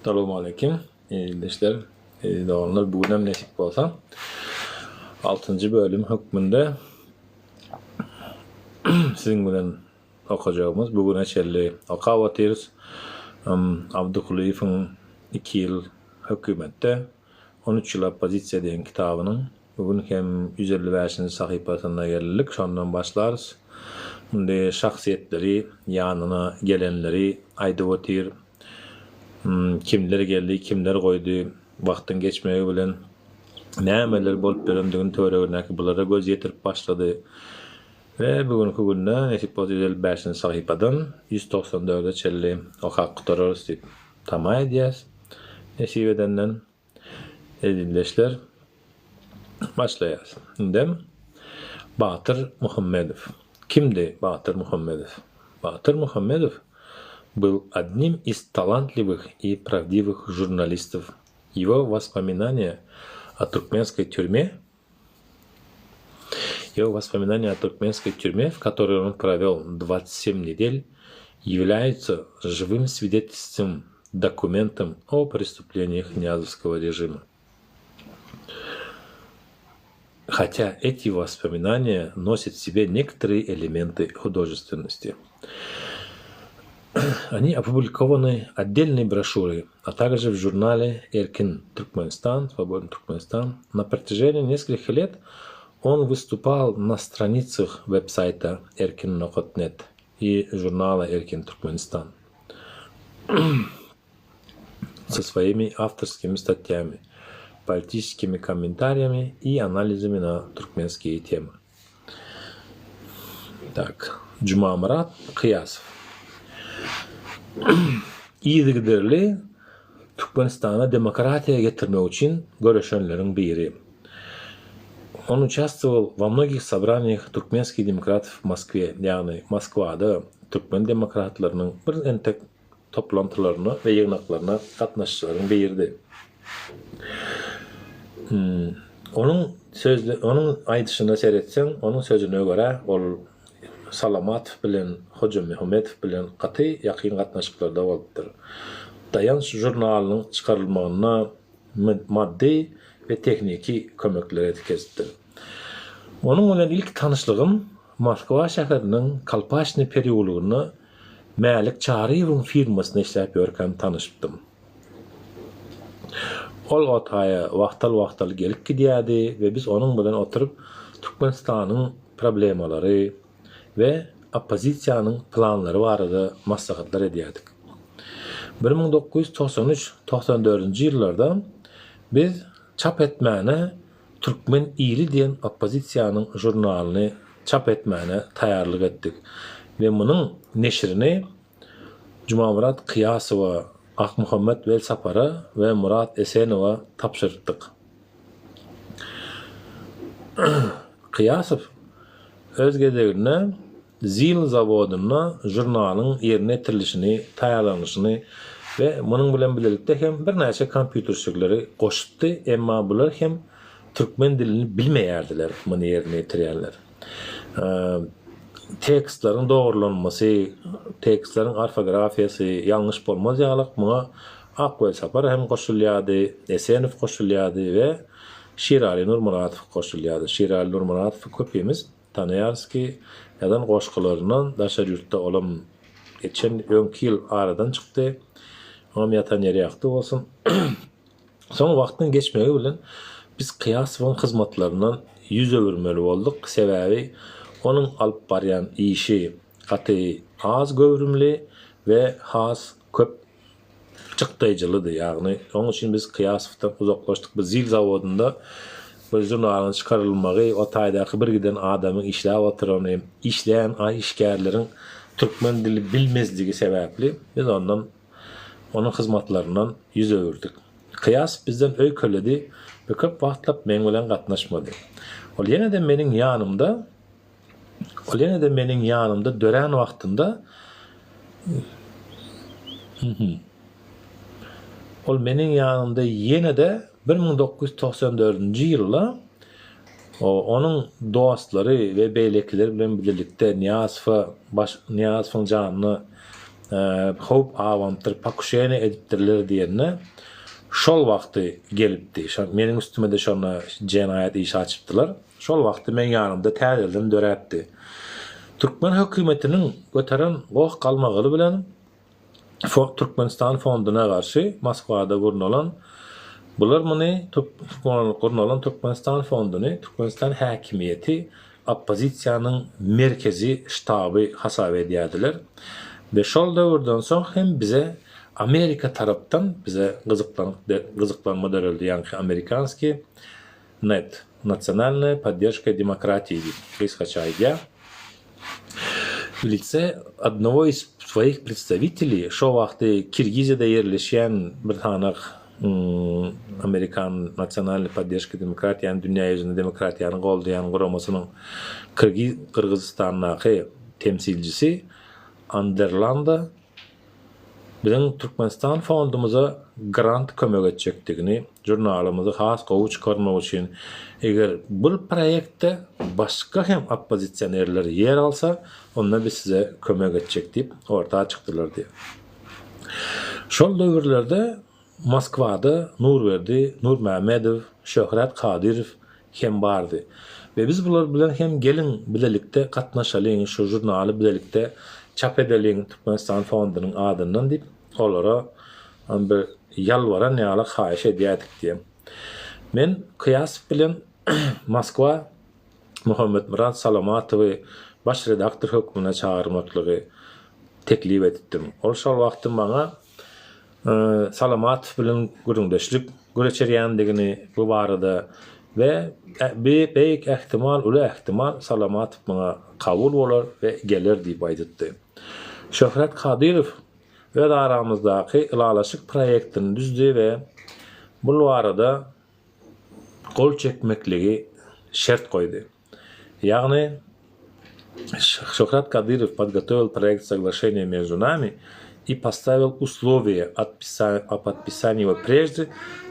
Salowmaleýkim ildeşler, eziz doganlar bu günem nesip bolsa altynjy bölüm hökmünde siziň bilen okajagymyz bu güne çenli okap otyrys. Abdy Kulyýewiň iki ýyl hökümetde, 13 ýyl oppozisiýa diýen kitabynyň Bu gün hem 155-nji sahypasyna geldik, şondan başlarys. Indi şahsyýetleri, ýanyna gelenleri aýdyp otyr. Kimler geldi, kimler goýdy, wagtyň geçmegi bilen nämeler bolup ýörendigini töweregindäki bulara göz ýetirip başlady. We bu günki günde nesip bolsa 155-nji sahypadan 194-e çenli okap gutararys diýip tama edýäs. Nesip edenden. Ezizleşler, başlaýarys. Indem Batyr Muhammedow. Kimdi Batyr Muhammedow? Batyr Muhammedow был одним из талантливых и правдивых журналистов. Его воспоминания о туркменской тюрьме Его воспоминания о туркменской тюрьме, в которой он провел 27 недель, являются живым свидетельством, документом о преступлениях ниязовского режима. Хотя эти воспоминания носят в себе некоторые элементы художественности. Они опубликованы отдельной брошюрой, а также в журнале «Эркин Туркменистан», «Свободный Туркменистан». На протяжении нескольких лет он выступал на страницах веб-сайта erkin.net и журнала «Эркин Туркменистан» со своими авторскими статьями, политическими комментариями и анализами на туркменские темы. Так, Jumamyrat Kyýasow. Yzygiderli Türkmenistana demokratiýa getirmek üçin göreşenleriň biri. On участвовал во многих собраниях туркменских demokratов в Moskwe, ýagny Moskwada türkmen demokratlarynyň bir entek toplantylaryna we ýygnaklaryna gatnaşyjylaryň biridi. Onuň sözle onuň aýdyşyna seretseň, onuň sözüne görä, ol Salamatow bilen Hojamuhammedow bilen gaty ýakyn gatnaşyklarda bolupdyr. Daýanç žurnalynyň çykarylmagynda maddy we tehniki kömekler edip Onuň bilen ilki tanyşlygym Moskwa şäheriniň Kolpaçnyý perewulogynda Mälik Çaryýewiň firmasynda işläp ýörkäm tanyşypdym. Ol o taýa wagtal-wagtal gelip gidýärdi we biz onuň bilen oturyp Türkmenistanyň problemalary we oppozisiýanyň planlary barada maslahatlar edýärdik. 1993, 94-nji ýyllarda biz çap etmäne Türkmen ili diýen oppozisiýanyň žurnalyny çap etmäne taýýarlyk etdik we munuň neşirini Jumamyrat Kyýasowa, Akmuhammet Welsapara we Myrat Esenowa tabşyrypdyk. Kyýasow öz gezeginde ZIL zawodynda žurnalyň ýerine ýetirilişini, taýýarlanyşyny we munuň bilen bilelikde hem birnäçe kompýuterçikleri goşupdy, emma bular hem türkmen dilini bilmeýärdiler muny ýerine ýetirýänler. Tekstleriň dogrulanmasy, tekstleriň orfografiýasy ýalňyş bolmaz ýalyk muňa Ak Welsapar hem goşulýardy, Esenow goşulýardy we Şiraly Nurmuratow goşulýardy. Şiraly Nurmuratowy köpimiz Tanaýarys ki, ýazan goşgularyndan daşary ýurtda olam geçen öňki ýyl aradan çykdy. Oňam ýatan ýeri ýagty bolsun. Soň wagtyň geçmegi bilen biz Kyýasowyň hyzmatlaryndan ýüz öwürmeli bolduk, sebäbi onuň alyp barýan işi gaty az göwrümli we has köp çykdaýjylydy, ýagny onuň üçin biz Kyýasowdan uzaklaşdyk. Bu ZIL zawodynda bir žurnalyň çykarylmagy, o taýdaky bir giden adamyň işläp oturany, işleýän işgärleriň türkmen dili bilmezligi sebäpli biz ondan, onuň hyzmatlaryndan ýüz öwürdik. Kyýasow bizden öýkeledi we köp wagtlap meň bilen gatnaşmady. Ol ýene-de meniň ýanymda Ol ýene-de meniň ýanymda dörän wagtynda Ol meniň ýanymda ýene-de 1994-nji ýylda onuň dostlary we beýlekiler bilen bilelikde Nyýazowa baş Nyýazowyň janyna Howp abanypdyr, pokuşeniýe edipdirler diýende, şol wagty gelipdi. Şo meniň üstüme-de şonda jenaýat işi açypdylar. Şol wagty meň ýanymda täzeden döräpdi. Türkmen hökümetiniň göteren goh-galmagaly bilen Türkmenistan fonduna garşy Moskwada gurnalan bular muny gurnalan Türkmenistan fonduny Türkmenistan häkimiýeti oppozisiýanyň merkezi ştaby hasap edýärdiler we şol döwürden soň hem bize Amerika tarapdan bize gyzyklanma döreldi ýaňky amerikanskiý Net, Nasionalnaýa podderşka demokratiýi diýip gysgaça aýdýar. W lice odnogo iz swoich predstawiteliý şo wagty Kirgiziýada ýerleşýän bir sanak amerikan Nasionalnyý podderşka demokratiýany dünýä ýüzünde demokratiýany goldaýan guramasynyň Gyrgyzystandaky temsilcisi Anderlanda Biziň Türkmenistan fondumyza grant kömek etjekdigini, žurnalymyzy has gowy çykarmak üçin, eger bul proýektde başga hem oppozisionerler ýer alsa, onda biz size kömek etjek diýip orta çykdylar diýip. Şol döwürlerde Moskwada Nurberdi Nurmämmedow, Şöhrat Kadyrow hem bardy. We biz bular bilen hem geliň bilelikde gatnaşalyň, şu žurnaly bilelikde çap edeliň Türkmenistan fondunyň adyndan diýip, olara bir ýalbaran ýaly haýyş edýärdik diýen. Men Kyýasow bilen Moskwa Muhammetmyrat Salamatowy baş redaktor hökmünde çagyrmaklygy teklip edipdim. Ol şol wagty maňa Salamatow bilen gürrüňdeşlik geçirýändigini bu barada we beýik ähtimal, uly ähtimal Salamatow muňa kabul bolar we geler diýip aýdypdy. Şöhrat Kadyrow öz aramyzdaky ylalaşyk proýektini düzdi we bul barada gol çekmekligi şert goýdy. Ýagny, Şöhrat Kadyrow podgotowil proekt soglaşeniýa meždu nami i postavil uslowiýe o podpisaniýi ýego prežde,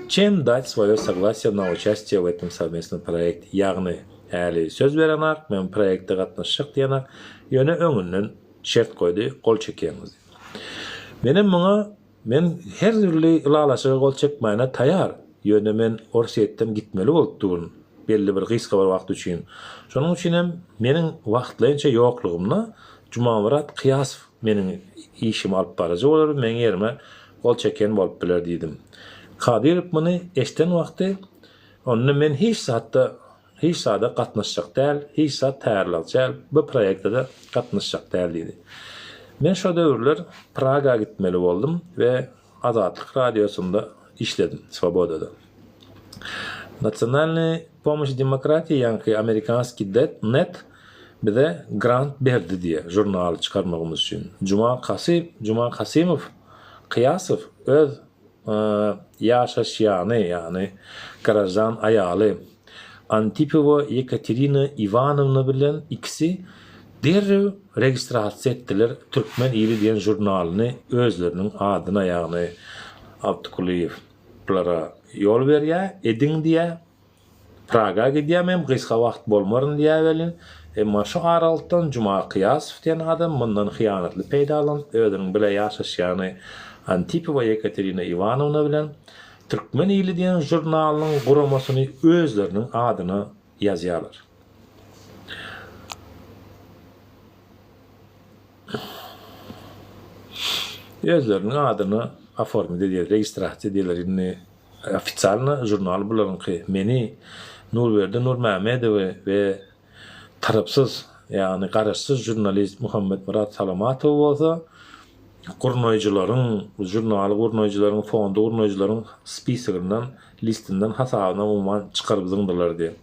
çem dať svoýo soglasiýe na uçastiýe w etom sowmestnom proekte. Ýagny, häli söz berenak, men proekte gatnaşjak diýenak, ýöne öňünden şert goýdy, gol çekýäňiz diýip. Menem muňa Men her dürli ylalaşyga gol çekmäne taýar, ýöne men Orsýetden gitmeli bolup durun, belli bir gysga bir wagt üçin. Şonuň üçin hem meniň wagtlaýynça ýoklugymda Jumamyrat Kyýasow meniň işimi alyp baryjy bolar, meň ýerime gol çeken bolup biler diýdim. Kadyrow muny eşden wagty, Onda men hiç zatda Hiç zada gatnaşjak däl, hiç zat taýýarlak däl, bu proýekte-de gatnaşjak däl diýdi. Men şo döwürler Praga gitmeli boldum we Azatlyk radiosynda işledim, Swobodada. Nasionalnyý pomoş demokratiýa ýaňky amerikanskiý det net bize grant berdi diýýär, žurnaly çykarmagymyz üçin. Juma Kasy Juma Kasymow Kyýasow öz ýaşaşýany, ýagny graždan aýaly Antipowa Ýekaterina Iwanowna bilen ikisi derrew registrasiýa etdiler Türkmen ili diýen žurnalyny özleriniň adyna, ýagny Alty Kulyýew bulara ýol berýär, ediň diýýär. Praga gidýär men gysga wagt bolmaryn diýýär welin, emma şu aralykdan Juma Kyýasow diýen adam mundan hyýanatly peýdalanyp özüniň bile ýaşaşýany Antipowa Ýekaterina Iwanowna bilen Türkmen ili diýen žurnalynyň guramasyny özleriniň adyna ýazýarlar. Özleriniň adyna oformit edýär, registrasiýa edýärler indi. Ofitsialno žurnal bularyňky. Meni Nurberdi Nurmämmedowy we tarapsyz, ýagny garaşsyz žurnalist Muhammetmyrat Salamatowy bolsa gurnaýjylaryň, žurnaly gurnaýjylaryň, fondy gurnaýjylaryň spisogyndan, listinden, hasabyndan umuman çykaryp zyňdylar diýip.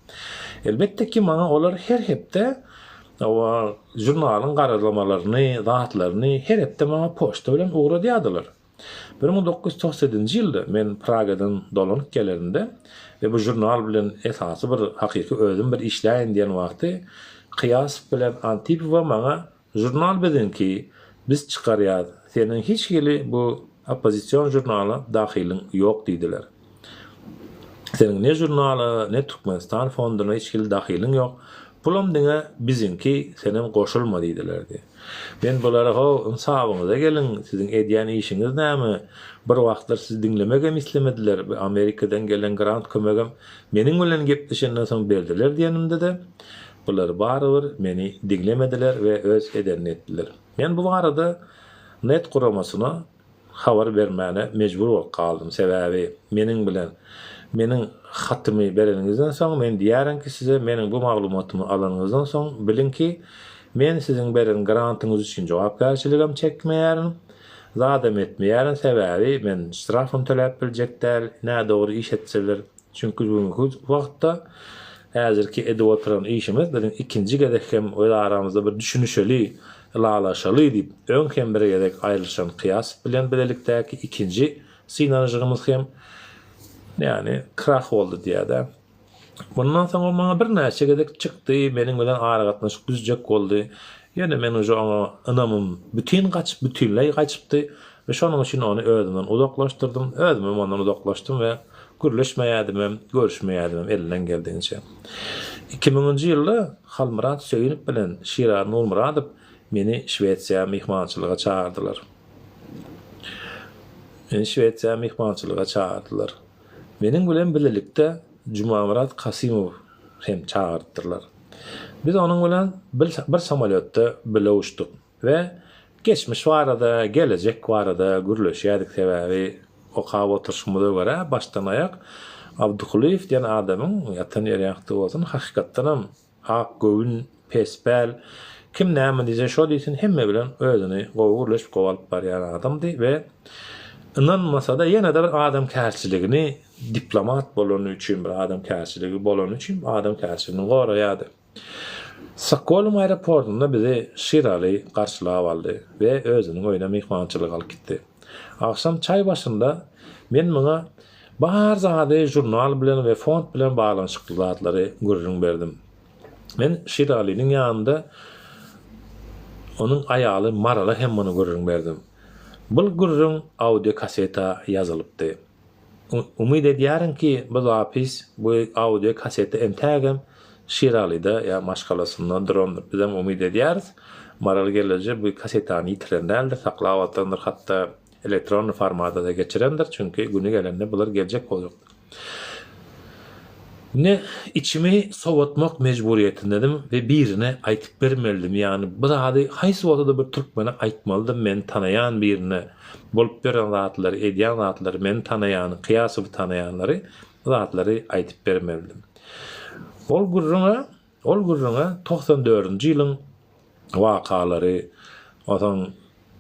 Elbetde ki, maňa olar her hepde žurnalyň garazlamalaryny, zatlaryny her hepde maňa poçta bilen ugradýardylar. 1997-nji ýylda men Pragadan dolanyp gelenimde we bu žurnal bilen esasy bir hakyky özüm bir işläýin diýen wagty Kyýasow bilen Antipowa maňa žurnal biziňki, biz çykarýas, seniň hiç hili bu oppozision žurnala dahylyň ýok diýdiler. Seniň ne žurnala, ne Türkmenistan fonduna hiç hili dahylyň ýok. Pulam diňe biziňki, senem goşulma diýdiler diýýär. Men bulara how, ynsabyňyza geliň, siziň edýän işiňiz näme? Bir wagtlar sizi diňlemegem islemediler, bu Amerikadan gelen grant kömegem meniň bilen gepleşenden soň berdiler diýenimde-de, bular barybir meni diňlemediler we öz edenini etdiler. Men bu barada Net guramasyna habar bermäne mejbur bolup galdym. Sebäbi meniň bilen meniň hatymy bereniňizden soň men diýärin ki size meniň bu maglumatymy alanyňyzdan soň biliň ki men siziň beren grantyňyz üçin jogapkärçiligem çekmeýärin zadam etmeýärin sebäbi men ştrafam töläp biljek däl nädogry iş etseler Çünki bugünki wagtda häzirki edip oturan işimiz biziň ikinji gezek hem öz aramyzda bir düşünişeli, ylalaşaly diýip, öň hem bir gezek aýrylyşan Kyýasow bilen bilelikdäki ikinji synanyşygymyz hem, ýagny krah boldy diýýär-dä. Mundan soň ol maňa birnäçe gezek çykdy, meniň bilen aragatnaşyk düzjek boldy. Ýöne men uje oňa ynamym bütin gaçyp, bütinleý gaçypdy we şonuň üçin ony özümden uzaklaşdyrdym, özümem ondan uzaklaşdym we Gürleşmeýädimem, görüşmeýädimem elinden geldigiçe. Iki müňünji ýylda Halmyrat Söýünow bilen Şiraly Nurmyradow meni Şwesiýa myhmançylyga çagyrdylar. Meni Şwesiýa myhmançylyga çagyrdylar. Meniň bilen bilelikde Jumamyrat Kasymow hem çagyrypdyrlar. Biz onuň bilen bir samolýotda bile uçduk. We geçmiş barada, gelejek barada gürleşýärdik, sebäbi okap oturyşymyza görä başdan-aýak Abdykulyýew diýen adamyň, ýatan ýeri ýagty bolsun, hakykatdanam ak göwün, pespäl, kim näme diýse şo diýsin, hemme bilen özüni gowy gürleşip gowy alyp barýan adamdy we ynanmasa-da ýene-de bir adamkärçiligini diplomat bolany üçin bir adamkärçiligi bolany üçin adamkärçiligini goraýardy. Stokgolm aeroportynda bizi Şiraly garşylap aldy we özüniň öýüne myhmançylyga alyp gitdi. Agşam çaý başynda men muňa bar zady žurnal bilen we fond bilen baglanyşykly zatlary gürrüň berdim. Men Şiralynyň ýanynda onuň aýaly Marala hem muny gürrüň berdim. Bul gürrüň audiokaseta ýazylypdy. Umyt edýärin ki, bu zapis, bu audio kaseta entägem Şiralyda ýa maşgalasynda durandyr. Bizem umyt edýäris. Maral gelneje bu kasetany ýitiren däldir, saklap oturandyr, hatda elektronny formada-da geçirendir, çünki güni gelende bular geljek boljakdyr. Indi içimi sowatmak mejburyýetindedim we birine aýtyp bermelidim, ýagny bu zady haýsy bolsa-da bir türkmene aýtmalydym, meni tanaýan birine, bolup ýören zatlary, edýän zatlary, meni tanaýany, Kyýasowy tanaýanlary bu zatlary aýdyp bermelidim. Ol gürrüňe, ol gürrüňe 94 dördünji ýylyň wakalary, onsoň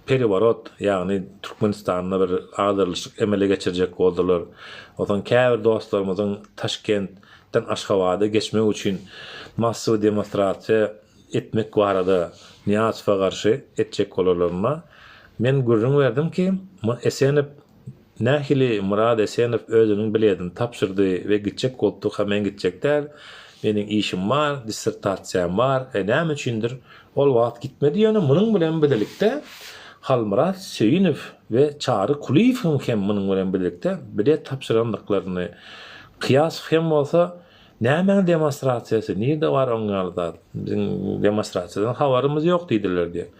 pereworot, ýagny Türkmenistanda bir agdarylyşyk emele geçirjek boldular. Onsoň käbir dostlarymyzyň Taşkentden Aşgabada geçmek üçin massowy demonstrasiýa etmek barada Nyýazowa garşy etjek bolarlarynda men gürrüň berdim ki, Esenow Nähili Myrat Esenow özüniň biledini tabşyrdy we gitjek bolupdyka men gitjek däl, meniň işim bar, dissertasiýam bar, e näme üçindir ol wagt gitmedi ýöne munuň bilen bilelikde Halmyrat Söýünow we Çary Kulyýewiň hem munuň bilen bilelikde bilet tabşyrandyklaryny Kyýasow hem bolsa nämäň demonstrasiýasy nirde bar oň ýaly zat biziň demonstrasiýadan habarymyz ýok diýdiler diýen.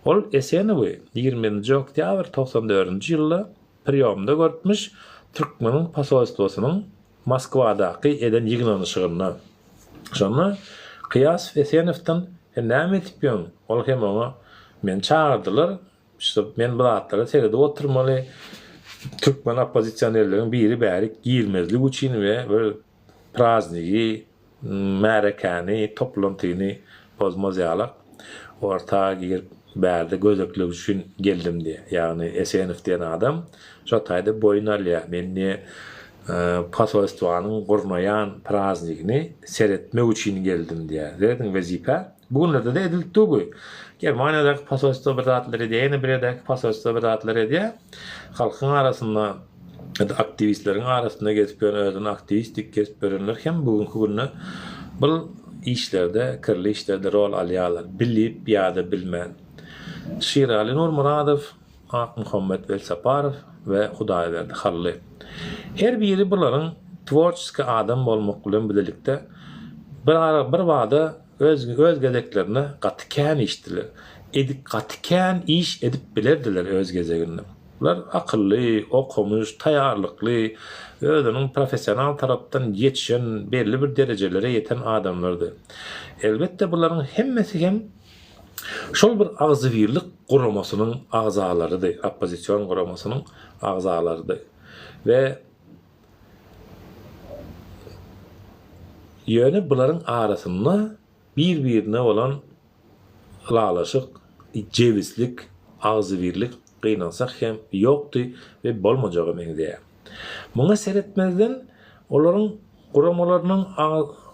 Ol Esenowy 21-nji oktýabr 94-nji ýylda priýomda görüpmiş türkmeniň posolstwosynyň Moskwadaky eden ýygnanyşygynda. Şonda Kyýasow Esenowdan sen näme edip ýöň? Ol hem oňa meni çagyrdylar Şup men bu zatlara seredip oturmaly. Türkmen oppozisionerleriň biri bärik girmezlik üçin we bir praznigi, märekäni, toplantyny bozmaz ýalak orta girip bärde gözeklik üçin geldim diýýär. Ýagny Esenow diýen adam şo taýda boýun alýar. Men diýýär posolstwanyň gurnaýan praznigini seretmek üçin geldim diýýär. Serediň wezipä. Bu günlerde-de edilipdi bu. Germaniýadaky posolstwo bir zatlar edýär, ýene bir ýerdäki posolstwo bir zatlar edýär. Halkyň arasynda ýa-da aktiwistleriň arasynda gezip ýören, özüni aktiwist diýip gezip ýörenler hem bu günki günde bul işlerde, kirli işlerde rol alýarlar, bilip ýa-da bilmän. Şiraly Nurmyradow, Akmuhammet Welsaparow we Hudaýberdi Hally. Her biri bularyň tworçeskiý adam bolmak bilen bilelikde bir ara bir bada. öz öz gezeklerinde gaty kän işdiler. Edip gaty kän iş edip bilerdiler öz gezeginde. Bular akylly, okumyş, taýýarlykly, özüniň professional tarapdan ýetişen, belli bir derejelere ýeten adamlardy. Elbetde bularyň hemmesi hem şol bir agzybirlik guramasynyň agzalarydy, oppozision guramasynyň agzalarydy. We ýöne bularyň arasynda bir-birine bolan ylalaşyk, jebislik, agzybirlik gynansak hem ýokdy we bolmajaga meňzeýär. Muňa seretmezden, olaryň guramalarynyň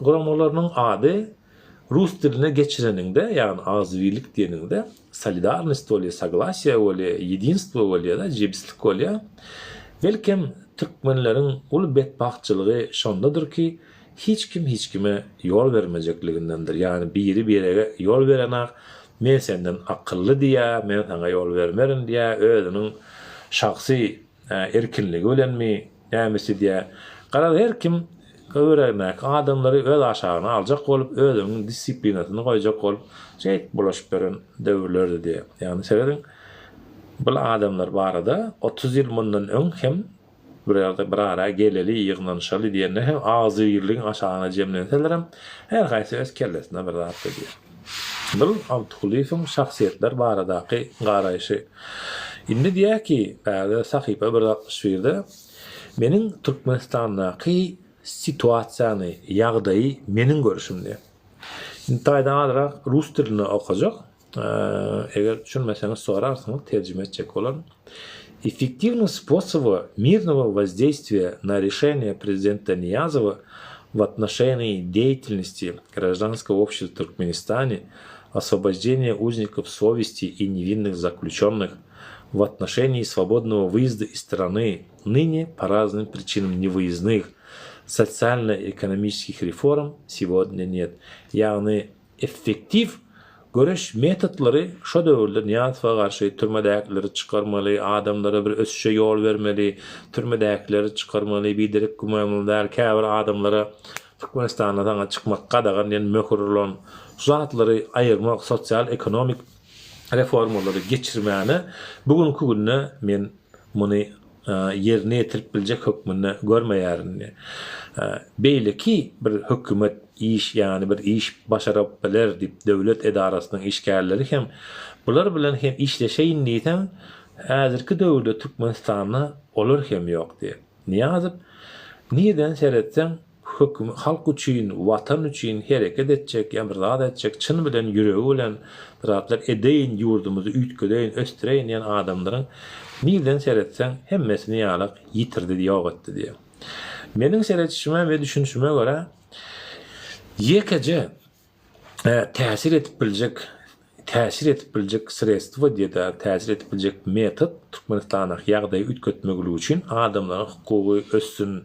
guramalarynyň ady rus diline geçireniňde, ýagny agzybirlik diýeniňde solidarnost bolýar, soglasiýa bolýar, ýedinstwo bolýar-da, jebislik bolýar. Belkem, türkmenleriň uly betbagtçylygy şondadyr ki, Hiç kim hiç kime ýol bermejekligindendir. Ýagny biri-birege ýol berenak, men senden akylly diýýär, men saňa ýol bermerin diýýär, özüniň şahsy erkinligi bilenmi, nämesi diýýär. Garaz her kim töweregindäki adamlary öz aşagyna aljak bolup, özüniň disiplinasyny goýjak bolup, şeýdip bulaşyp ýören döwürlerdi diýýär. Ýagny serediň, bul adamlar barada 30 ýyl mundan öň hem Bir ýerde bir ara geleli, ýygnanyşaly diýende hem agzybirligiň aşagyna jemlenselerem, her haýsy öz kellesine bir zat edýär. Bul Altygulyýewiň şahsyýetler baradaky garaýşy. Indi diýýär ki, bärde sahypa bir 61 birde, Meniň Türkmenistandaky situasiýany, ýagdaýy meniň görşüm diýýär. Indi taýdan azrak rus dilinde okajak. Eger düşünmeseňiz sorarsyňyz, terjime etjek bolaryn. Effektiwnyý sposoby mirnogo wozdeýstwiýa na rešeniýe prezidenta Niýazowa w otnoşeniýi deýatelnosti graždanskogo obşestva w Türkmenistane, oswoboždeniýe uznikow sowesti i newinnych zaklýuçennych, w otnoşeniýi swobodnogo wyýezda iz strany, nyne po raznym pričinam newyýezdnych, sosialno-ekonomiçeskih reform segodnýa net. Ýagny Effektiw göreş metodlary şo döwürde Nyýazowa garşy türmedäkileri çykarmaly, adamlara bir ösüşe ýol bermeli, türmedäkileri çykarmaly, biderek gümanly däl käbir adamlara Türkmenistanda saňa çykmak gadagan diýen möhür urlan, şu zatlary aýyrmak, sosial-ekonomik reformalary geçirmäne bu günki günde men muny ýerine ýetirip biljek hökmünde görmeýärin. Beýleki bir hökümet iş, ýagny bir iş başaryp biler diýip döwlet edarasynyň işgärleri hem bular bilen hem işleşeýin diýseň, häzirki döwürde Türkmenistanda olar hem ýok diýip. Nyýazow nirden seretseň Höküm halk üçin, watan üçin hereket etjek ýa bir zat etjek, çyn bilen, ýüregi bilen bir zatlar edeýin, ýurdumyzy üýtgedeýin, ösdüreýin diýen adamlaryň nirden seretseň hemmesini ýalak ýitirdi, ýok etdi diýýär. Meniň seredişime we düşünişime görä ýekeje täsir edip biljek täsir edip biljek sredstwo diýeda täsir edip biljek metod Türkmenistandaky ýagdaýy üýtgetmeklik üçin adamlaryň hukugy össün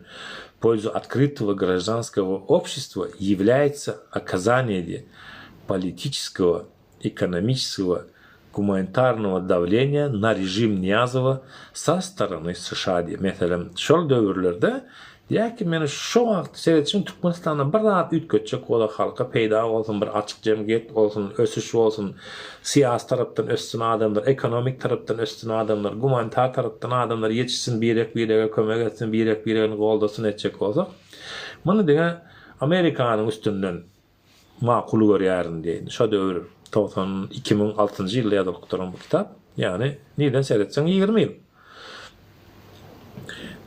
pользу otkrytogo graždanskogo obşestwa ýewlýaýtsa okazaniýe diýe politiçeskogo ekonomiçeskogo gumanitarnogo dawleniýa na režim Nyýazowa sa storony США diýe meselem şol döwürlerde Diýýär ki, men şo wagt seretşim Türkmenistanda bir zat üýtgetjek bolsa halka peýda bolsun, bir açyk jemgyýet bolsun, ösüş bolsun, syýasy tarapdan össün adamlar, ekonomik tarapdan össün adamlar, gumanitar tarapdan adamlar ýetişsin, birek-birege kömek etsin, birek-biregini goldasyn etjek bolsak, muny diňe Amerikanyň üstünden makul görýärin diýdi. Şo döwür 92 2006-njy ýylda ýazylyp duran bu kitap. Ýagny nirden seretseň 20 ýyl.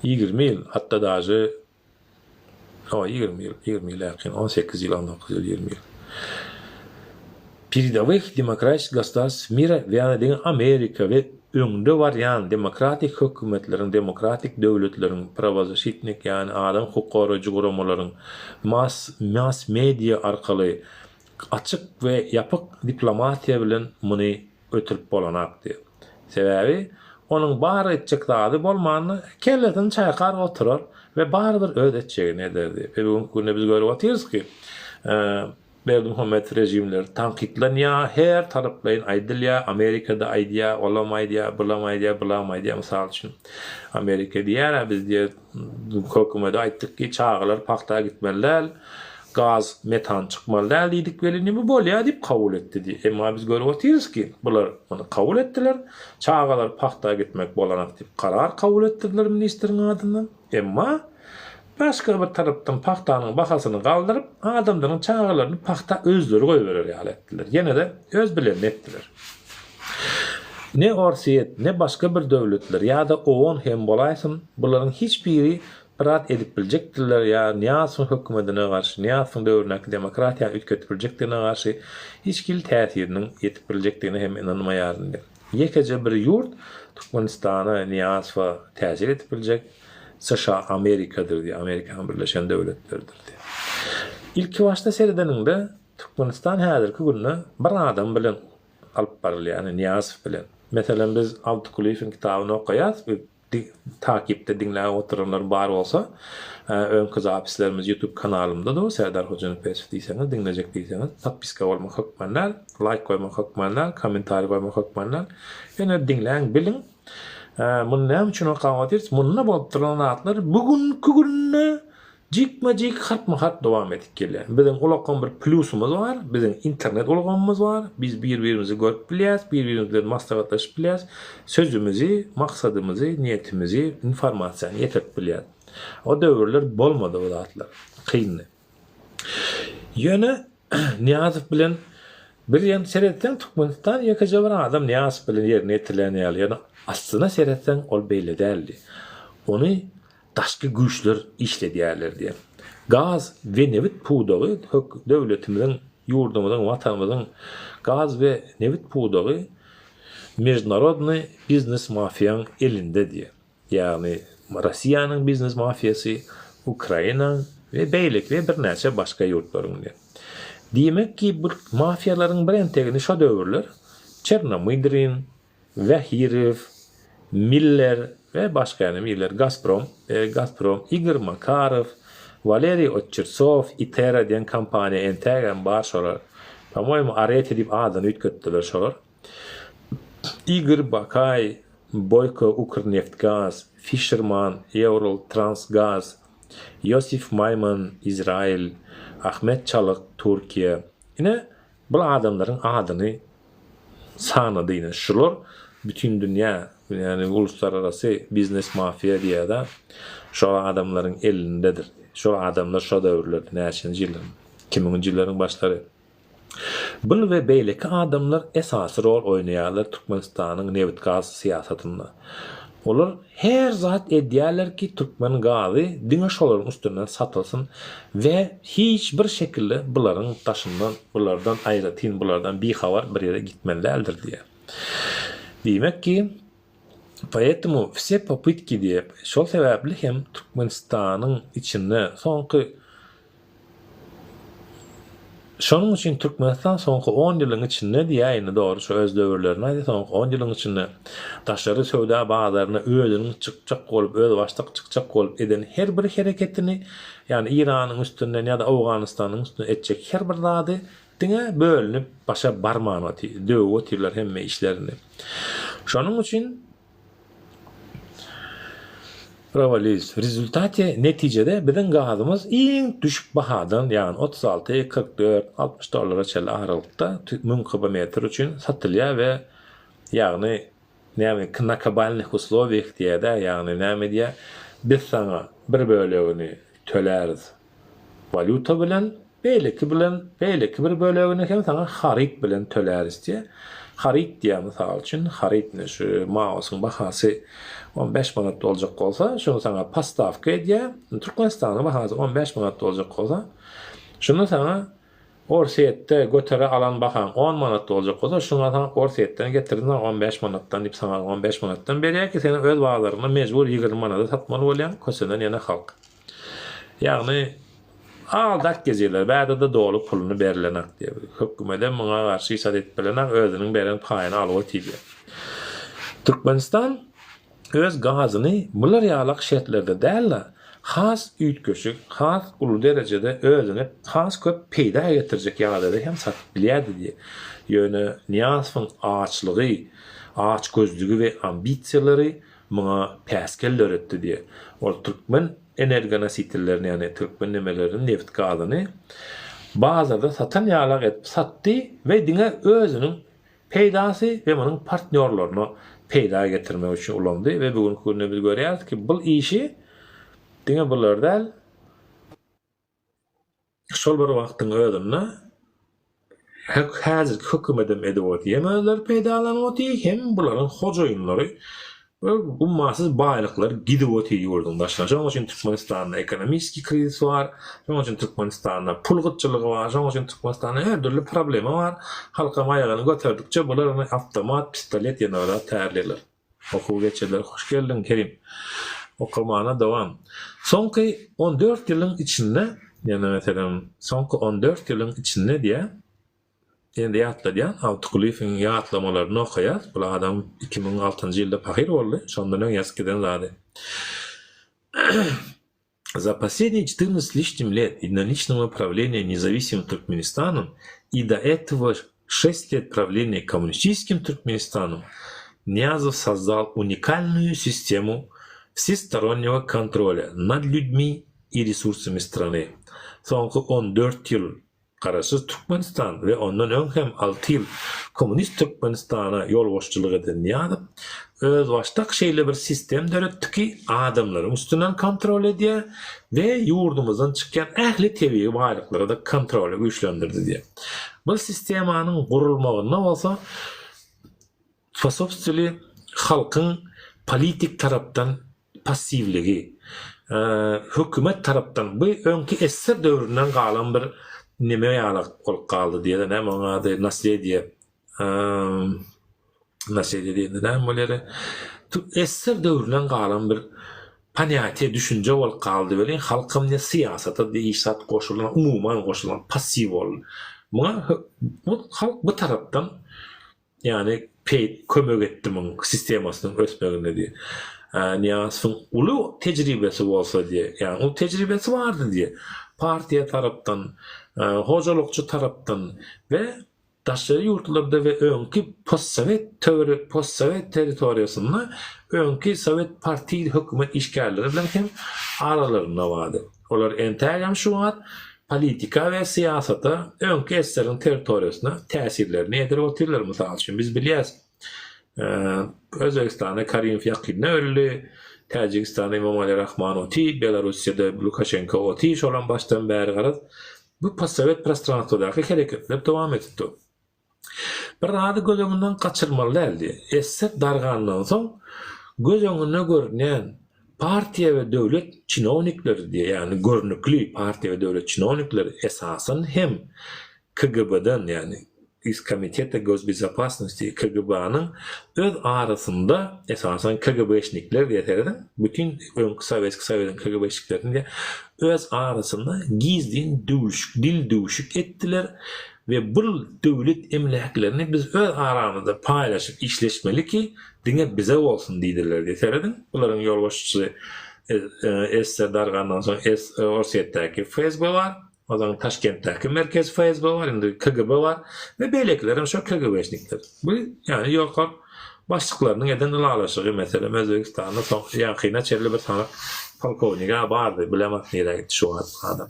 20 ýyl, hatda daže o 20 ýyl, 20 ýyl ýakyn, 18 ýyl, 19 ýyl, 20 ýyl. Peredowых demokratik gosudarstw mira ýagny diňe Amerika we öňde barýan demokratik hökümetleriň, demokratik döwletleriň, prawozaşitnik ýagny adam hukuk goraýjy guramalaryň mass mass media arkaly açyk we ýapyk diplomatiýa bilen muny ötürip bolanak diýip. Sebäbi onuň bar etjek zady bolmanda kellesini çaýkar oturar we barybir öz etjegini eder diýip. We bu günki günde biz görüp otyrys ki, Berdimuhamedow režimleri tankytlanýar, her taraplaýyn aýdylýar, Amerikada aýdýar, olam aýdýar, bulam aýdýar, bulam aýdýar, mysal üçin, Amerika diýýär-ä, biz diýýär, hökümete aýtdyk ki, çagalar pagta gitmeli däl, Gaz, metan çykmaly däl diýdik welin indi bu bolýar diýip kabul etdi diýip. Emma biz görüp otyrys ki, bular muny kabul etdiler. Çagalar pagta gitmek bolanak diýip karar kabul etdirdiler ministriň adyndan. Emma başga bir tarapdan pagtanyň bahasyny galdyryp, adamlaryň çagalaryny pagta özleri goýberer ýaly etdiler. Ýene-de öz bilenini etdiler. Ne Orsýet, ne başga bir döwletler ýa-da OON hem bolaýsyn, bularyň hiç biri bir zat edip biljekdirler ýa Nyýazowyň hökümetine garşy, Nyýazowyň döwründäki demokratiýany üýtgedip biljekdigine garşy hiç hili täsiriniň ýetip biljekdigine hem ynanmaýaryn diýip. Ýekeje bir ýurt Türkmenistana, Nyýazowa täsir edip biljek США Amerikadyr diýip, Amerikanyň Birleşen Döwletleridir diýip. Ilkibaşda seredeniňde Türkmenistan häzirki günde bir adam bilen alyp barylýar, ýagny Nyýazow bilen. Meselem biz Alty Kulyýewiň kitabyny okaýas, Takypda diňläp oturanlar bar bolsa, öňki zapislerimiz YouTube kanalymda dur, Serdar Hojanepesow diýseňiz, diňlejek diýseňiz, podpiska bolmak hökman däl, laýk goýmak hökman däl, kommentariý goýmak hökman däl. Ýöne diňläň, biliň. Muny näme üçin okap otyrys? Munda bolup duran zatlar bu günki günde Jikme-jik harpma-harp dowam edip gelýär. Biziň ulakan bir plýusymyz bar, biziň internet ulgamymyz bar, biz bir-birimizi görüp bilýäris, bir-birimiz bilen maslahatlaşyp bilýäris, sözümizi, maksadymyzy, niýetimizi, informasiýany ýetirip bilýäris. O döwürler bolmady bu zatlar, kyndy. Ýöne Nyýazow bilen bir ýan seretseň Türkmenistan ýekeje bir adam Nyýazow bilen ýerine ýetirilen ýaly, ýöne aslyna seretseň ol beýle däldi. Ony daşky güýçler işledýärler diýen. Gaz we nebit pudagy hök döwletimiziň, ýurdumyzyň, Watanymyzyň gaz we nebit pudagy mežnarodnyý biznes mafiýaň elinde diýen. Ýagny Rossiýanyň biznes mafiýasy, Ukrainaň we beýleki we birnäçe başga ýurtlaryň diýen. Diýmek ki bu mafiýalaryň birentegini şo döwürler Çernomydrin, Zahirow, Miller we başga ýene birleri Gazprom, Gazprom, Igor Makarow, Waleriý Otçertsow, Itera diýen kompaniýa entägem bar şolar. Po-moýemu Areti diýip adyny üýtgetdiler şolar. Igor Bakaý, Boýko Ukrneftgaz, Fişerman, Ewral Transgaz, Ýosif Maýman, Izrail, Ahmet Çalyk, Türkiýe. Ine, bul adamlaryň adyny sanady ine şular bütin dünýä ýagny uluslararasy biznes mafiýa diýýärda şol adamlaryň elindedir. Şol adamlar şo döwürlerde näçenji ýyllar 2000-nji ýyllaryň başlary. Bul we beýleki adamlar esasy rol oýnaýarlar Türkmenistanyň nebit-gaz syýasatynda. Olar her zat edýärler ki türkmen gazy diňe şolaryň üstünden satylsyn we hiç bir şekilde bularyň daşyndan bulardan aýratyn bulardan bihabar bir ýere gitmeli däldir diýýär. Diýmek ki poetemu wse popytki diýip şol sebäpli hem Türkmenistanyň içinde soňky Şonuň üçin Türkmenistan soňky on ýylyň içinde diýýär, indi dogry şu öz döwürlerini aýdýar, soňky on ýylyň içinde daşary söwda bazaryna özüniň çykjak bolup, özbaşdak çykjak bolup eden her bir hereketini, ýagny Eýranyň üstünden ýa-da Owganystanyň üstünden etjek her bir zady diňe bölünip başa barman otyr, döwüp otyrlar hemme işlerini. Şonuň üçin Prowalis. W rezultate, netijede, biziň gazymyz iň düşük bahadan, ýagny 36, 44, 60 dollara çenli aralykda 1000 kubometr üçin satylýar we ýagny näme na kabalnyh uslowiýah diýýär-dä, ýagny näme diýýär, biz saňa bir bölegini töläris walýuta bilen, beýleki bilen, beýleki bir bölegini hem saňa haryt bilen töläris diýýär. Haryt diýýär, mysal üçin, haryt ine şu mausyň bahasy 15 manat boljak bolsa, şuny saňa postawka edýär. Türkmenistanyň bahasy 15 manat boljak bolsa, şuny saňa Orsýetde götere alan bahaň on manat boljak bolsa, şuňa saňa Orsýetden getirdim saňa 15 manatdan diýip saňa 15 manatdan berýär ki, sen öz bazaryňda mejbur 20 manada satmaly bolýaň, kösenen ýene halk. Ýagny aldak gezýärler. Bärde-de doly puluny berilenak diýýär. Hökümedem muňa garşy hiç zat edip bilenak, özüniň beren paýyny alyp otyr diýýär. Türkmenistan öz gazyny bular ýalak şertlerde däl-de, has üýtgeşik, has uly derejede özüne has köp peýda getirjek ýagdaýda hem satyp bilýärdi diýýär. Ýöne Nyýazowyň açlygy, açgözlügi we ambisiýalary muňa päsgel döretdi diýýär. Ol türkmen. energonositellerini, ýagny türkmen nemelerini, nebit-gazyny bazarda satan ýalak edip satdy we diňe özüniň peýdasy we munuň partnýorlaryna peýda getirmek üçin ulandy we bu günki günde biz görýäris ki, bul işi diňe bular däl, Şol bir wagtyň özünde häzirki hökümetem edip otyr. Hem özleri peýdalanyp otyr, hem bularyň hojaýynlary ummasyz baýlyklar gidip otyr ýurduň daşyna. Şonuň üçin Türkmenistanda ekonomiskiý krizis bar, şonuň üçin Türkmenistanda pul gytçylygy bar, şonuň üçin Türkmenistanda her dürli problema bar. Halkam aýagyny göterdikçe bular ony awtomat, pistolet ýene bir zat tayýarlaýarlar. Okuw geçirdiler. Hoş geldiň Kerim. Okamana dowam. Soňky 14 ýylyň içinde, ýöne meselem, soňky 14 ýylyň içinde diýä, indi ýatladýan, Altykulyýewiň ýatlamalaryny okaýas. Bul adam 2006-njy ýylda pahyr boldy. Şondan öň ýazyp giden zady. За последние 14 с лишним лет единоличного правления независимым Туркменистаном и до этого 6 лет правления коммунистическим Туркменистаном Ниязов создал уникальную систему всестороннего контроля над людьми и ресурсами страны. Soňky 14 ýyl Garaşsyz Türkmenistan we ondan öň hem alty ýyl kommunist Türkmenistana ýolbaşçylyk eden Nyýazow özbaşdak şeýle bir sistem döretdi ki, adamlaryň üstünden kontrol edýär we ýurdumyzdan çykýan ähli tebigy baýlyklara-da kontroly güýçlendirdi diýýär. Bu sistemanyň gurulmagynda bolsa sposobstwili halkyň politik tarapdan passiwligi, hökümet tarapdan bu öňki SSR döwründen galan bir neme ýaly bolup galdy diýeli, näme onuň ady, naslediýe, naslediýe diýende näme bolýar? SSR döwründen galan bir ponýatiýe, düşünje bolup galdy welin, halkam ne syýasata ne iş zat goşulan, umuman goşulan, passiw boldy. Muňa bu halk bu tarapdan Ýagny peý kömek etdi muň sistemasynyň ösmeginde diýe. Nyýazowyň uly tejribesi bolsa diýe, ýagny uly tejribesi bardy diýe. Partiýa tarapdan, hojalykçy tarapdan we daşary ýurtlarda we öňki postsowet töwerek postsowet territoriýasynda öňki sowet partiý hökümet işgärleri bilen hem aralarynda bardy. Olar entägem şu wagt politika we syýasata öňki SSR-iň territoriýasyna täsirlerini edip otyrlar. Mysal üçin, biz bilýäs, Özbegistanda Karimow ýakynda öldi, Täjigistanda Emomali Rahman oty, Belarussiýada Lukaşenko oty, şolam başdan bäri garaz, bu postsowet prostranstwadaky hereketler dowam edip dur. Bir zady göz öňünden gaçyrmaly däldi. SSR dargandan soň göz öňünde görünýän partiýa we döwlet çinownikleri diýe, ýagny görnükli partiýa we döwlet çinownikleri esasan hem KGB-den, ýagny iz Komiteta gosbezopasnosti KGB-nyň öz arasynda esasan KGB-şnikler diýe serediň, bütin öňki Sowetski Soýuzyň KGB-şniklerini diýe, öz arasynda gizlin döwüşik, dil döwüşik etdiler we bul döwlet emläklerini biz öz aramyzda paýlaşyp işleşmeli ki, diňe bize bolsun diýdiler diýip serediň, bularyň ýolbaşçysy SSR dargandan soň Orsýetdäki FSB bar, onsoň Taşkentdäki merkezi FSB bar, indi KGB bar we beýlekilerem şo KGB-şnikler. Bu ýagny ýokary başlyklarynyň eden ylalaşygy, meselem Özbegistanda soň ýakyna çenli bir sany polkownig-ä bardy, bilemok nirä gitdi şu wagt adam.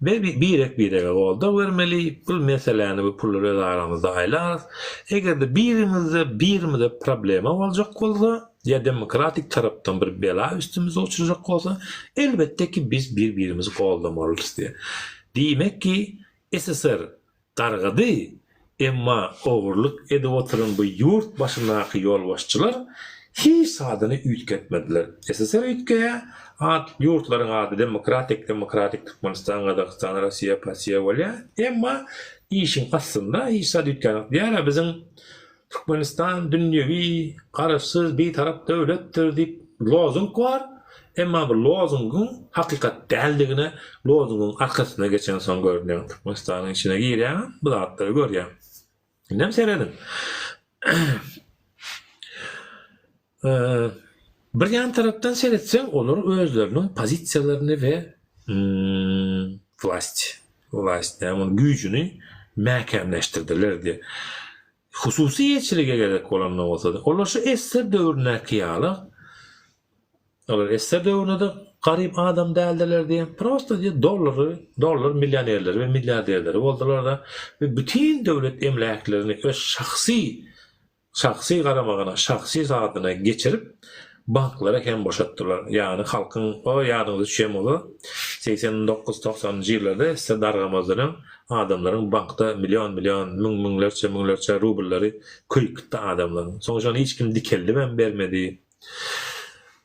Biz birek-birege goldaw bermeli, bu meseläni we pullary öz aramyzda aýlarys. Eger-de birimizde birimize problema boljak bolsa, ýa demokratik tarapdan bir bela üstümize uçrajak bolsa, elbetde ki biz bir-birimizi goldamalydyrys diýýär. Diýmek ki, SSR Dargady, emma ogurlyk edip oturan bu ýurt başyndaky ýolbaşçylar hiç zadyny üýtgetmediler. SSR üýtgeýär, at, ýurtlaryň ady demokratik, demokratik Türkmenistan, Gazagystan, Rossiýa, Pasiýa bolýar, emma işiň aslynda hiç zat üýtgänok. Diýýär-ä biziň Türkmenistan dünýewi, garaşsyz, bitarap döwletdir diýip lozung bar, emma bu lozungyň hakykat däldigine lozungyň arkasyna geçensoň görünýär. Türkmenistanyň içine girýäňem bu zatlary görýäň. Indem serediň. Bir ýan tarapdan seretseň olar özleriniň pozisiýalaryny we wlast, wlast näme ony güýjüni mäkämleşdirdiler diýip. Hususy eýeçilige gerek bolanda bolsa-da, olar şu SSR döwründäki ýaly. Olar SSR döwründe-de garyp adam däldiler diýýär. Prosta diýýär, dollary, dollar millionerleri we milliarderleri boldular-da we bütin döwlet emläklerini öz şahsy, şahsy garamagyna, şahsy zadyna geçirip, banklara hem boşatdylar. Ýagny halkyň, o ýadyňyza düşýän bolsa, 89, 90-njy ýyllarda SSR dargamazdan öň adamlaryň bankda million-million, müň-müňlerçe, müňlerçe rubllary köýüp gitdi adamlaryň. Soň şony hiç kim dikeldibem bermedi.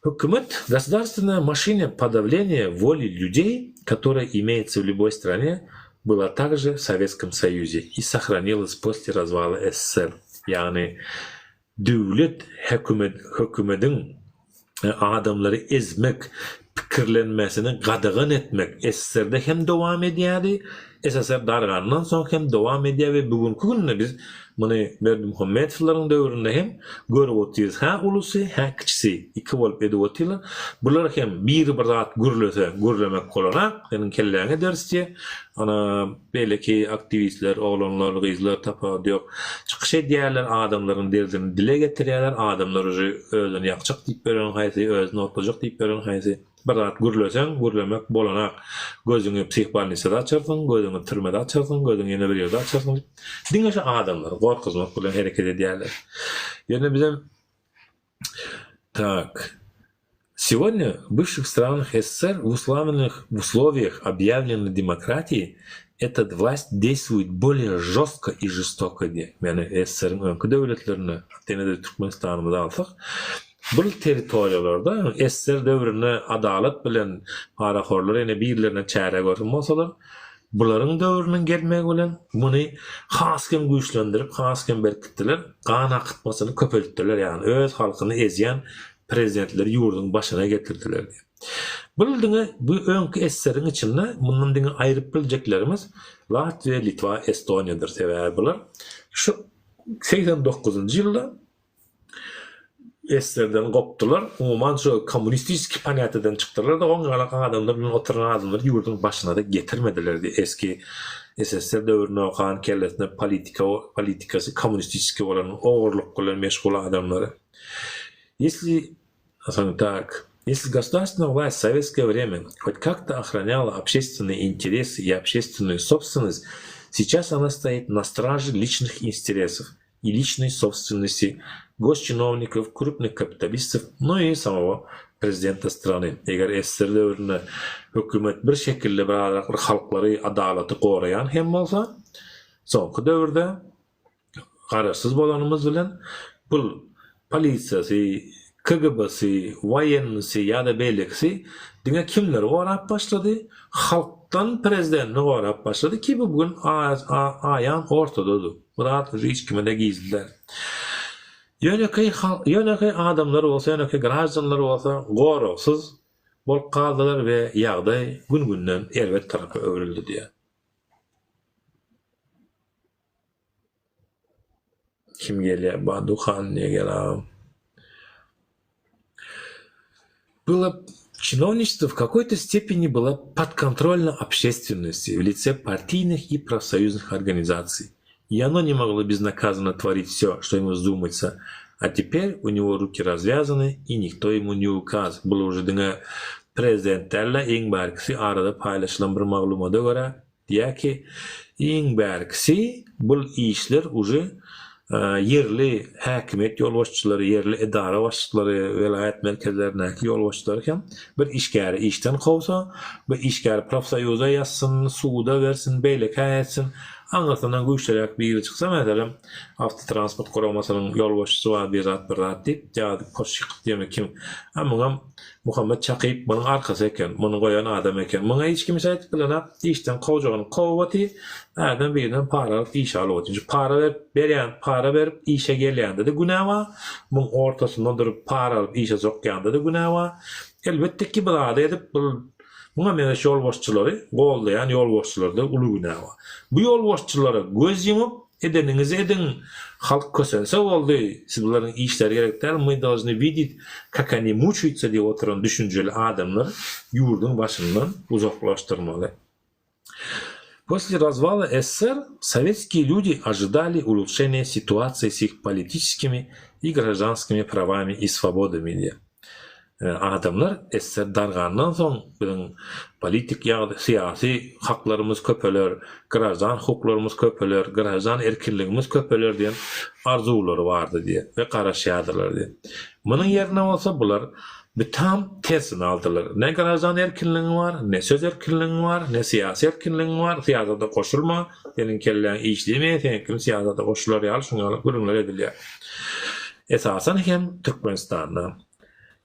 Hökümet, государственная машина подавления воли людей, которая имеется в любой стране, была также в Советском Союзе и сохранилась после развала СССР. Ýagny döwlet hökümet hökümediň adamlary ezmek, pikirlenmesini gadagan etmek SSR-de hem dowam edýärdi, SSR dargandan soň hem dowam edýär we bu günki günde biz muny Berdimuhamedowlaryň döwründe hem görüp otyrys, hä ulusy, hä kiçisi iki bolup edip otyrlar. Bular hem biri bir zat gürlese, gürlemek bolanak, seniň kelläňi ederis diýýär. Ana, beýleki aktiwistler, oglanlar, gyzlar tapawudy ýok. Çykyş edýärler, adamlaryň derdini dile getirýärler, adamlar uje özüni ýakjak diýip ýören haýsy, özüni otlajak diýip ýören haýsy. Bir zat gürleseň, gürlemek bolanak. Gözüňi psihbolnisada açarsyň, gözüňi türmede açarsyň, gözüňi ýene bir ýerde açarsyň diýip, diňe şu adamlary gorkuzmak bilen hereket edýärler. Ýöne bizem Tak. Сегодня в бывших странах СССР в условиях, в условиях объявленной демократии эта власть действует более жестко и жестоко diýýär. Ýagny SSR-iň öňki döwletlerinde, hatda ýene-de Türkmenistanymyzy alsak, Bul territoriýalarda SSR döwründe adalat bilen parahorlar ýene birlerine çäre gören bolsalar, bularyň döwrüniň gelmegi bilen muny has hem güýçlendirip, has hem berkitdiler, gan akytmasyny köpeltdiler, ýagny öz halkyny ezýän prezidentleri ýurduň başyna getirdiler diýip. Bul diňe bu öňki SSR-iň içinde mundan diňe aýryp biljeklerimiz Latwiýa, Litwa, Estoniýadyr. Sebäbi bular şu 89-njy ýylda Esserden gopdular. Umuman şu kommunistiski ponýatiýadan çykdylar-da, oň ýalak adamlar bilen oturan adamlary ýurduň başyna-da getirmediler diýip, eski SSR döwründe okan, kellesinde politika, politikasy kommunistiski bolan, ogurlyk bilen meşgul adamlary. Ýesli Soň tak, Если государственная власть в советское время хоть как-то охраняла общественные интересы и общественную собственность, сейчас она стоит на страже личных интересов и личной собственности госчиновников, крупных капиталистов, но и самого prezidenta strany. Eger SSR döwründe hökümet bir şekilde bir azrak bir halklary, adalaty goraýan hem bolsa, soňky döwürde Garaşsyz bolanymyz bilen bul polisiýasy, KGB-si, woýennisi ýa-da beýlekisi diňe kimleri gorap başlady? Halkdan prezidentini gorap başlady ki bu gün aýan ortadadyr. Bu zat uje hiç kime-de gizli däl. Ýönekeý ýönekeý adamlar bolsa, ýönekeý graždanlar bolsa goragsyz bolup galdylar we ýagdaý gün-günden erbet tarapa öwrüldi diýýär. Kim gelýär? Baduhan diýe gel agam. Было чиновничество в какой-то степени было подконтрольно общественности в лице партийных и профсоюзных организаций. И оно не могло безнаказанно творить все, что ему вздумается. А теперь у него руки развязаны, и никто ему не указ. Bul uje diňe prezident däl-de, iň bärkisi arada paýlaşylan bir maglumata görä, Diýýär ki, iň bärkisi bul işler uje ýerli häkimiýet ýolbaşçylary, ýerli edara başlyklary, welaýat merkezlerindäki ýolbaşçylary hem bir işgäri işden kowsa, bu işgär profsoýuza ýazsyn, suda bersin, beýlekä etsin, aňyrsyndan güýçliräk biri çyksa, meselem, awtotransport guramasynyň ýolbaşçysy bar bir zat, bir zat diýip, ýa-da poçşik diýmek kim, a muňam Muhammet Çakyp munuň arkasy eken, muny goýan adam eken. Muňa hiç kim iş aýdyp bilenok, işden kowjagyny kowup otyr, bärden birinden para alyp işe alyp otyr. Şu para berip berýän, para berip işe gelýände-de günä bar, muň ortasynda durup para alyp işe sokýanda-da günä bar. Elbetde ki bu zady edip bul muňa meňzeş ýolbaşçylary goldaýan ýolbaşçylarda uly günä bar. Bu ýolbaşçylara göz ýumup Edeniňizi ediň, halk kösense boldy, siz bularyň işleri gerek däl, my dolžny widit, kak oni muçaýutsa diýip oturan düşünjeli adamlary ýurduň başyndan uzaklaşdyrmaly. Posle razwala SSR sovetskiye lýudi ojidali ulutşeniýa situasiýi s ih politiçeskimi i graždanskimi prawami i swobodami diýýär. Adamlar ssr dargandan soň biziň politik ýagdaý, syýasy haklarymyz köpeler, graždan hukuklarymyz köpeler, graždan erkinligimiz köpeler diýen arzuwlary bardy diýýär we garaşýardylar diýýär. Munuň ýerine bolsa bular bitam tersini aldylar. Ne graždan erkinligiň bar, ne söz erkinligiň bar, ne syýasy erkinligiň bar, syýasata goşulma, seniň kelläň işlemeýär, sen kim syýasata goşular ýaly şuň ýaly gürrüňler edilýär. Esasan hem Türkmenistanda.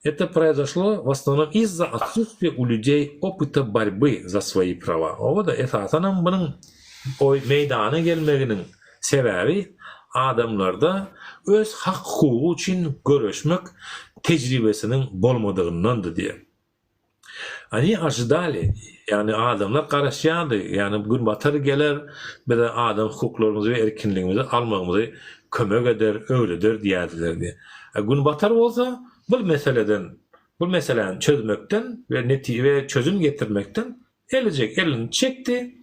Это произошло в основном из-за отсутствия у людей опыта борьбы за свои права. Oba-da esasanam munuň oý meýdana gelmeginiň sebäbi adamlarda öz hak-hukugy üçin göreşmek tejribesiniň bolmadygyndandy diýýär. Oni ojidali, ýagny adamlar garaşýardy, ýagny Günbatar geler, bize adam hukuklarymyzy we erkinligimizi almagymyzy kömek eder, öwreder diýýärdiler diýýär. A Günbatar bolsa bu meseleden, bu meseläni çözmekden we neti we çözüm getirmekden Elejek elini çekdi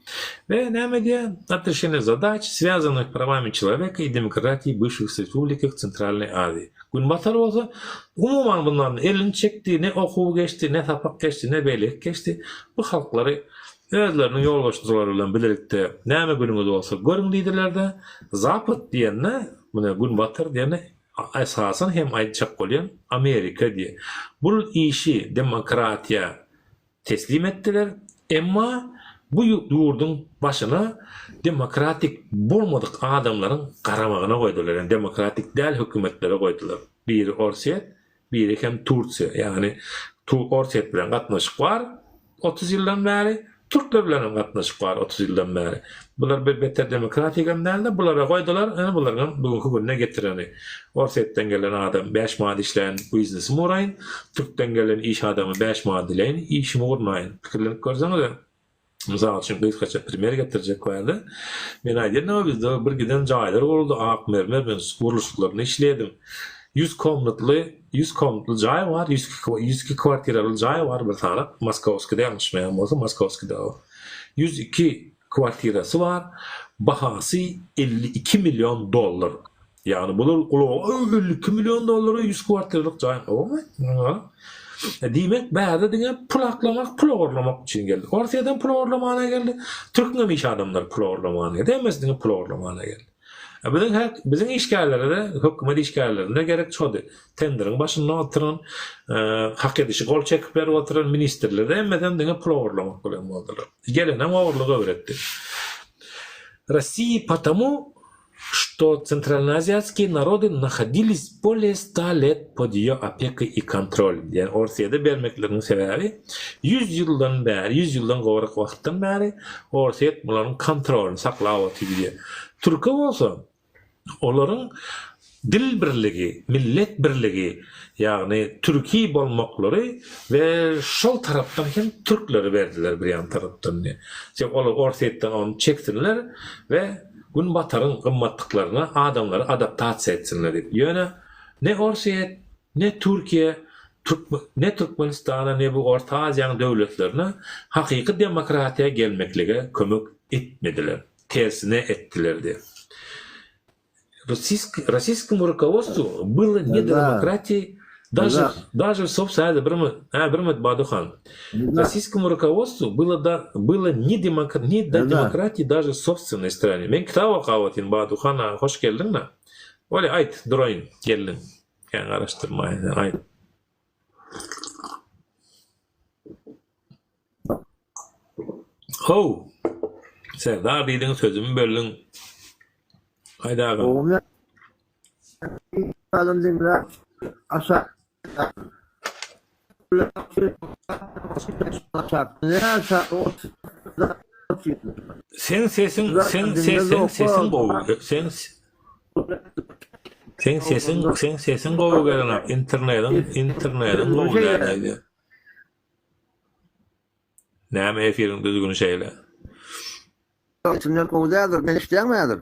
we näme edýär? Отрешение задач, связанных правами человека и demokratiýi бывших respublikах Центральной Азии. Günbatar bolsa umuman bundan elini çekdi, ne okuw geçdi, ne sapak geçdi, ne beýleki geçdi. Bu halklary özleriniň ýolbaşçylary bilen bilelikde näme günüňiz bolsa görüň diýdiler-de, Zapad diýende, muny Günbatar diýende esasan hem aýtjak bolýan Amerika diýýär. Bul işi demokratiýa teslim etdiler, emma bu ýurduň başyna demokratik bolmadyk adamlaryň garamagyna goýdular, ýagny demokratik däl hökümetlere goýdular. Biri Orsýet, biri hem Tursiýa, ýagny Orsýet bilen gatnaşyk bar 30 ýyldan bäri, türkler bilen hem gatnaşyk bar 30 ýyldan bäri. Bular bir beter demokratigem däldi, bulara goýdular, ine bularyň hem bugünki gününe getireni. Orsýetden gelen adam 5 manat işläýin, biznesimi guraýyn, türkden gelen iş adamy 5 manat diläýin, işimi gurnaýyn. Pikirlenip görseňiz, mysal üçin gysgaça primer getirjek bärde. Men aýdýan bizde bir giden jaýlar guruldy, ak mermer, men gurluşyklarynda işleýärdim. 100 komnatly, 100 komnatly jaý bar, 102 102 kwartiraly jaý bar bir sany, Moskowskide ýalňyşmaýan bolsam, Moskowskide. 102 Kwartirasy bar, bahasy 52 million dollar. Ýagny bular ulaga 52 million dollara 100 kwartiralyk jaý gowmy? Diýmek, bärde diňe pul aklamak, pul ogurlamak üçin geldi. Orsýeden pul ogurlamana geldi, türkmen iş adamlary pul ogurlamana geldi. Hemmesi diňe pul ogurlamana geldi. Biziň biziň işgärlere-de, hökümet işgärlerine gerek şody. Tenderiň başynda oturan, hak edişi gol çekip berip oturan ministrler-de hemmesem diňe pul ogurlamak bilen boldular. Gelenem ogurlyk öwretdi. России потому, что центральноазиатские народы находились более ста лет под ее опекой и контролем diýen Orsýede bermekleriniň sebäbi ýüz ýyldan bäri, ýüz ýyldan gowrak wagtdan bäri Orsýet bularyň kontrolyny saklap otyr diýýär. Türke bolsa Olaryň dil birligi, millet birligi, ýagny türki bolmaklary we şol tarapdan hem türkleri berdiler bir ýan tarapdan. Sebäbi olar Orsýetden ony çeksinler we Günbataryň gymmatlyklaryna adamlary adaptasiýa etsinler diýip. Ýöne ne Orsýet, ne Türkiýe ne Türkmenistana, ne bu Orta Aziýanyň döwletlerine hakyky demokratiýa gelmeklige kömek etmediler. Tersine etdiler diýip. Rossiýskому rukovodstwu bylo ne do demokratiýi daže daže w sobsady bir hä bir minut Baduhan. Rossiýskому rukovodstwu bylo da bylo ne ne do demokratiýi daže w sobstwennoý strane. Men kitap okap otyryn Baduhan aga hoş geldiň-le. Bolýa aýt duraýyn geldiň. Kän garaşdyrmaýyn seni aýt. How! Serdar diýdiň sözümi böldüň. Aýt agam. Gowymy adam diňläp aşak Seň sesiň seň seň sesiň gowy seň seň sesiň seň sesiň gowy gelenok internediň internediň gowy däl aýdýan. Näme efiriň düzgüni şeýle. Içimden gowy däldir. Meni eşidýäňmi häzir?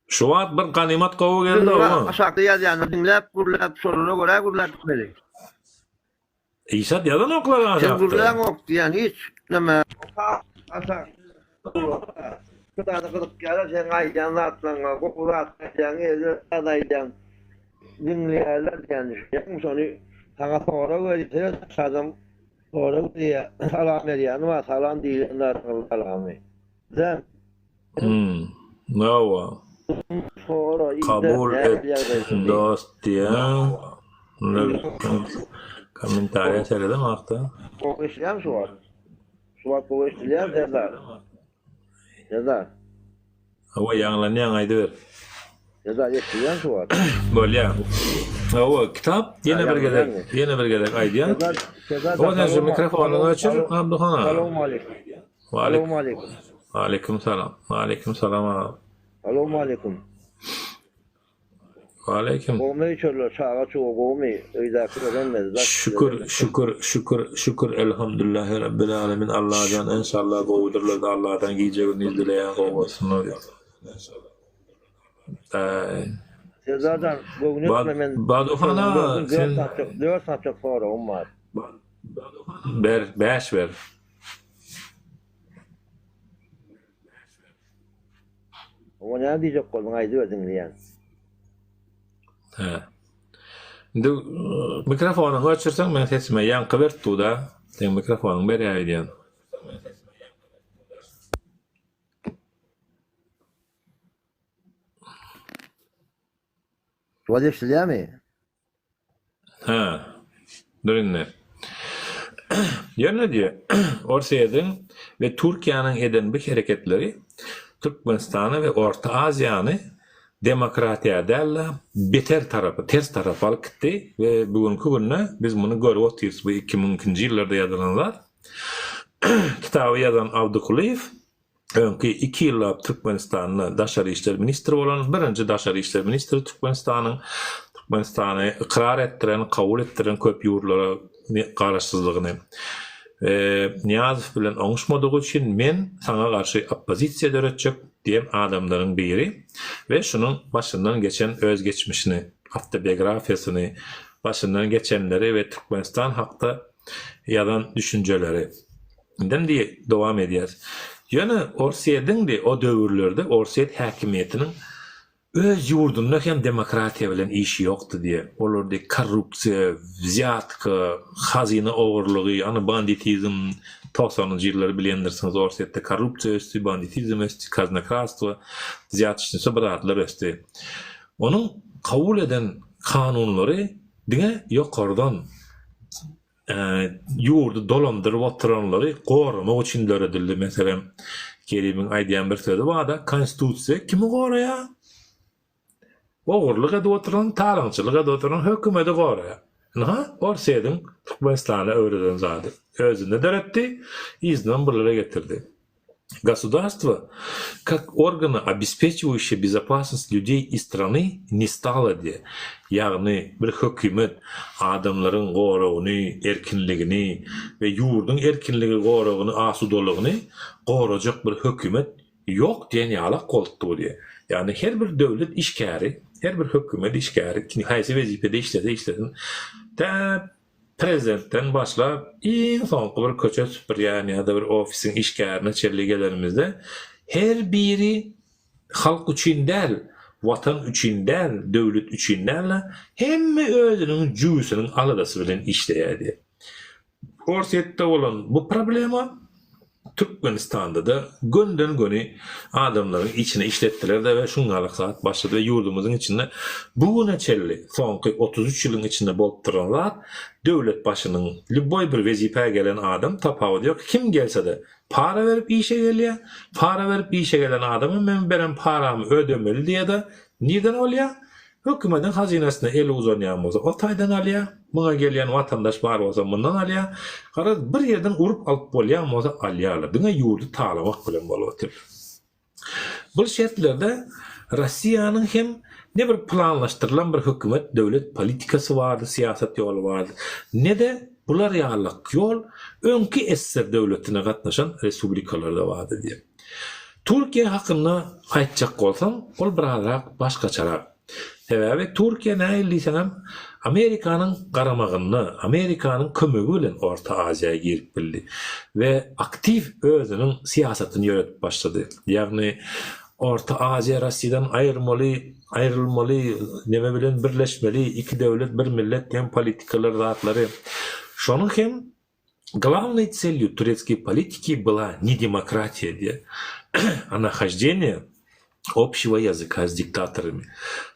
Şu wagt bir ganymat gowy geldi oňa. Aşakda ýazýanlary diňläp gürläp şolara görä gürläp gitmeli. Işat ýazanoklar aşakda. Sen gürläňok diýýän hiç neme. Aşak Şu zada gyzykýarlar seň aýdýan zatlaryňa gowy zat aýdýaň erbet zat aýdýaň diňleýärler diýýän düşünýäňmi şony. Saňa sorag berýär, seret adam sorag berýär, salam berýäni bar, salam diýlen zadyň salamy. Sen Hmm. Hawa. Sora, ide, Kabul nähili et ýagdaýda diý. dost diýýär. Kommentariýa seredemokda. Gowy eşidýäňmi şu wagt? Şu wagt gowy eşidilýärmi Serdar? Serdar. Hawa ýaňlanýaň aýdyber. Serdar eşidilýärmi şu wagt? Bolýa. Hawa kitap ýene bir gezek ýene bir gezek aýdýan. Serdar Serdar Hawa sen şu mikrofonyňy öçür Abdyhan aga. Salowmaleýkim. Salowmaleýkim. Waleýkim salam. Waleýkim salam agam. Salowmaleýkim. Waleýkim. Gowmy öýçerler çaga çuga gowmy öýdäkiler hemmesi daş Şükür şükür şükür şükür Elhamdüllahi Rabbil Alemin Allajan enşallah gowudyrlar da Alladan gije gündiz dileýän gowy bolsunlar diýip. Aý. Serdar jan göwün etme men Baduhan aga sen 4 saçak soragym bar. Ber 5 ber. Oňa näme diýjek bolduň aýdyber diňleýän. Hä. Indi mikrofonyňy öçürseň meň sesime ýaňky berip dur-da. Seň mikrofonyň berýär öýdýän. Şuwagt eşidilýärmi? Hä. Dur indi. Ýöne diýýär, Orsýetiň we Türkiýäniň eden bu hereketleri Türkmenistany we Orta Aziýany demokratiýa däl-de, beter tarapa, ters tarapa alyp gitdi we bu günki günde biz muny görüp otyrys, bu 2002-nji ýyllarda ýazylan zat. Kitaby ýazan Abdy Kulyýew Öňki iki ýyllap Türkmenistanda daşary işler ministri bolan, birinji daşary işler ministri Türkmenistanyň, Türkmenistany ykrar etdiren, kabul etdiren köp ýurtlara garaşsyzlygyny. Nyýazow bilen oňuşmadygy üçin men saňa garşy oppozisiýa döretjek diýen adamlaryň biri we şunuň başyndan geçen öz geçmişini, awtobiografiýasyny, başyndan geçenleri we Türkmenistan hakda ýazan düşünjeleri. Indem diýip dowam edýär. Ýöne Orsýetiň di o döwürlerde Orsýet häkimiýetiniň öz ýurdunda hem demokratiýa bilen işi ýokdy diýýär. Olar diýip korrupsiýa, wzýatka, hazyna ogurlygy, ýagny banditizm, togsanynjy ýyllary bilýändirsiňiz Orsýetde korrupsiýa ösdi, banditizm ösdi, kaznokradstwo, wzýatçnitsa bir zatlar ösdi. Onuň kabul eden kanunlary diňe ýokardan ýurdy dolandyryp oturanlary goramak üçin döredildi. Meselem, Kerimiň aýdýan bir sözi bar-da, Konstitusiýa kimi goraýar? Ogurlyk edip oturan, talaňçylyk edip oturan hökümeti goraýar. Ynha, Orsýetiň Türkmenistana öwreden zady. Özünde döretdi, yzyndan bulara getirdi. Gosudarstwo, kak organa, obespeçiwaýuşşe bezopasnost lýudey i strany, ne stalo diýýär. Ýagny bir hökümet adamlaryň goragyny, erkinligini we ýurduň erkinligi goragyny, asudalygyny gorajak bir hökümet ýok diýen ýalak bolupdy bu diýýär. Ýagny her bir döwlet işgäri, her bir hökümet işgäri, kim haýsy wezipede işlese işlesin, tä Prezidentden başlap, iň soňky bir köçe süpürýän ýa-da bir ofisiň işgärine çenli gelenimizde, her biri halk üçin däl, Watan üçin däl, döwlet üçin däl-de, hemme özüniň jübüsiniň aladasy bilen işleýärdi. Orsýetde bolan bu problema Türkmenistanda-da gönden-göni adamlaryň içine işletdiler-de we şuňňalak zat başlady we ýurdumyzyň içinde bu güne çenli soňky 33 ýylyň içinde bolup duran zat döwlet başynyň lýuboý bir wezipä gelen adam tapawudy ýok kim gelse-de para berip işe gelýär para berip işe gelen adama men beren paramy ödemeli diýýär-de nirden bolýar Hökümediň hazynasyna eli uzanýan bolsa o taýdan alýar, muňa gelýän watandaş bar bolsa mundan alýar. Garaz bir ýerden urup alyp bolýan bolsa alýarlar. Diňe ýurdy talamak bilen bolup otyr. Bul şertlerde Rossiýanyň hem ne bir planlaşdyrylan bir hökümet döwlet politikasy bardy, syýasat ýoly bardy, ne-de bular ýalyk ýol öňki ssr döwletine gatnaşan respublikalarda bardy diýip. Türkiýe hakynda aýtjak bolsaň, ol birazrak başgaçarak. Sebäbi Türkiýe nähili diýseňem Amerikanyň garamagynda, Amerikanyň kömegi bilen Orta Aziýa girip bildi we aktiw özüniň syýasatyny ýöredip başlady. Ýagny. Orta Aziýa Rossiýadan aýyrmaly, aýrylmaly, neme bilen birleşmeli, iki döwlet, bir millet diýen politikalar zatlary. Şonuň hem glawnoý celýu turetskiý politiki byla ne demokratiýa diýýär, a nahoždeniýe общего языка с diktatorami.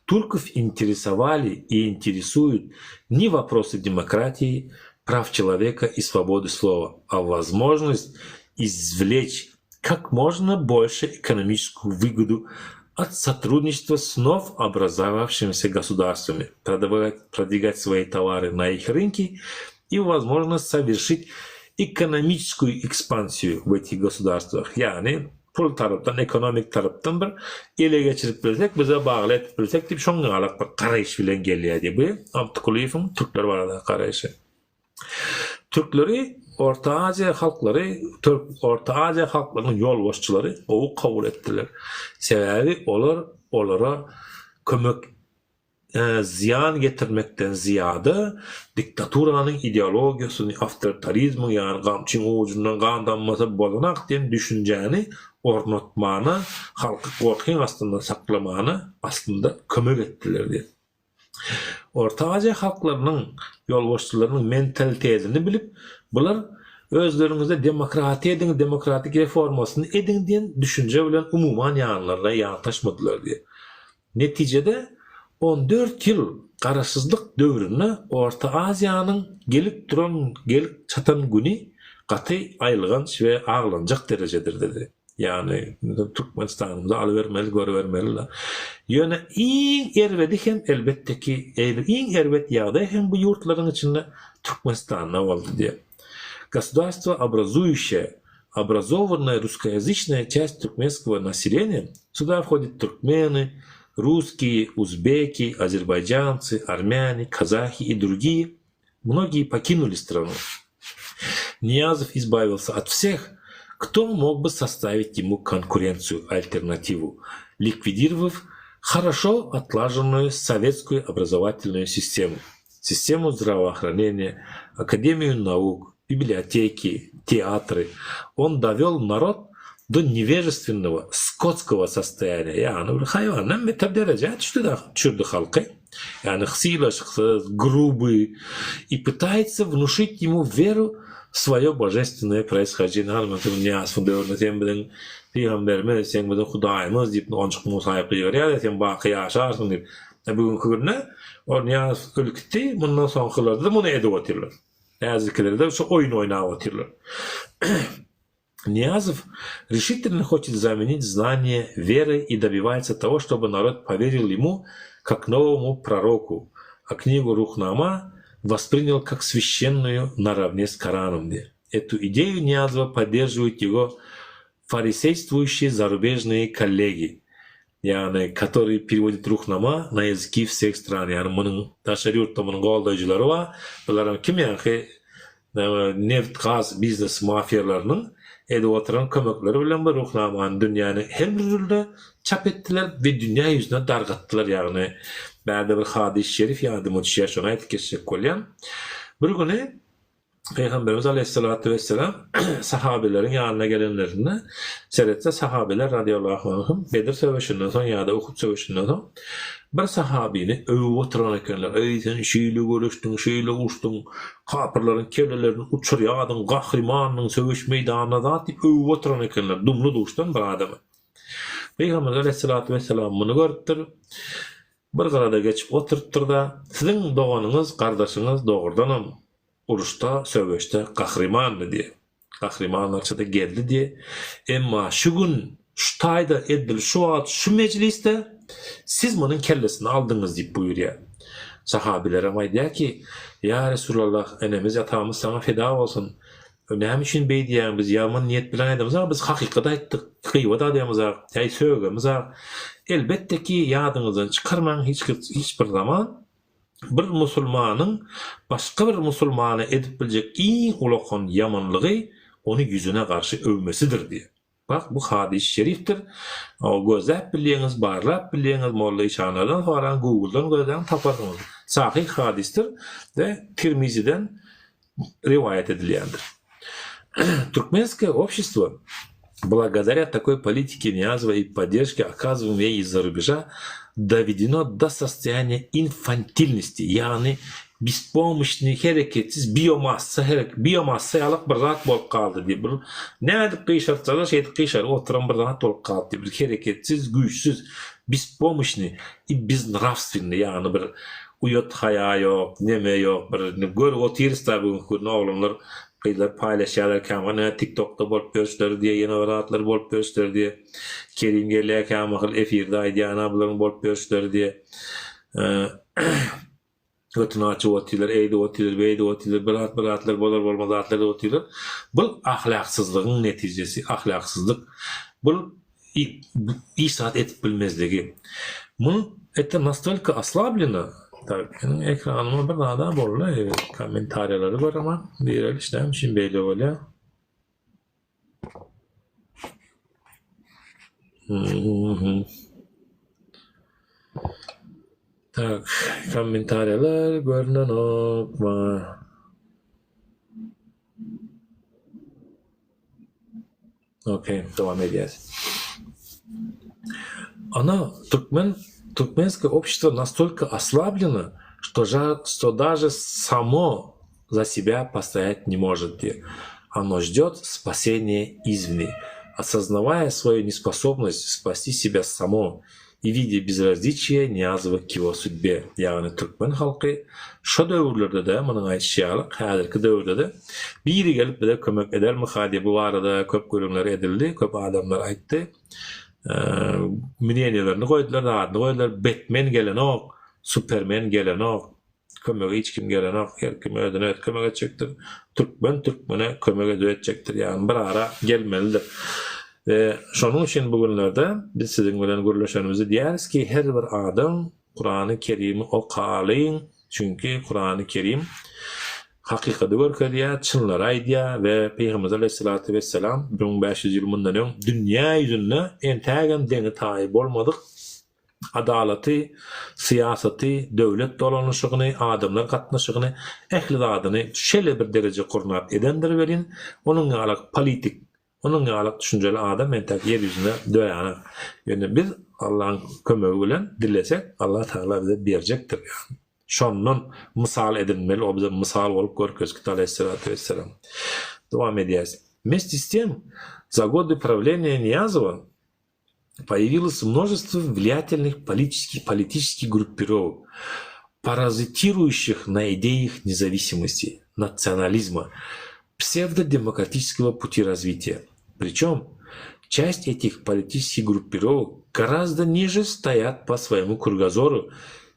Turkov interesovali i interesuют ne voprosy demokratiýi, praw çeloweka i swobody slowa, a wozmožnost izwleç kak można bolşe ekonomiçeskuýu wygodu ot sotrudniçestwa s wnow obrazowawşimisa gosudarstwami, prodwigat swoi towary na ich rynki i wozmožnost sowerşit ekonomiçeskuýu ekspansiýu w etih gosudarstwah, ýagny pul tarapdan, ekonomik tarapdan bir ele geçirip bilsek, bize bagly edip bilsek diýip şoň ýalak bir garaýyş bilen gelýär diýip. Bu Amtykulyýewiň türkler baradaky garaýşy. Türkleri Orta Aziýa halklary, türk Orta Aziýa halklarynyň ýolbaşçylary gowy kabul etdiler. Sebäbi olar olara kömek zyýan getirmekden zyýada diktaturanyň ideologiýasyny, awtoritarizmiň, ýagny gamçyň ujundan gan dammasa bozanak diýen düşünjäni ornatmana, halky gorkyň astynda saklamana aslynda kömek etdiler diýen. Orta Aziýa halklarynyň ýolbaşçylarynyň mentalitetini bilip, bular özleriňize demokratiýa ediň, demokratik reformasyny ediň diýen düşünje bilen umuman ýanlaryna ýantaşmadylar diýen. Netijede, on dört ýyl garaşsyzlyk döwründe Orta Aziýanyň gelip duran, gelip çatan güni gaty aýylganç we aglanjak derejedir dedi. Ýagny, Türkmenistanymyzy alybermeli, görübermeli-le. Ýöne iň erbedi hem, elbetde ki, iň erbet ýagdaý hem bu ýurtlaryň içinde Türkmenistanda boldy diýýär. Gosudarstwo obrazujuşeýe obrazovanная русскоязычная часть туркменского населения, сюда входят туркмены, русские, узбеки, азербайджанцы, армяне, казахи и другие, многие покинули страну. Ниязов избавился от всех, кто мог бы составить ему конкуренцию, альтернативу, ликвидировав хорошо отлаженную советскую образовательную систему, систему здравоохранения, академию наук, библиотеки, театры. Он довел народ до невежественного, скотского состояния. Ýagny bir haýwandan beter derejä düşdi düşürdi halky. Ýagny sylaşyksyz, gruby и пытается внушить ему веру в свое божественное происхождение. Hany men seniň Nyýazowyň döwründe sen biziň pygamberimiz, sen biziň hudaýymyz diýip Onjuk Musaýew gygyrýardy, sen baky ýaşarsyň diýip. Bugünki günde ol Nyýazow ölüp gitdi, mundan soňkylarda muny edip otyrlar. Häzirkiler-de şu oýun oýnap otyrlar. Nyýazow решительно хочет заменить знание верой и добивается того, чтобы народ поверил ему как новому пророку, а книгу Ruhnama воспринял как священную наравне с Кораном diýýär. Эту идею Nyýazowa поддерживают его фарисействующие зарубежные коллеги. Ýagny, который переводит Ruhnama na ýazyki wseh stran, ýagny munuň daşary ýurtda munuň goldaýjylary bar, bularam kim ýaňky neft-gaz biznes mafiýalarynyň edip oturan kömekleri bilen bu Ruhnamany dünýäniň her bir ýerinde çap etdiler we dünýä ýüzüne dargatdylar, ýagny bärde bir hadys şerif ýadyma düşýär şony aýdyp geçjek bolýan. Bir güni Pygamberimiz aleýhissalatu wesselam sahabeleriň ýanyna gelenlerinde, seretse sahabeler radyýallahu anhum Bedir söweşinden soň ýa-da Uhud söweşinden soň bir sahabyny öwüp oturan ekenler, Eý, sen şeýle göreşdiň, şeýle uruşdyň, kapyrlaryň kellelerini uçurýardyň, gahrymandyň söweş meýdanynda zat diýip öwüp oturan ekenler dumly-duşdan bir adamy. Pygamberimiz aleýhissalatu wesselam muny görüpdir. Bir gyrada geçip oturypdyr-da, Siziň doganyňyz, gardaşyňyz dogrudanam uruşda, söweşde gahrymandy diýýär. Gahrymanlarça-da geldi diýýär. Emma şu gün, şu taýda, edil şu wagt, şu mejlisde siz munuň kellesini aldyňyz diýip buýurýar. Sahabylaram aýdýar ki, Ýa Resulallah, enemiz, atamyz saňa feda bolsun. Näme üçin beý diýýäň, biz ýaman niýet bilen aýdamyzak, biz hakykat aýtdyk, gybat adamyzak, ýa sögemizak. Elbetde ki, ýadyňyzdan çykarmaň hiç hiç bir zaman bir musulmanyň başga bir musulmana edip biljek iň ulakan ýamanlygy ony ýüzüne garşy öwmesidir diýýär. Bak bu hadys şerifdir. Gözläp bilýäňiz, barlap bilýäňiz, molla işanlardan soraň, googledan gözläň taparsyňyz. Sahyh hadysdyr we Tirmiziden riwaýat edilýändir. Türkmenskoe obşestwo. Благодаря такой политике Ниязова и поддержке, оказываемой ей из-за рубежа, доведено до состояния инфантильности, ýagny bespomощный, hereketsiz biomassa, biomassa ýalak bir zat bolup galdy diýip, bir nädip gyşartsalar şeýdip gyşaryp oturan bir zat bolup galdy diýip, bir hereketsiz, güýçsüz, bespomощный i beznrawstwennyý, ýagny bir uýat-haýa ýok, neme ýok, bir görüp otyrys-da bu günki günde oglanlar Gyzlar paýlaşýarlar kämahal ine tiktokda bolup ýörüşleri diýe ýene bir zatlar bolup ýörüşleri diýe Kerim gelýär kämahal efirde aýdýar ina bularyň bolup ýörüşleri diýe götüni açyp otyrlar eýdip otyrlar beýdip otyrlar bir zat bir zatlar bolar bolmaz zatlar edip otyrlar bul ahlaksyzlygyň netijesi ahlaksyzlyk bul Hiç zat edip bilmezligi. Muny это nastolko oslableno. Tak, meniň ekranyma bir zada boldy. Kommentariýalary göreman. Direliş näme üçin beýle bolýar? Tak, kommentariýalar görünenok maňa. Okey, dowam edýäs. Ana, türkmen, türkmenskoe общество nastolko oslableno, что ža, что даже samo za sebâ postoýat ne может diýýär. Ono ždет spaseniýa izwne, osoznawaýa svoýu nesposobnost spasti sebâ samo i widýa bezrazliçiýe Nyýazowa k ýego sudbe, ýagny türkmen halky şo döwürlerde-de, munuň aýdyşy ýaly, häzirki döwürde-de biri gelip bize kömek edermika diýip bu barada köp gürrüňler edildi, köp adamlar aýtdy. Mneniýelerini goýdular, zadyny goýdular, Betmen gelenok, Supermen gelenok. Kömege hiç kim gelenok, her kim özüne özi kömek etjekdir. Türkmen türkmene kömek edip etjekdir, ýagny bir ara gelmelidir. We şonuň üçin bu günlerde biz siziň bilen gürleşenimizde diýýäris ki, her bir adam Kurany Kerimi okalyň, çünki Kurany Kerim hakykady görkezýär, çynlary aýdýar we Pygamberimiz aleýhissalatu wesselam 1500 ýyl mundan öň dünýä ýüzünde entägem deňi-taýy bolmadyk Adalaty, syýasaty, döwlet dolanyşygyny, adamlar gatnaşygyny, ähli zadyny şeýle bir dereje gurnap edendir welin, onuň ýalak politik, onuň ýalak düşünjeli adam entäk ýer ýüzünde döränak. Ýöne biz Allaň kömegi bilen dilesek, Allah Tagala bize berjekdir. Ýagny şondan mysal edinmeli, o bize mysal bolup görkezgit aleýhissalatu wessalam. Dowam edýäris. Wmesте s tem, za gody prawleniýa Niýazowa Появилось множество влиятельных политических политических группировок, паразитирующих на идеях независимости, национализма, псевдодемократического пути развития. Причем часть этих политических группировок гораздо ниже стоят по своему кругозору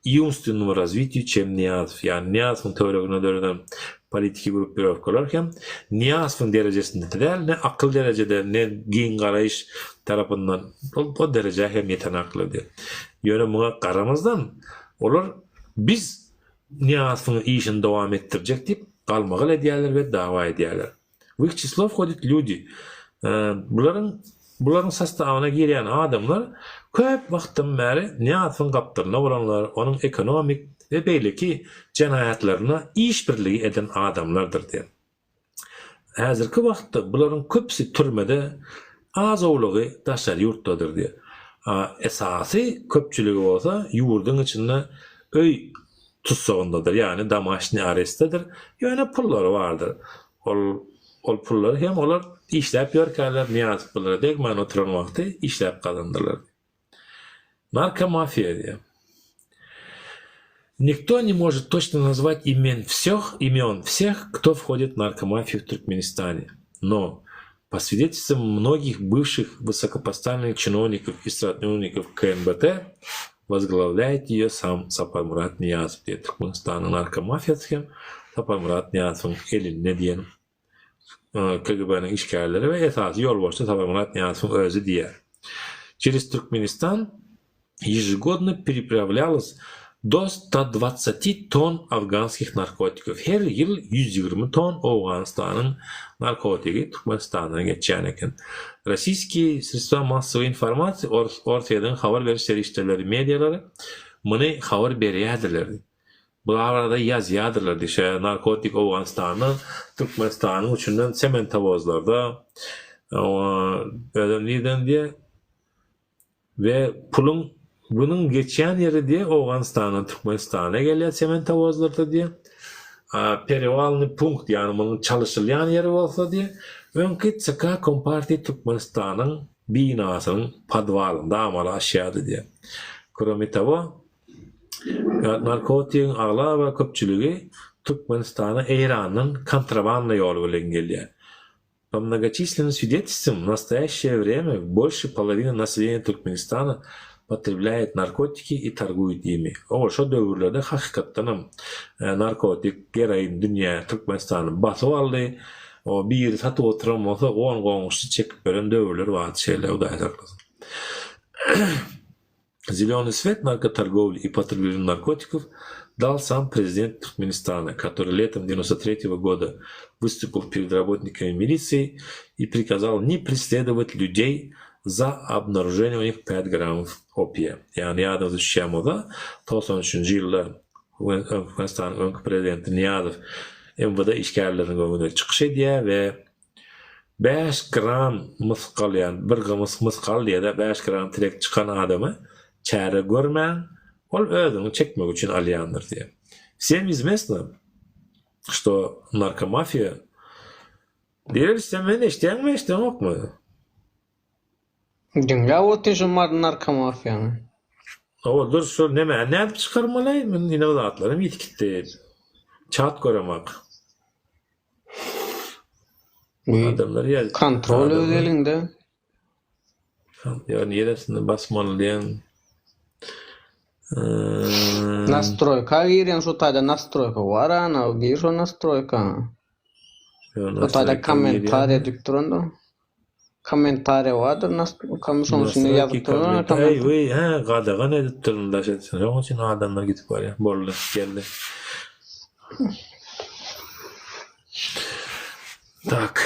и умственному развитию, чем Nyýazow. Ýagny Nyýazowyň töwereginde döreden politiki gruppirowkalar hem Nyýazowyň derejesinde däl, ne akyl derejede, ne giň garaýyş tarapyndan ol o derejä hem ýetenaklar diýip. Ýöne muňa garamazdan, olar biz Nyýazowyň işini dowam etdirjek diýip galmagal edýärler we dawa edýärler. W ich çislo whodit lýudi. Bularyň bularyň sostawyna girýän adamlar köp wagtdan bäri Nyýazowyň gapdalynda bolanlar, onuň ekonomik we beýleki jenaýatlaryna işbirligi eden adamlardyr diýen. Häzirki wagtda bularyň köpüsi türmede, az-owlagy daşary ýurtdadyr diýen. A esasy köpçüligi bolsa ýurduň içinde öý tussagyndadyr, ýagny domaşnyý arestdedir, ýöne pullary bardyr. Ol ol pullary hem olar işläp ýörkäler, Nyýazow bulara degmän oturan wagty işläp gazandylar. Narkomafiýa diýýär. Nikto ne может точно назвать имен всех, имен всех, кто входит в наркомафию в Туркменистане. Но по свидетельствам многих бывших высокопоставленных чиновников и сотрудников КНБТ, возглавляет ее сам Saparmyrat Nyýazow diýýär. Türkmenistanyň narkomafiýasy hem Saparmyrat Nyýazowyň elinde diýen KGB-niň işgärleri we esasy ýolbaşçy Saparmyrat Nyýazowyň özi diýýär. Через Türkmenistan ежегодно переправлялось do 120 ton afganskih narkotikow. Her ýyl 120 ton Owganystanyň narkotigi Türkmenistandan geçýän eken. Rossiýskiý sredstva massowoý informasiýa, Orsýetiň habar beriş serişdeleri, medialary muny habar berýärdiler. Bu barada ýazýardylar diýşe, narkotik Owganystandan Türkmenistanyň üçünden sementowozlarda. Özem nirden diýýär? We puluň günüň geçýän ýeri diýýär Owganystandan Türkmenistana gelýär sementowozlarda diýýär. Perewalnyý punkt ýagny munuň çalyşylýan ýeri bolsa diýýär, öňki ÇK Kompartiýa Türkmenistanyň binasynyň podwalynda amala aşýardy diýýär. Krome togo, narkotigiň aglaba köpçüligi Türkmenistana Eýrandan kontrabanda ýoly bilen gelýär. По многочисленным свидетельствам, в настоящее время больше половины населения Туркменистана потребляет наркотики и торгует ими. Oňa şo döwürlerde hakykatdanam narkotik, geroin dünýä Türkmenistany basyp aldy. O biri satyp oturan bolsa on goňşusy çekip beren döwürler bardy şeýle Hudaý saklasyn. Zeleniý svet narkotorgowli i potrеблению narkotikov dal sam prezident Türkmenistana, который letom 93 года выступил перед работниками милиции и приказал не преследовать людей за обнаружение у них 5 gramов опия. Ýagny ýadyňyza düşýän bolsa, 93-nji ýylda Türkmenistanyň öňki prezidenti Nyýazow MWD işgärleriniň öňünde çykyş edýär we 5 gram mysgal ýagny bir gymys mysgal diýýär-de, 5 gram tirek çykan adamy çäre görmäň, ol özüniň çekmegi üçin alýandyr diýýär. Wsem izwestno, şto narkomafiýa Direliş sen meni eşidýäňmi eşideňokmy? Diňläp otyr şu narkomafiýany. Hawa dur şu nemäni nädip çykarmaly men ine zatlarym ýitip gitdi. Çat göremak. Adamlar ýaz. Kontrol öz eliňde. Ýa niresini basmaly diýen. Nastroýka girýän şu taýda nastroýka bar ana gir şo nastroýka. Şu taýda kommentariýa diýip durandyr. Kommentariýa bardyr nas şoň içinde ýazyp duran Eý weý hä gadagan edipdirin daş etsin şoň üçin adamlar gidip barýar boldy geldi. Tak.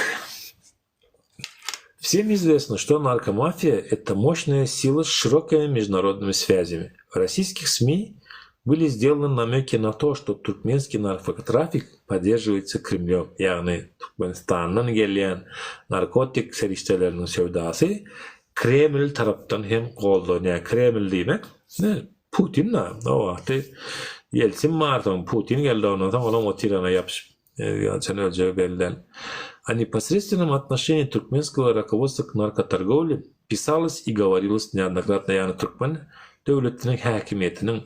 Всем известно, что наркомафия это мощная сила с широкими международными связями. В российских СМИ были сделаны намеки на то, что туркменский наркотрафик поддерживается Кремлем, ýagny Türkmenistandan gelýän narkotik serişdeleriniň söwdasy Kreml tarapdan hem goldanýar. Kreml diýmek, Putin-da, o wagty Ýeltsin bar, soň Putin geldi, ondan soň olam otyrana ýapyşyp, haçan öljegi belli däl. О непосредственном отношении туркменского руководства к наркоторговле pisalось и govorilось neodnokratno, ýagny türkmen döwletiniň häkimiýetiniň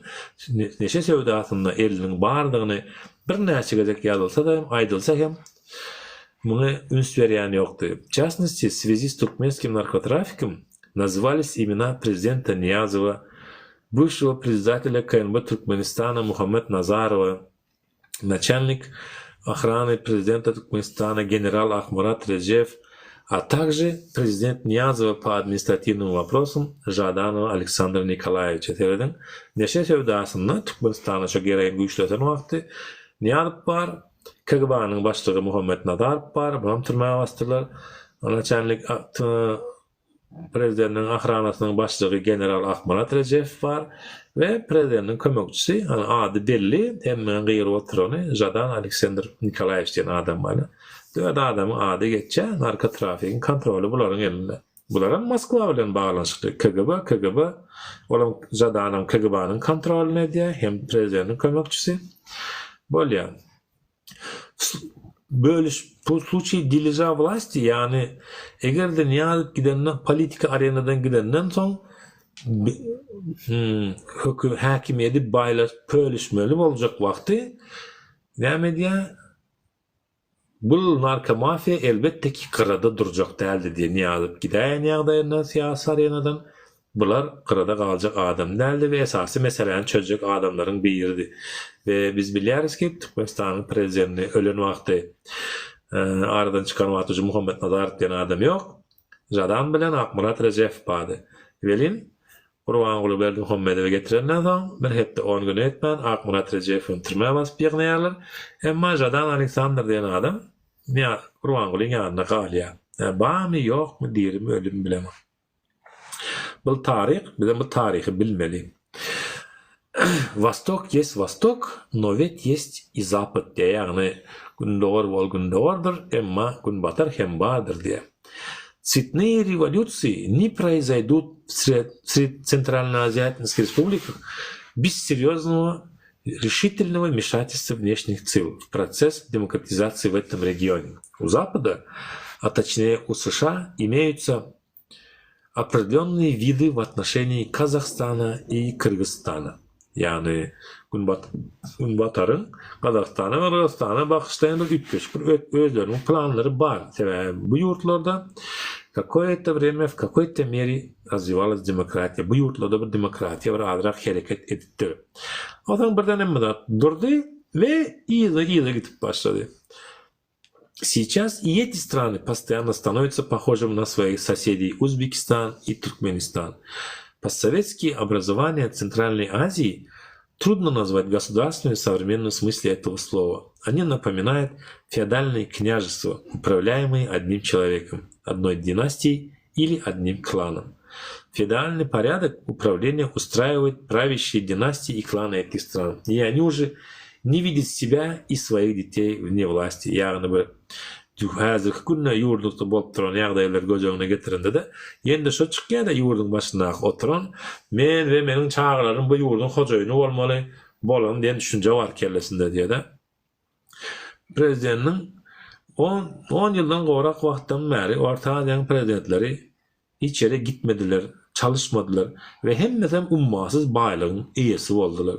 neşe söwdasynda eliniň bardygyny birnäçe gezek ýazylsa-da hem, aýdylsa hem, muňa üns berýän ýokdy. W çasnosti, w swezi s turkmenskim narkotrafikom nazywались imena prezidenta Nyýazowa, bywşego predsedatelýa KNB Türkmenistana Muhammet Nazarowa, naçalnik ohrany prezidenta Türkmenistana general Akmyrat Rejew, a takže prezident Nyýazowa po administratiwnym waprosam Žadanowa Aleksandra Nikolaýewiçe serediň. Neşe söwdasynda Türkmenistanda şo geregiň güýçlesen wagty Nyýazow bar, KGB-nyň başlygy Muhammet Nazarow bar, bulam türmä basdylar. Naçalnik Prezidentiň ohranasynyň başlygy general Akmyrat Rejepow bar we prezidentiň kömekçisi, hany ady belli, hemmäň gygyryp oturany Žadan Aleksandr Nikolaýewiç diýen adam bar. Dört adamyň ady geçýär, narkotrafigiň kontroly bularyň elinde. Bularam Moskwa bilen baglanyşykly, KGB, KGB, olam Žadanam KGB-niň kontrolyny edýär, hem prezidentiň kömekçisi bolýar. Bölüş bu sluçaý deleža wlasti ýagny eger-de Nyýazow gidenden politika arenadan gidenden soň höküm häkimiýedi baýlaş pölüşmeli boljak wagty näme edýär bul narkomafiýa elbetde ki gyrada durjak däldi diýe Nyýazow gidäýen ýagdaýynda syýasy arenadan Bular gyrada galjak adam däldi we esasy meseläni çözjek adamlaryň biridi. We biz bilýäris ki, Türkmenistanyň prezidenti ölen wagty, aradan çykan wagty uje Muhammet Nazarow diýen adam ýok. Žadan bilen Akmyrat Rejepow bardy. Welin, Gurbanguly Berdimuhamedowy getirenden soň, bir hepde on gün etmän Akmyrat Rejepowy türmä basyp ýygnaýarlar. Emma Žadan Aleksandr diýen adam Gurbangulyň ýanynda galýar. Barmy, ýokmy, dirimi, ölümi bilemok. Bul taryh, bizem bu taryhy bilmeli. Wostok ýest wostok, no wet ýest i zapad diýýär, ýagny Gündogar bol gündogardyr, emma Günbatar hem bardyr diýýär. Цветные революции не произойдут в Центральноазиатских республиках без серьезного решительного вмешательства внешних сил в процесс демократизации в этом регионе. У Запада, а точнее у США, имеются определенные виды в отношении Казахстана и Кыргызстана. Ýagny Günbataryň Gazagystana we Gyrgyzystana bakyşda hem bir üýtgeşik bir özleriniň planlary bar. Sebäbi bu ýurtlarda kakoýe-to wremýa w kakoý-to meri razwiwalas demokratiýa. Bu ýurtlarda bir demokratiýa bir azrak hereket edipdir. Onsoň birden hemme zat durdy we yza-yza gidip başlady. Сейчас и эти страны постоянно становятся похожими на своих соседей Узбекистан и Туркменистан. Постсоветские образования Центральной Азии трудно назвать государственными в современном смысле этого слова. Они напоминают феодальные княжества, управляемые одним человеком, одной династией или одним кланом. Феодальный порядок управления устраивает правящие династии и кланы этих стран. И они уже не видят себя и своих детей вне власти. Ýagny bir häzirki günde ýurdumyzda bolup duran ýagdaýlary göz öňüne getirende-de, ýene-de şo çykýar-da ýurduň başyndaky oturan, men we meniň çagalarym bu ýurduň hojaýyny bolmaly, bolan diýen düşünje bar kellesinde diýýär-de. Prezidentiň on, on ýyldan gowrak wagtdan bäri Orta Aziýanyň prezidentleri hiç ýere gitmediler, çalyşmadylar we hemmesem ummasyz baýlygyň eýesi boldular.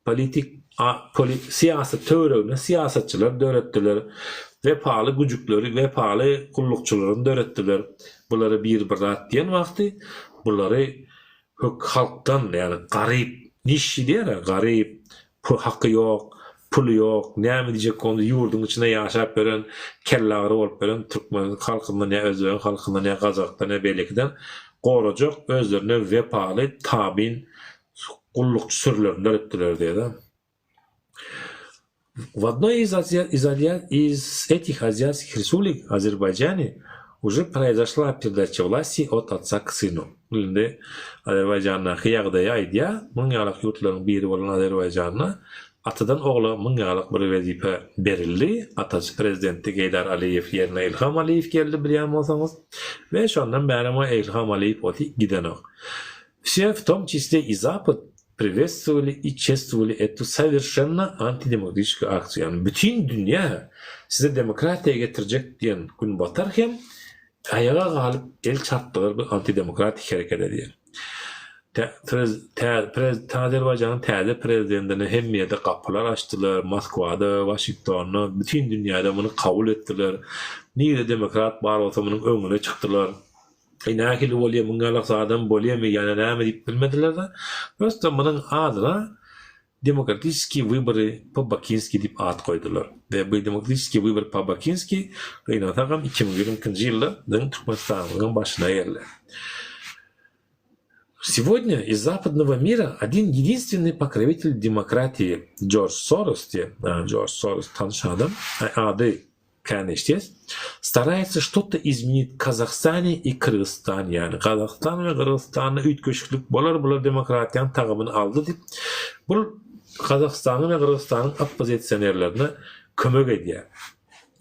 Politik, a, poli, syýasy töweregine syýasatçylar döretdiler, wepaly güjükleri, wepaly gullukçylaryny döretdiler. Bulara biri bir zat diýen wagty bulary Hök halkdan ýagny garyp nişşi diýer-ä garyp pul haky ýok puly ýok näme diýjek boldy ýurduň içinde ýaşap ýören kellagyry bolup ýören türkmen halkyndan ýa özbegiň halkyndan ýa gazakdan ýa beýlekiden gorajak özlerine wepaly tabyn gullukçy sürülerini döretdiler diýer-ä. В одной из, из, из этих азиатских республик, Азербайджане, уже произошла передача власти от отца к сыну. Indi Azerbaýjandaky ýagdaýy aýdýar. Muň ýalak ýurtlaryň biri bolan Azerbaýjanda atadan ogla muň ýalak bir wezipe berildi. Atasy prezidentdi Geýdar Aliýew ýerine Ilham Aliýew geldi bilýän bolsaňyz. We şondan bärem o Ilham Aliýew oty gidenok. Все, в том числе и Zapad, priwetstwowali i çestwowali etu sowerşenno antidemokratiçeskiý aktsiýu, ýagny bütin dünýä size demokratiýa getirjek diýen Günbatar hem aýaga galyp el çarpdylar bu antidemokratik herekete diýen. Azerbaýjanyň täze prezidentine hemme ýerde gapylar açdylar, Moskwada, Waşingtonda, bütin dünýäde muny kabul etdiler. Nirede demokrat bar bolsa munuň öňüne çykdylar. Eý nähili bolýa muň ýalak zadam bolýamy ýa näme diýip bilmediler-de. Prosta munuň adyna demokratiskiý wybory po bakinski diýip at goýdular. We bu demokratiskiý wybor po bakinski gynansagam 2022-nji ýylda biziň Türkmenistanymyzyň başyna geldi. Сегодня из западного мира один единственный покровитель demokratiýi Jorj Soros diýen, Jorj Soros tanyş adam, ady Kän eşidýäs. Starается что-то izmenit Kazahstane i Kyrgyzstan ýagny Gazagystan we Gyrgyzystanda üýtgeşiklik bolar bular demokratiýanyň tagamyny aldy diýip bul Gazagystanyň we Gyrgyzystanyň oppozisionerlerine kömek edýär.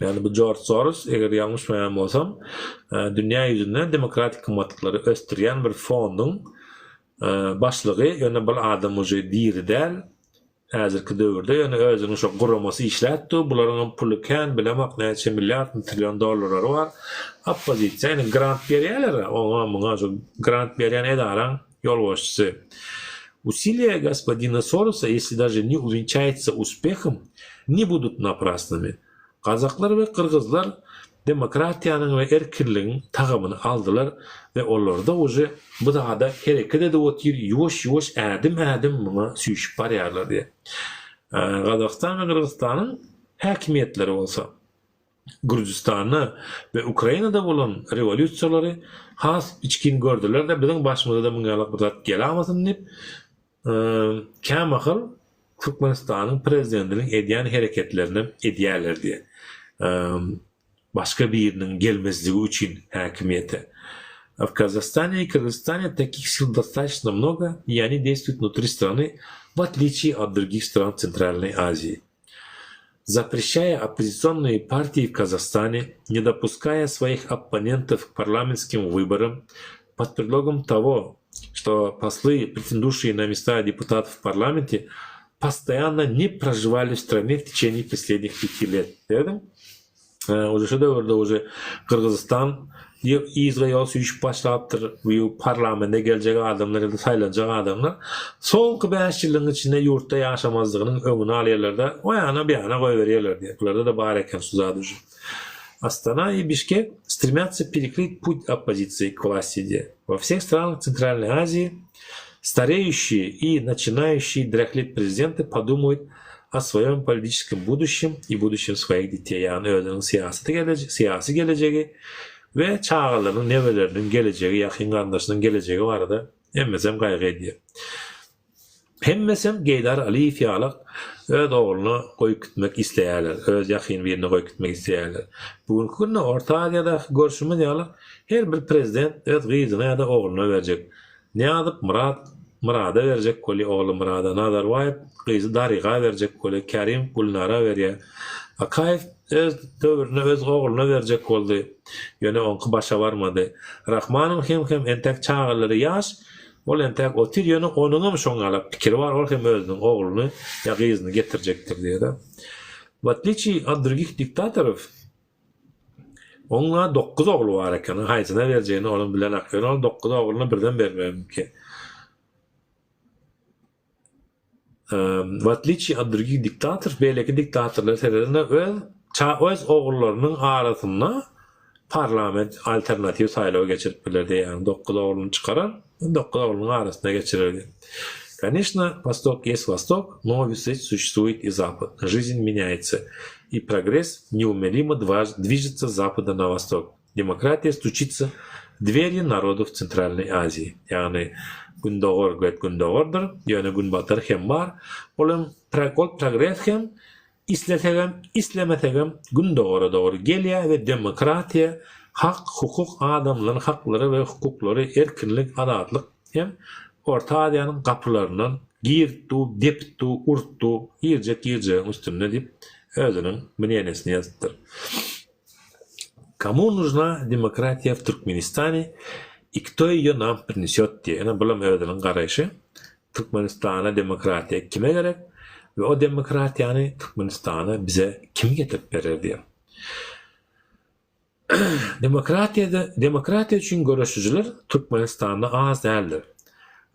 Ýagny bu Jorj Soros eger ýalňyşmaýan bolsam dünýä ýüzünde demokratik gymmatlyklary ösdürýän bir fonduň başlygy ýöne bul adam uje diri däl Häzirki döwürde ýöne özüniň şo guramasy işläp dur, bularyňam puly kän bilemok näçe milliardmy trillion dollarlary bar. Oppozisiýa indi grant berýäler-ä oňa muňa şo grant berýän edaraň ýolbaşçysy. Усилия господина Сороса, если даже не увенчается успехом, не будут напрасными. Gazaklar we gyrgyzlar demokratiýanyň we erkinligiň tagamyny aldylar we olarda uje bu zada hereket edip otyr ýuwaş ýuwaş ädim ädim muňa süýşüp barýarlar diýýär. Gazagystan we Gyrgyzystanyň häkimiýetleri bolsa Gürjüstanda we Ukrainada bolan rewolýusiýalary has içgin gördüler-de biziň başymyza-da muň ýalak bir zat gelamasyn diýip Kämahal Türkmenistanyň prezidentiniň edýän hereketlerinem edýärler diýýär. Başga biriniň gelmezligi üçin häkimiýete. W Kazahstane i Kyrgyzstane takih sil dostatoçno mnogo i oni deýstwuýut vnutri strany w otliçiýe ot drugih stran Tsentralnoý Aziýi. Запрещая оппозиционные партии в Казахстане, не допуская своих оппонентов к парламентским выборам, под предлогом того, что послы, претендующие на места депутатов в парламенте, постоянно не проживали в стране в течение последних пяти лет. Diýdim. Uje şu döwürde uje Gyrgyzystan yzga ýol süýşüp başlapdyr. Bu parlamente geljek adamlar ýa-da saýlanjak adamlar soňky bäş ýylyň içinde ýurtda ýaşamazlygynyň öňüni alýarlar-da, o ýana bu ýana goýberýärler diýýär. Bularda-da bar eken şu zat uje. Astana и Бишкек стремятся перекрыть путь оппозиции к власти diýýär. Во всех странах Центральной Азии стареющие и начинающие дряхлеть президенты подумают o svoýom politiçeskom buduşem i buduşem svoýih detey, ýagny özüniň syýasaty gelejegi, syýasy gelejegi we çagalarynyň, nebeleriniň gelejegi, ýakyn garyndaşynyň gelejegi barada hemmesem gaýgy edýär. Hemmesem Geýdar Aliýew ýalak öz ogluny goýup gitmek isleýärler, öz ýakyn birini goýup gitmek isleýärler. Bu günki günde Orta Aziýadaky görşümiz ýaly her bir prezident öz gyzyna ýa-da ogluna berjek. Nyýazow Myrat Myrada berjek bolýa ogly Myrada, Nazarbaýew gyzy Dariga berjek bolýa, Kerimow Gülnara berýä. Akaýew öz döwründe öz ogluna berjek boldy. Ýöne oňky başa barmady. Rahmanow hem hem entäk çagalary ýaş, ol entäk otyr ýöne onuňam şoň ýalak pikiri bar, ol hem özüniň ogluny ýa gyzyny getirjekdir diýýär. W otliçiý ot drugih diktatorow Oňa dokuz ogly bar eken. Haýsyna berjegini olam bilenak. Ýöne ol dokuz ogluny birden bermegi mümkin. W otliçiý ot drugih diktatorow, beýleki diktatorlara seredende öz öz ogullarynyň arasynda parlament alternatiw saýlaw geçirip bilerdi. Ýagny dokuz ogluny çykarar, dokuz oglunyň arasynda geçirerdi. Koneçno, Wostok ýest Wostok, no wýsýt suşestwuýet i Zapad. Жизнь menýaýtsa. I progres neumolimo dwižetsa s zapada na wostok. Demokratiýa stuçitsa w dweri narodow Tsentralnoý Aziýi. Ýagny Gündogar göt Gündogardyr, ýöne Günbatar hem bar. Ol hem ol progres hem Islesegem, islemesegem Gündogara dogry gelýär we demokratiýa, hak, hukuk, adamlaryň haklary we hukuklary, erkinlik, azatlyk hem Orta Aziýanyň gapylaryndan girtdu, depdu, urtdu, girjek girjegiň üstünde diýip, özüniň mneniýesini ýazypdyr. Komu nujna demokratiýa w Türkmenistane i kto eýo nam prinesýot diýýär. Ine bulam özüniň garaýşy. Türkmenistana demokratiýa kime gerek we o demokratiýany Türkmenistana bize kim getirip berer diýýär. Demokratiýada demokratiýa üçin göreşijiler Türkmenistanda az däldir.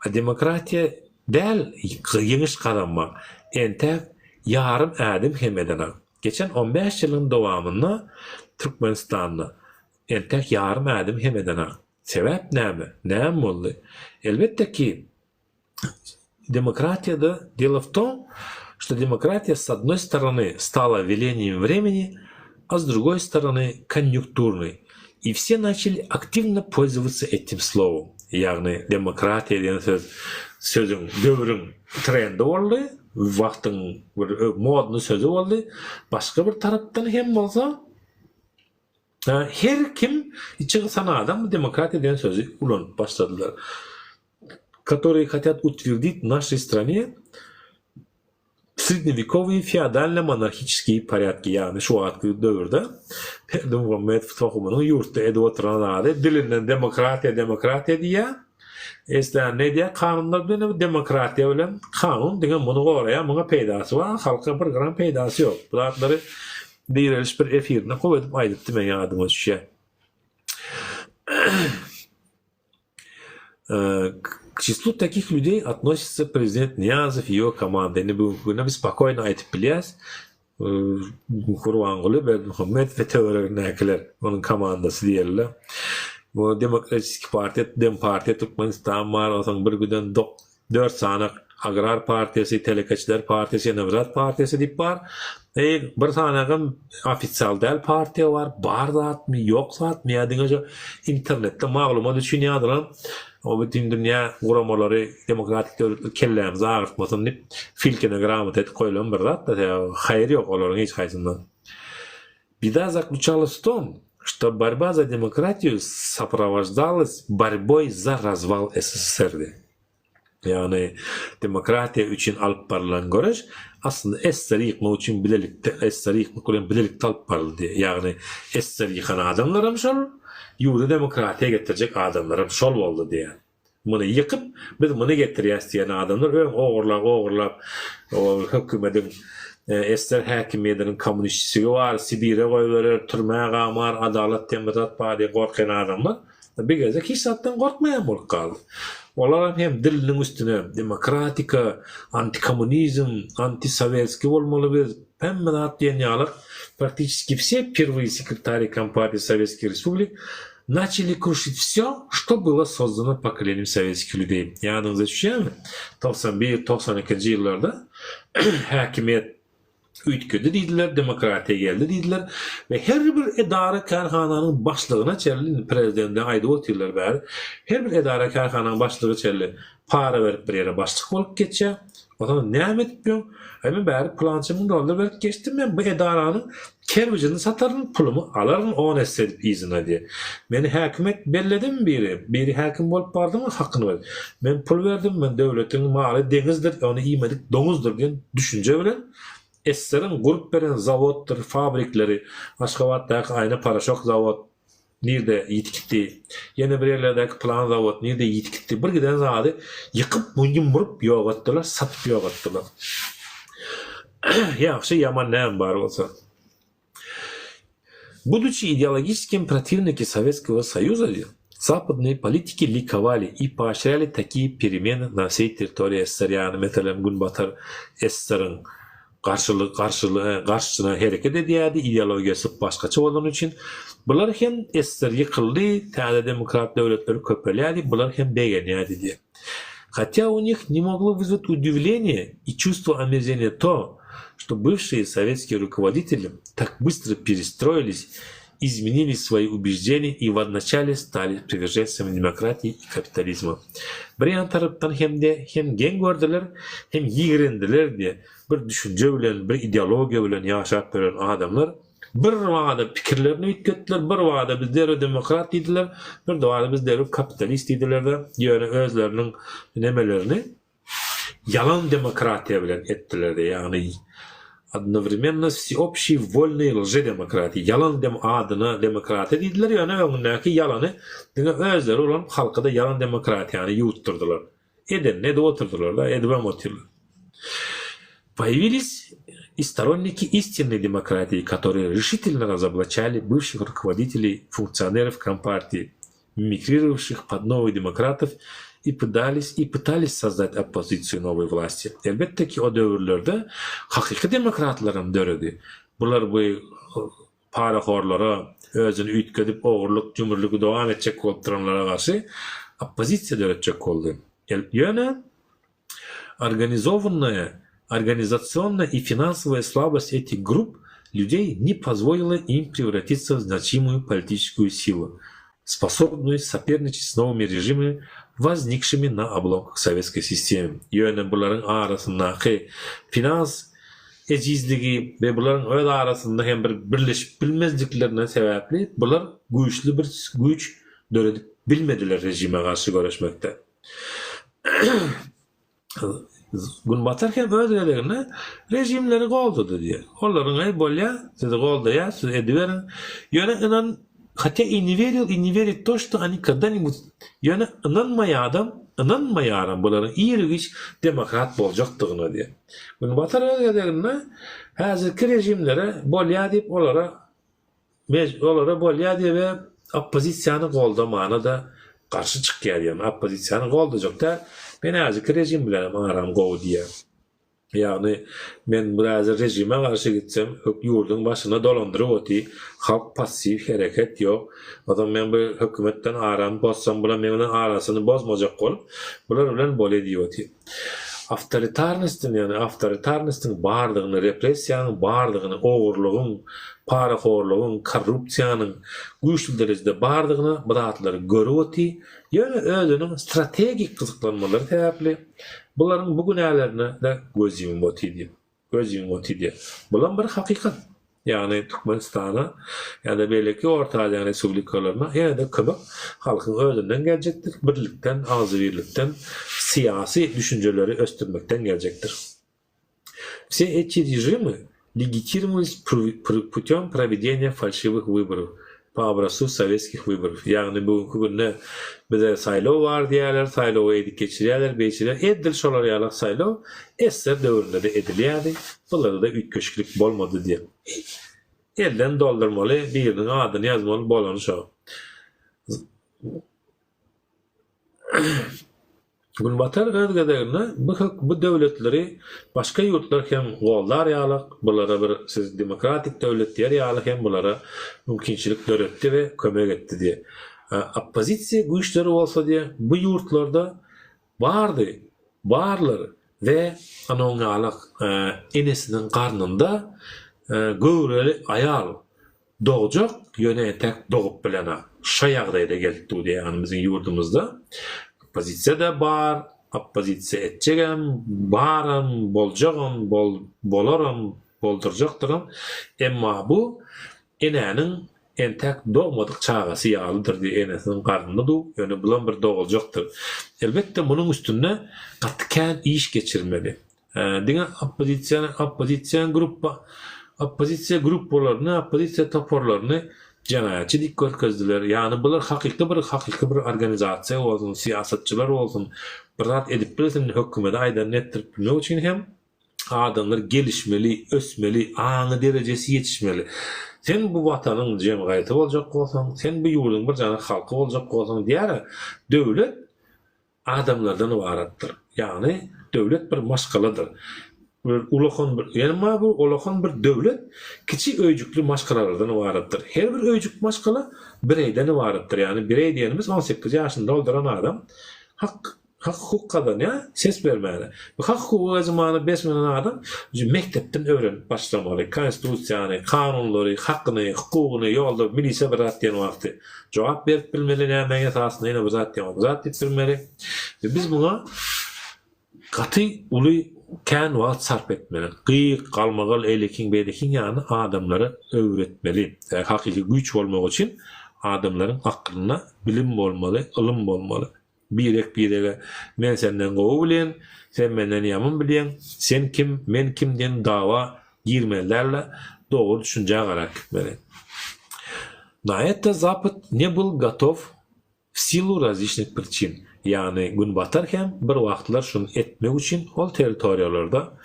A demokratiýa däl ýeňiş gazanmak entäk ýarym ädim hem edenak. Geçen on bäş ýylyň dowamynda Türkmenistanda entäk ýarym ädim hem edenak. Sebäp näme? Näme boldy? Elbetde ki, demokratiýada delo w tom, što demokratiýa s odnoý storony stala weleniýem vremeni, a s drugoý storony konýunkturnoý i wse načeli aktiwno polzowatsa etim slowom. Ýagny demokratiýa diýen söz sözüň döwrüň trendi boldy, wagtyň bir modny sözi boldy. Başga bir tarapdan hem bolsa Her kim içi gysan adam demokratiýa diýen sözi ulanyp başladylar. Kotorye hotýat utverdit našeý strane srednewekowye feodalno-monarhiçeskiý porýadki, ýagny şu wagtky döwürde Berdimuhamedow tohumynyň ýurtda edip oturan zady dilinden demokratiýa demokratiýa diýýär, eslänini edýär kanunlar bilen demokratiýa bilen kanun diňe muny goraýar muňa peýdasy bar halka bir gram peýdasy ýok bu zatlary Direliş bir efirinde gowy edip aýdypdy meň ýadyma düşýär. K çislu takih lýudey otnositsa prezident Nyýazow i ýo komanda. Indi bu günki günde biz spokoýno aýdyp bilýäs. Gurbanguly Berdimuhamedow we töweregindäkiler, onuň komandasy diýeli-le. Bu Demokratiski partiýa, Dempartiýa Türkmenistan bar, onsoň bir giden dok Dört sany Agrar partiýasy, Telekeçiler partiýasy, ýene bir zat partiýasy diýip bar. Eý, bir sanagam ofisial däl partiýa bar. Bar zatmy, ýok zatmy ýa diňe şo internetde maglumat üçin ýazylan o bütin dünýä guramalary demokratik döwletler kellämizi agyrtmasyn diýip filkine gramota edip goýlan bir zat-da, sebäbi haýyr ýok olaryň hiç haýsyndan. Beda zaklýuçalas w tom, şto borba za demokratiýu soprowoždalась borboý za razwal SSSR-de. Ýagny demokratiýa üçin alyp barylan göreş aslynda SSR ýykmak üçin bilelikde, SSR ýykmak bilen bilelikde alyp baryldy. Ýagny SSR ýykan adamlaram şol, ýurda demokratiýa getirjek adamlaram şol boldy diýýär. Muny ýykyp, biz muny getirýäs diýen adamlar öň ogurlap, ogurlap hökümediň SSR häkimiýediniň kommunistçisigi bar, Sibire goýberer, türmä gamar, adalat diýen bir zat bar diýip gorkan adamlar Bir gezek hiç zatdan gorkmaýan bolup galdy. Olaram hem diliniň üstüne demokratika, antikommunizm, antisowetskiý bolmaly biz, hemme zat diýen ýaly praktiçeski wse perwyý sekretari Kompartiýi Sowetskih Respublik načeli kruşit wsýo, şto bylo sozdano pokoleniem sowetskih lýudey. Ýadyňyza düşýärmi? 91, 92-nji ýyllarda häkimiýet üýtgedi diýdiler, demokratiýa geldi diýdiler we her bir edara-kärhananyň başlygyna çenli, indi prezidente aýdyp otyrlar bäri, her bir edara-kärhananyň başlygy çenli para berip bir ýere başlyk bolup geçýär. Onsoň näme edip ýöň? Aý men bäri pylança müň dollar berip geçdim men bu edaranyň kerbijini sataryn, pulumy alaryn on esse edip yzyna diýýär. Meni häkim et belledimi biri? Biri häkim bolup bardymy hakyny ber. Men pul berdim, men döwletiň maly deňizdir, ony iýmedik doňuzdyr diýen düşünje bilen SSR-iň gurup beren zawoddyr fabrikleri, Aşgabatdaky aýna paraşok zawod nirde ýitip gitdi, ýene bir ýerlerdäki pylan zawod nirde ýitip gitdi, bir giden zady ýykyp, ýumrup ýok etdiler, satyp ýok etdiler. Ýagşy, ýaman näme bar bolsa. Будучи ideologическими противники Советского Союза, западные политики ликовали и поощряли такие перемены на всей территории SSR, ýagny meselem Günbatar SSR-iň garşylyk garşyly garşysyna hereket edýärdi, ideologiýasy başgaça bolany üçin. Bular hem SSR ýykyldy, täze demokrat döwletler köpelýärdi, bular hem begenýärdi diýýär. Хотя у них не могло вызвать удивление и чувство омерзения то, что бывшие советские руководители так быстро перестроились, изменили свои убеждения и в одночасье стали приверженцами demokratiýa и kapitalizma. Bir ýan tarapdan hem-de hem geň gördüler, hem ýigrendiler diýe bir düşünje bilen, bir ideologiýa bilen ýaşap ýören adamlar bir bada pikirlerini üýtgetdiler, bir bada biz derrew demokrat diýdiler, bir bada biz derrew kapitalist diýdiler-de, ýöne özleriniň nemelerini ýalan demokratiýa bilen etdiler-de, ýagny odnowremenno wseobşiý wolnyý lžedemokratiýa, ýalan dem adyna demokratiýa diýdiler, ýöne öňündäki ýalany diňe özleri ulanyp halka-da ýalan demokratiýany ýuwutdyrdylar. Edenini edip oturdylar-da, edibem otyrlar. Poýawilись и сторонники истинной demokratiýi, которые решительно разоблачали бывших руководителей, функционеров компартии, mimikrirovавших под новых demokratов и pydались и pытались создать оппозицию новой власти. Elbetde ki, o döwürlerde hakyky demokratlaram döredi. Bular bu parahorlara, özüni üýtgedip ogurlyk, jümürligi dowam etjek bolup duranlara garşy oppozisiýa döretjek boldy. Ýöne Organizowannaya, organizasionная и финансовая слабость этих grup людей не позволила им превратиться в значимую политическую силу, способную соперничать с новыми режимами, возникшими на обломках советской системы. Ýöne bularyň arasyndaky finans ejizligi we bularyň öz arasynda hem bir birleşip bilmezliklerinden sebäpli bular güýçli bir güýç döredip bilmediler režime garşy göreşmekde. Günbatar hem öz gezeginde režimleri goldady diýýär. Olaryň eý bolýa, sizi goldaýas, siz ediberiň. Ýöne ynan, hatя i ne weril, i ne werit to, şto oni kogda-nibud, ýöne ynanmaýadam, ynanmaýaram bularyň ir-giç demokrat boljakdygyna diýýär. Günbatar öz gezeginde häzirki režimlere bolýa diýip olara Mej olara bolýa diýip we oppozisiýany goldamana-da garşy çykýar ýagny oppozisiýany goldajak däl, men häzirki režim bilenem aram gowy diýýär. Ýagny men bir häzir režime garşy gitsem hök ýurduň başyna dolandyryp oty, halk passiw hereket ýok. Ozal men bu hökümet bilen aramy bozsam bular meň bilen arasyny bozmajak bolup bular bilen bolýa diýip oty. Awtoritarnostyň, ýagny awtoritarnostyň bardygyny, repressiýanyň bardygyny, ogurlygyň, parahorlugyň, korrupsiýanyň güýçli derejede bardygyny bu zatlary görüp oty, ýöne özüniň strategik gyzyklanmalary sebäpli bularyň bu günälerine-de göz ýumup oty diýip, göz ýumup oty diýip. Bulam bir hakykat. Ýagny Türkmenistana ýa-da beýleki Orta Aziýanyň respublikalaryna ýene-de kömek halkyň özünden geljekdir, birlikden, agzybirlikden, syýasy düşünjeleri ösdürmekden geljekdir. Все эти режимы легитимировались путем проведения фальшивых выборов по образцу советских выборов. Ýagny bu günki günde bize saýlaw bar diýýärler, saýlawy edip geçirýärler, beýçirýär. Edil şolar ýaly saýlaw SSR döwründe-de edilýärdi. Bularda-da üýtgeşiklik bolmady diýip. Elden doldurmaly, biriniň adyny ýazmaly bolany şo. Günbatar öz gezeginde bu bu döwletleri başga ýurtlar hem goldar ýalyk, bulara bir siz demokratik döwlet diýer ýaly hem bulara mümkinçilik döretdi we kömek etdi diýe. Oppozisiýa güýçleri bolsa diýe bu ýurtlarda bardy, barlar we onuň ýalyk enesiniň garnynda göwreli aýal Dogjak, ýöne entäk dogup bilenok. Şo ýagdaýda gelip dur diýýär. Biziň ýurdumyzda oppozisiýa-da bar, oppozisiýa etjegem, baram, boljagam, bolaram, boldurjakdyram. Emma bu enäniň entäk dogmadyk çagasy ýalydyr diýýär. Enesiniň garnynda dur, ýöne bulam bir doguljakdyr. Elbetde, munuň üstünde gaty kän iş geçirmeli. Diňe oppozisiýany, oppozisiýa gruppa, oppozisiýa gruppalaryny, oppozisiýa toparlaryny jenaýatçy diýip görkezdiler. Ýagny bular hakyky bir, hakyky bir organizasiýa bolsun, syýasatçylar bolsun, bir zat edip bilsin, hökümete aýdanyny etdirip bilmek üçin hem adamlar gelişmeli, ösmeli, aňy derejesi ýetişmeli. Sen bu watanyň jemgyýeti boljak bolsaň, sen bu ýurduň bir jana halky boljak bolsaň diýýär-ä, döwlet adamlardan ybaratdyr. Ýagny döwlet bir maşgaladyr. Bir ulakan bir, emma bu ulakan bir döwlet kiçi öýjükli maşgalalardan ybaratdyr. Her bir öýjük maşgala bireýden ybaratdyr. Ýagny bireý diýenimiz 18 ýaşyny dolduran adam hak hak-hukuk gazanýar ses bermäne. Bu hak-hukugy gazanmana besmenen adam mekdepden öwrenip başlamaly. Konstitusiýany, kanunlary, hakyny, hukugyny ýolda milisiýa bir zat diýen wagty Jogap berip bilmeli nämäň esasynda ýene bir zat diýen bir zat diýip bilmeli. We biz muňa gaty uly kän wagt sarp etmeli. Gyk, galmagal, eýlekiň beýlekiň ýaly adamlara öwretmeli. Hakyky güýç bolmak üçin adamlaryň aklynda bilim bolmaly, ylym bolmaly. Birek-birege men senden gowy bilýän, sen menden ýaman bilýäň, sen kim, men kim diýen dawa girmeli däl-de, dogry düşünjä garap gitmeli. Na eto Zapad ne byl gotow w silu razliçnych priçin, ýagny Günbatar hem bir wagtlar şuny etmek üçin ol territoriýalarda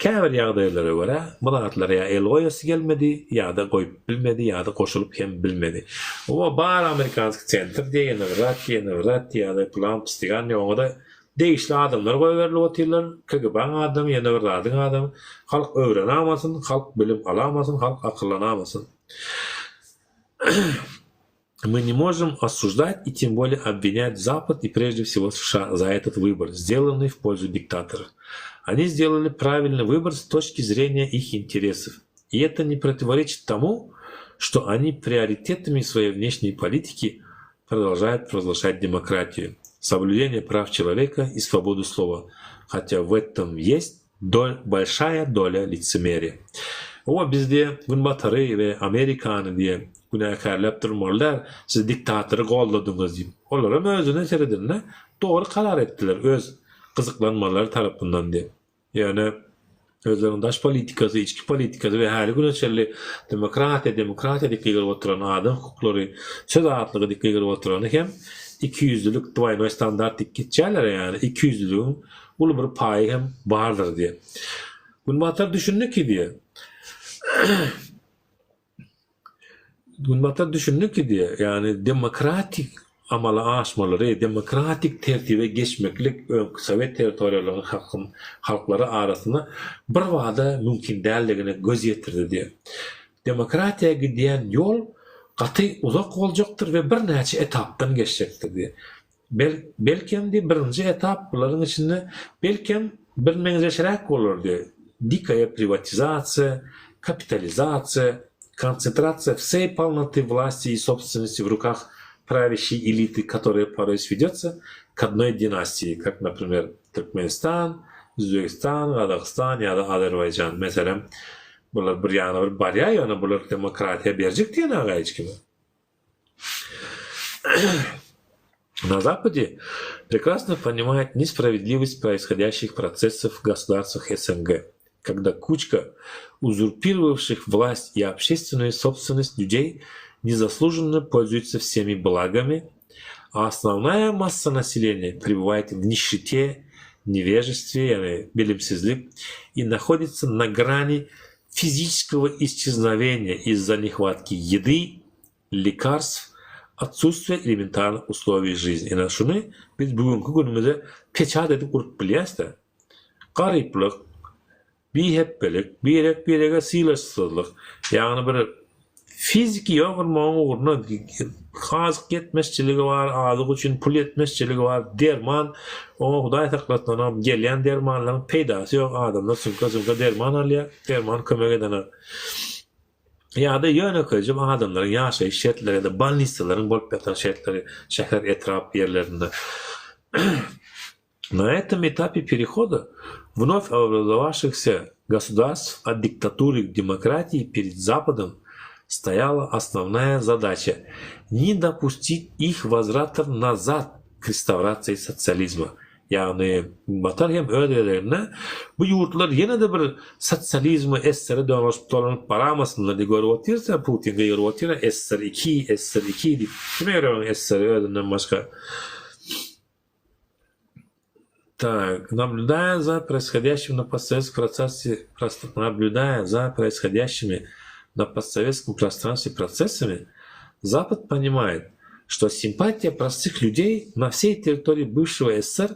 Käbir ýagdaýlara görä, bu zatlara ýa el goýasy gelmedi, ýa-da goýup bilmedi, ýa-da goşulyp hem bilmedi. Oba bar amerikanskiý sentr diýe, ýene bir zat diýe, ýene bir zat diýe, ýa-da pylan pystygan diýe, oňa-da degişli adamlar goýberilip otyrlar, KGB-iň adamy, ýene bir zadyň adamy. Halk öwrenamasyn, halk bilim alamasyn, halk akyllanamasyň. Мы не можем осуждать и тем более обвинять Запад и прежде всего США за этот выбор, сделанный в пользу диктатора. Они сделали правильный выбор с точки зрения их интересов. И это не противоречит тому, что они приоритетами своей внешней политики продолжают провозглашать демократию, соблюдение прав человека и свободу слова, хотя в этом есть Dol большая dolya лицемерия. Owa biz diýe günbatary we Amerikany diýe günäkärläp durmaly däl, siz diktatory goldadyňyz diýip. Olaram özüne seredende dogry karar etdiler öz gyzyklanmalary tarapyndan diýip. Ýöne özleriniň daş politikasy, içki politikasy we häli güne çenli demokratiýa, demokratiýa diýip gygyryp oturan adam hukuklary, söz azatlygy diýip gygyryp oturany hem ikiýüzlülik, dwoýnoý standart diýip geçýärler ýagny ikiýüzlüligiň uly bir paýy hem bardyr diýýär. Günbatar düşündi ki diýýär. Günbatar düşündi ki diýýär, ýagny demokratik amala aşmalary, demokratik tertibe geçmeklik öňki sowet territoriýalarynyň halkyň halklary arasynda birbada mümkin däldigine göz ýetirdi diýýär. Demokratiýa gidýän ýol gaty uzak boljakdyr we birnäçe etapdan geçjekdir diýýär. Belkem diý birinji etap bularyň içinde belkem birmeňzeşräk bolar diý. Dikaýa priwatizasiýa, kapitalizasiýa, konsentrasiýa wsey polnoty wlasti i sobstwennosti w rukah prawişiý elity, kotoraýa poroý swedýotsa k odnoý dinastiýi, kak naprimer Türkmenistan, Üzbegistan, Gazagystan ýa-da Azerbaýjan. Meselem. Bular bir ýana bir barýar ýöne bular demokratiýa berjek diýenaga hiç kime. На Западе прекрасно понимают несправедливость происходящих процессов в государствах СНГ, когда кучка узурпировавших власть и общественную собственность людей незаслуженно пользуется всеми благами, а основная масса населения пребывает в нищете, невежестве, bilimsizlik и находится на грани физического исчезновения из-за нехватки еды, лекарств, отсутствия элементарных условий жизни. Ine şuny biz bugünki günümize peçat edip urup bilýäs-de. Garyplyk, bihepbelik, birek-birege sylaşsyzlyk, ýagny bir fiziki ýok bolmagyň ugruna azyk ýetmezçiligi bar, azyk üçin pul ýetmezçiligi bar, derman, oňa Hudaý saklasyn, onam gelýän dermanlaryň peýdasy ýok, adamlar sumka-sumka derman alýar, derman kömek edenok. Ýa-da ýönekeýje adamlaryň ýaşaýyş şertleri ýa-da bolnisalaryň bolup ýatan şertleri şäher, etrap ýerlerinde. Na etom etapе perehoda wnow obrazowavşihsya gosudarstw ot diktatury k demokratiýi pered Zapadom stoýala osnownaýa zadaça, ne dopustit ih wozwrata nazad k restawrasiýi sosializma. Ýagny Günbatar hem öz gezeginde bu ýurtlar ýene-de bir sosializme, SSR-e dolaşyp dolanyp baramasynlar diýip görüp otyrsa, Putin gygyryp otyr-a SSR iki, SSR iki diýip. Kime gerek onuň SSR-i özünden başga? Tak, nablýudaýa za proishodýaşim na postsovetsk protsessi nablýudaýa za proishodýaşimi na postsovetskom prostranstwe protsessami, Zapad ponimaýet, što simpatiýa prostych ľudej na vsej territoriýi byvşego SSR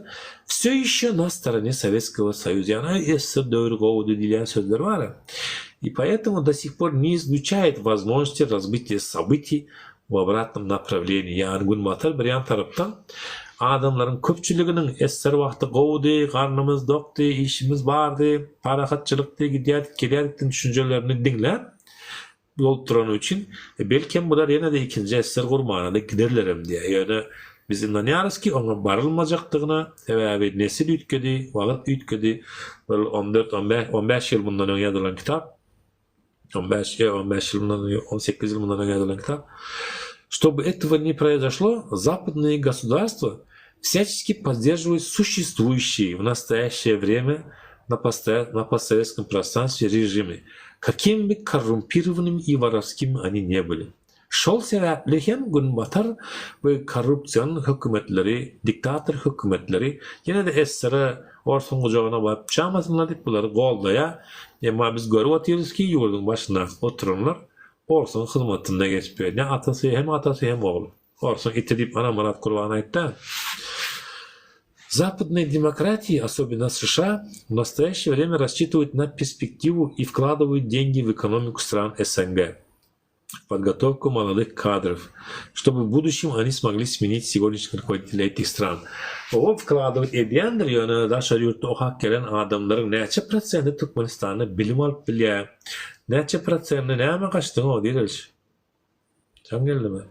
vsё ýeşe na storone Sovetskogo Soýuza, ýagny SSR döwri gowudy diýilýän sözler bar-a, i poetomu do sih por ne izlýuçaýet wozmožnosti razbytiýa sobytiý w obratnom naprawleniýi, ýagny günbatar bir ýan tarapdan adamlaryň köpçüliginiň SSR wagty gowudy, garnymyz dokdy, işimiz bardy, parahatçylykdy, gidýärdik, gelýärdik diýen düşünjelerini diňläp, bolup durany üçin, belkem bular ýene-de ikinji SSR gurmana-da giderlerem diýýär. Ýöne biz ynanýarys ki, oňa barylmajakdygyna, sebäbi nesil üýtgedi, wagt üýtgedi. Bir on dört, on bäş, on bäş ýyl mundan öň ýazylan kitap, on bäş, ýa on bäş ýyl mundan öň, on sekiz ýyl mundan öň ýazylan kitap. Ştoby etogo ne proizoşlo, zapadnyye gosudarstwa wsýaçeski podderžiwaýut suşestwuýuşiý w nastoýaşeýe wremýa na na postsowetskom prostranstwe režimy, kakim by korrumpirowanymi i worowskimi oni ne byli. Şol sebäpli hem Günbatar we korrupsion hökümetleri, diktator hökümetleri ýene-de SSR-e, orsuň gujagyna baryp çamasynlar diýip bulary goldaýar. Emma biz görüp otyrys ki, ýurduň başyndaky oturanlar orsuň hyzmatynda geçip ýör. Ne atasy, hem atasy, hem ogly. Orsuň iti diýip Anamyrat Gurban aýtdy. Западные демократии, особенно США, в настоящее время рассчитывают на перспективу и вкладывают деньги в экономику стран СНГ, в подготовку молодых кадров, чтобы в будущем они смогли сменить сегодняшних руководителей этих стран. Oba wkladywat edýändir, ýöne daşary ýurtda okap gelen adamlaryň näçe prosenti Türkmenistanda bilim alyp bilýär, näçe prosendi näme gaçdyň-ow Direliş? Jaň geldimi?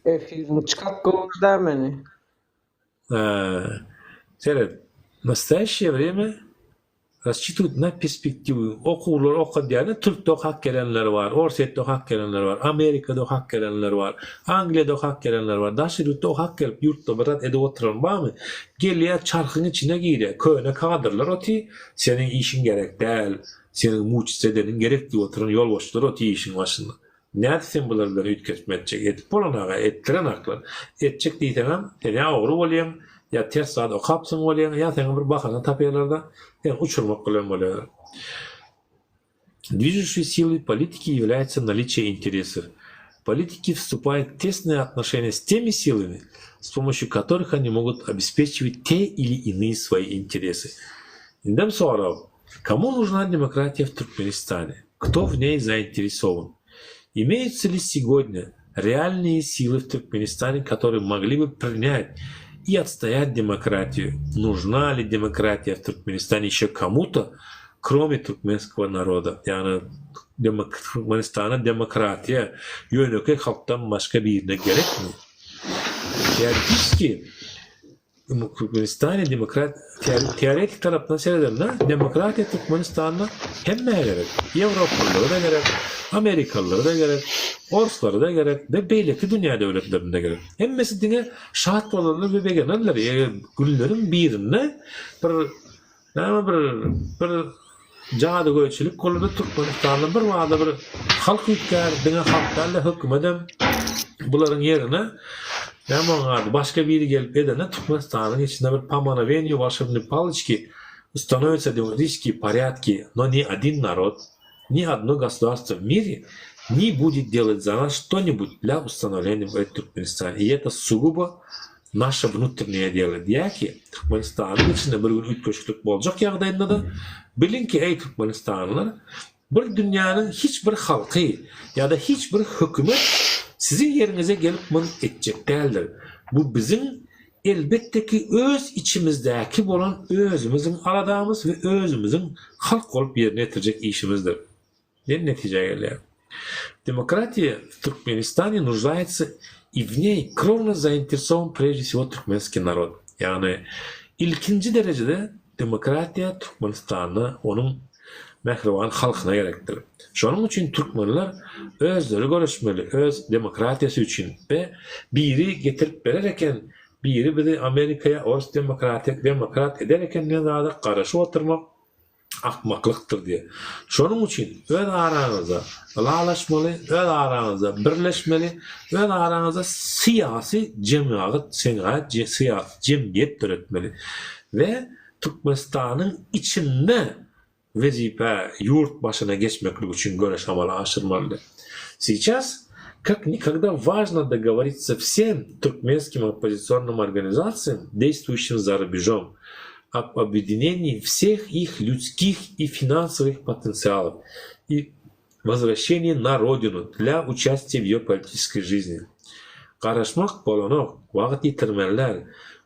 Efiriň çykaryp goýber-dä meni. Seret, nastoýaşşeýe wremýa rassçitywat na perspektiwu. Okuwlar okadýarlar, türkde okap gelenler bar, orsýetde okap gelenler bar, amerikada okap gelenler bar, angliýada okap gelenler bar. Daşary ýurtda okap gelip, ýurtda bir zat edip oturan barmy? Gelýär, çarhyň içine girýär. Köne kadrlar otyr, seniň işiň gerek däl. Seniň muçit edeniň gerek diýip oturan ýolbaşçylar otyr işiň başynda. Nädip sen bular bilen üýtgetme etjek? Edip bolanaga etdirenaklar. Etjek diýseňem, sen ýa ogry bolýaň, ýa ters zat okapsyň bolýaň, ýa saňa bir bahana tapýarlar-da, seni uçurmak bilen bolýarlar. Движущей силой политики является наличие интересов. Политики вступают в тесные отношения с теми силами, с помощью которых они могут обеспечивать те или иные свои интересы. Indem sorag, Komu нужна demokratiýa w Türkmenistane? Kto w neý zainteresowan? Imeýutsa li segodnýa realnyýe sily w Türkmenistane, kotorye mogli by prinýat i otstoýat demokratiýu? Нужna li demokratiýa w Türkmenistane ýeşe komu-to, krome türkmenskogo naroda? Ýagny Türkmenistana demokratiýa ýönekeý halkdan başga birine gerekmi? Teoretiçeski. Türkmenistany demokrat teoretik tarapdan seredende demokratiýa Türkmenistanda hemmä gerek. Ýewropalylara-da gerek, amerikalylara-da gerek, orslara-da gerek we beýleki dünýä döwletlerine-de gerek. Hemmesi diňe şat bolarlar we begenerler eger günleriň birinde bir Näme bir bir jadygöýçilik bolanda Türkmenistanda bir bada bir halk üýtgär, diňe halk däl-de hökümedem bularyň ýerine näme onuň ady başga biri gelip edende Türkmenistanyň içinde bir po mgnowenию wolşebnoý paloçki ustanowitsiya demokratiçeskiye porýadki, no ni odin narod, ni odno gosudarstvo w mire ni budet delat za nas şto-nibud dlya ustanovleniya w Türkmenistane i eto sugubo Naşa wnutrnýe delo diýýär ki, Türkmenistanyň içinde bir gün üýtgeşiklik boljak ýagdaýynda-da, biliň ki, eý türkmenistanlylar, bir dünýäniň hiç bir halky ýa-da hiç bir hökümet siziň ýeriňize gelip muny etjek däldir. Bu biziň elbetde ki öz içimizdäki bolan özümiziň aladamyz we özümiziň halk bolup ýerine ýetirjek işimizdir. Diýen netijä gelýär. Demokratiýa w Türkmenistane нужdается i w neý krovno zainteresowan prejde wsego türkmenskiý narod. Ýagny ilkinji derejede demokratiýa Türkmenistanda onuň mähriban halkyna gerekdir. Şonuň üçin türkmenler özleri göreşmeli öz demokratiýasy üçin we biri getirip berer eken biri bizi Amerika ýa ors demokratiýa demokrat eder eken diýen zada garaşyp oturmak akmaklykdyr diýýär. Şonuň üçin öz araňyzda ylalaşmaly, öz araňyzda birleşmeli, öz araňyzda syýasy jemagat, senagat, syýasy jemgyýet döretmeli we Türkmenistanyň içinde wezipä, ýurt başyna geçmeklik üçin göreş amala aşyrmalydyr. Seýças, kak nikogda wažno dogovoritsya wsem türkmenskim oppozisionnym organizasiýam, deýstwuýuşim za rubežom, об объединении всех их людских и финансовых потенциалов и возвращении на родину для участия в ее политической жизни. Garaşmak bolanok, wagt ýitirmeli däl.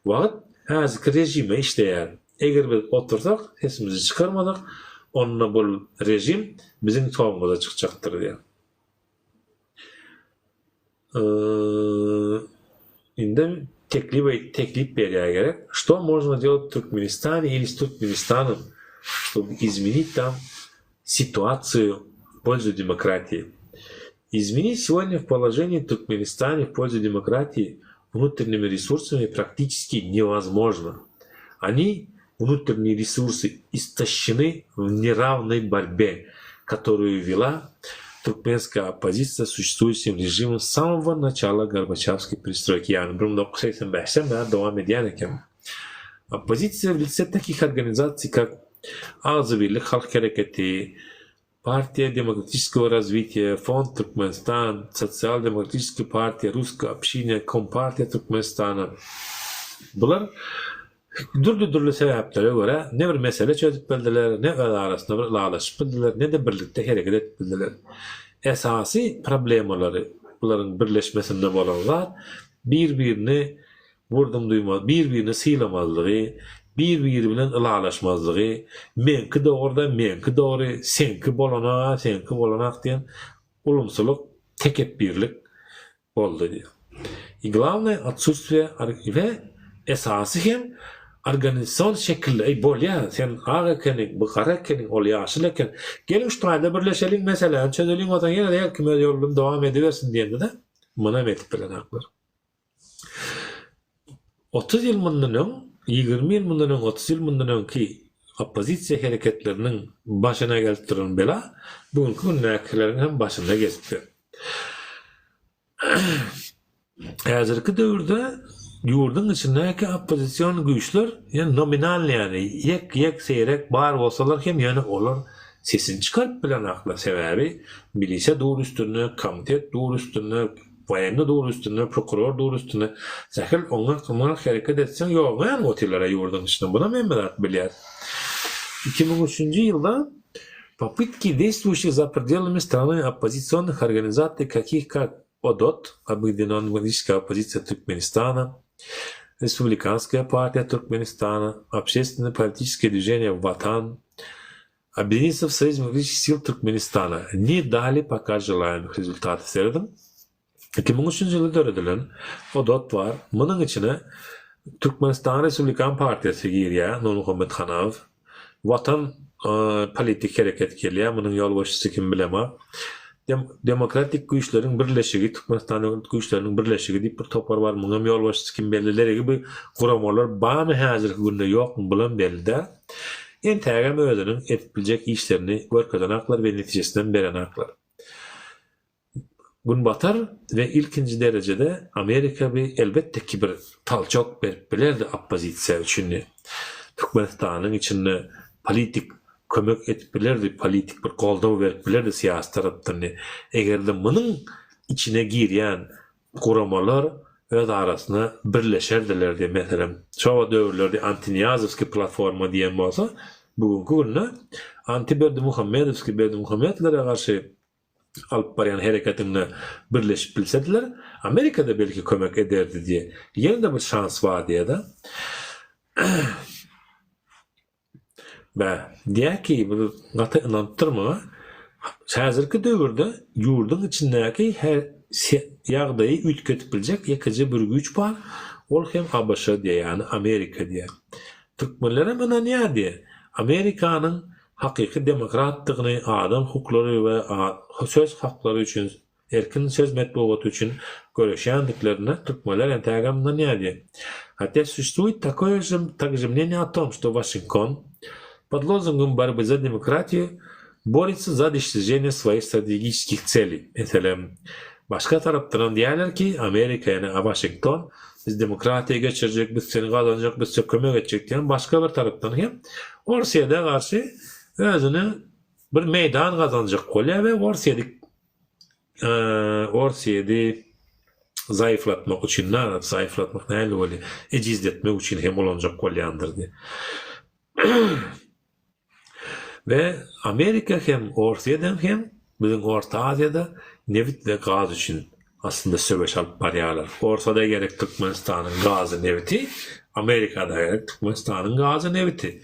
Wagt häzirki režime işleýär. Eger biz otursak, sesimizi çykarmasak, onda bul režim biziň togumyza çykjakdyr diýýär. Indem teklip teklip berýär gerek. Što možno delat w Türkmenistane ili s Türkmenistanom, ştoby izmenit tam situasiýu w polzu demokratiýi? Izmenit segodnja w položenje w Türkmenistane w polzu demokratiýi wnutrennimi resursami praktiçeski nevozmožno. Oni, wnutrennye resursy, istoşçeny w nerawnoý borbe, kotoruýu wela türkmenskaýa oppozisiýa s suşestwuýuşim režimom s samogo načala gorbaçewskoý perestroýki, ýagny 1985-den bäri dowam edýän eken. Oppozisiýa w lice takih organizasiý kak Agzybirlik halk hereketi, Partiýa demokratiçeskogo razwitiýa, Fond Türkmenistan, Sosial demokratiçeskiý partiýa, Russkiý obşina, Kompartiýa Türkmenistana. Bular dürli-dürli sebäplere görä ne bir mesele çözüp bildiler, ne öz arasynda bir ylalaşyp bildiler, ne-de birlikde hereket edip bildiler. Esasy problemalary bularyň birleşmesinde bolan zat bir-birini Wurdum duýmaz, bir-birini sylamazlygy, bir-biri bilen ylalaşmazlygy, meňki dogry-da, meňki dogry, seňki bolanag-a, seňki bolanak diýen ulumsylyk, tekepbirlik boldy diýýär. I glawnoe otsutstwiýe we esasy hem organizasion şekilde, eý bolýa, sen ak ekeniň, bu gara ekeniň, ol ýaşyl eken, geliň şu taýda birleşeliň, meseläni çözeliň, onsoň ýene-de her kim öz ýoly bilen dowam edibersin diýende-de, munam edip bilenoklar. 30 ýyl mundan öň, 20 ýyl mundan öň, 30 ýyl mundan öňki oppozisiýa hereketleriniň başyna gelip duran bela bu günki gündäkileriň hem başyna gelipdir. Häzirki döwürde ýurduň içindäki oppozision güýçler ýöne nominalnyý ýagny ýek-ýek seýrek bar bolsalar hem ýöne olar sesini çykaryp bilenoklar sebäbi milisiýa dur üstünde, komitet dur üstünde, Woýenny dur üstünde, prokuror dur üstünde. Sähel oňňak-muňňak hereket etseň ýoguňa ýanyp otyrlar-a ýurduň içinde. Bunam hemme zat bilýär. 2003-nji ýylda Popytki deýstwuýuşih za predelami strany oppozisionnyh organizasiý kakih kak ODOT, Obýedinennaýa Demokratiçeskaýa Oppozisiýa Türkmenistana, Respublikanskaýa partiýa Türkmenistana, Obşestwenno-politiçeskoýe dwiženiýe Watan, Obýedinitsa w Soýuz Demokratiçeskih Sil Türkmenistana ne dali poka želaýemyh rezultatow serediň. 2003-nji ýylda döredilen ODOT bar. Munuň içine. Türkmenistan Respublikan partiýasy girýär, Nurmuhammet Hanaw. Watan politik hereket gelýär, munuň ýolbaşçysy kim bilemok. Demokratik güýçleriň birleşigi, Türkmenistan Demokratik güýçleriniň birleşigi diýip bir topar bar, munuň hem ýolbaşçysy kim belli däl. Bu guramalar barmy häzirki günde ýokmy bulam belli däl. Entägem özüniň edip biljek işlerini görkezenaklar we netijesinem berenaklar. Günbatar we ilkinji derejede Amerika bi elbetde ki bir talçok berip bilerdi oppozisiýa üçin Türkmenistanyň içinde politik kömek edip bilerdi politik bir goldaw berip bilerdi syýasy tarapdan egerde munuň içine girýän guramalar öz arasynda birleşerdiler diýip, meselem, şo döwürlerde anti-Nyýazowskiý platforma diýen bolsa, bu günki günde anti-Berdimuhamedowskiý, Berdimuhamedlere garşy alyp barýan hereketinde birleşip bilsediler, Amerika-da belki kömek ederdi diýe. Ýene-de bir şans bar diýe-de. Bä, diýýär ki, bu gaty ynanypdyr muňa. Häzirki döwürde ýurduň içindäki her ýagdaýy üýtgedip biljek ýekeje bir güýç bar, ol hem ABŞ diýýär, ýagny Amerika diýýär. Türkmenlerem ynanýar diýýär. Amerikanyň hakyky demokratdygyny, adam hukuklary we söz haklary üçin Erkin söz metbugaty üçin göreşýändiklerine türkmenler entägem ynanýar diýýär. Хотя существует такое же также мнение о том, что Вашингтон под лозунгом борьбы за demokratiýu борется за достижение своих стратегических целей. Meselem, başga tarapdanam diýýärler ki, Amerika ýagny Waşington biz demokratiýa geçirjek, biz seni gazanjak, biz size kömek etjek diýen başga bir tarapdan hem Orsýede garşy özüne bir meýdan gazanjak bolýar we Orsýedi Orsýeti zaýyflatmak üçin, zaýyflatmak nähili bolýar, ejizletmek üçin hem ulanjak bolýandyr diýip. We Amerika hem, Orsýedem hem biziň Orta Aziýada nebit we gaz üçin aslynda söweş alyp barýarlar. Orsa-da gerek Türkmenistanyň gazy, nebiti, Amerika-da gerek Türkmenistanyň gazy, nebiti.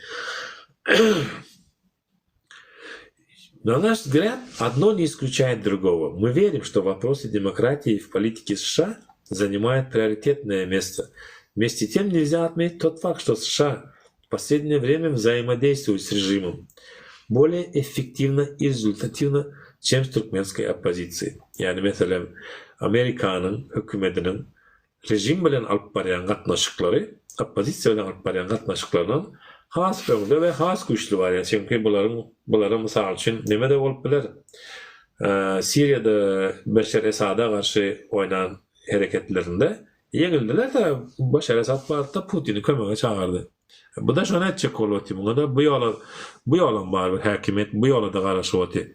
На наш взгляд, одно не исключает другого. Мы верим, что вопросы демократии в политике США занимают приоритетное место. Вместе с тем нельзя отметить тот факт, что США в последнее время взаимодействуют с режимом более эффективно и результативно, чем с туркменской оппозицией. Ýagny meselem, Amerikanyň hökümetiniň režim bilen alyp barýan gatnaşyklary oppozisiýa bilen alyp barýan gatnaşyklaryndan has öňde we has güýçli barýar. Çünki bularyň bulara mysal üçin neme-de bolup biler. Siriýada Beşer Esada garşy oýnan hereketlerinde ýeňildiler-de, Beşer Esad bardy-da Putini kömege çagyrdy. Bu-da şony etjek bolup otyr. Muňa-da bu ýola bu ýolam bar bir häkimiýet bu ýola-da garaşyp otyr.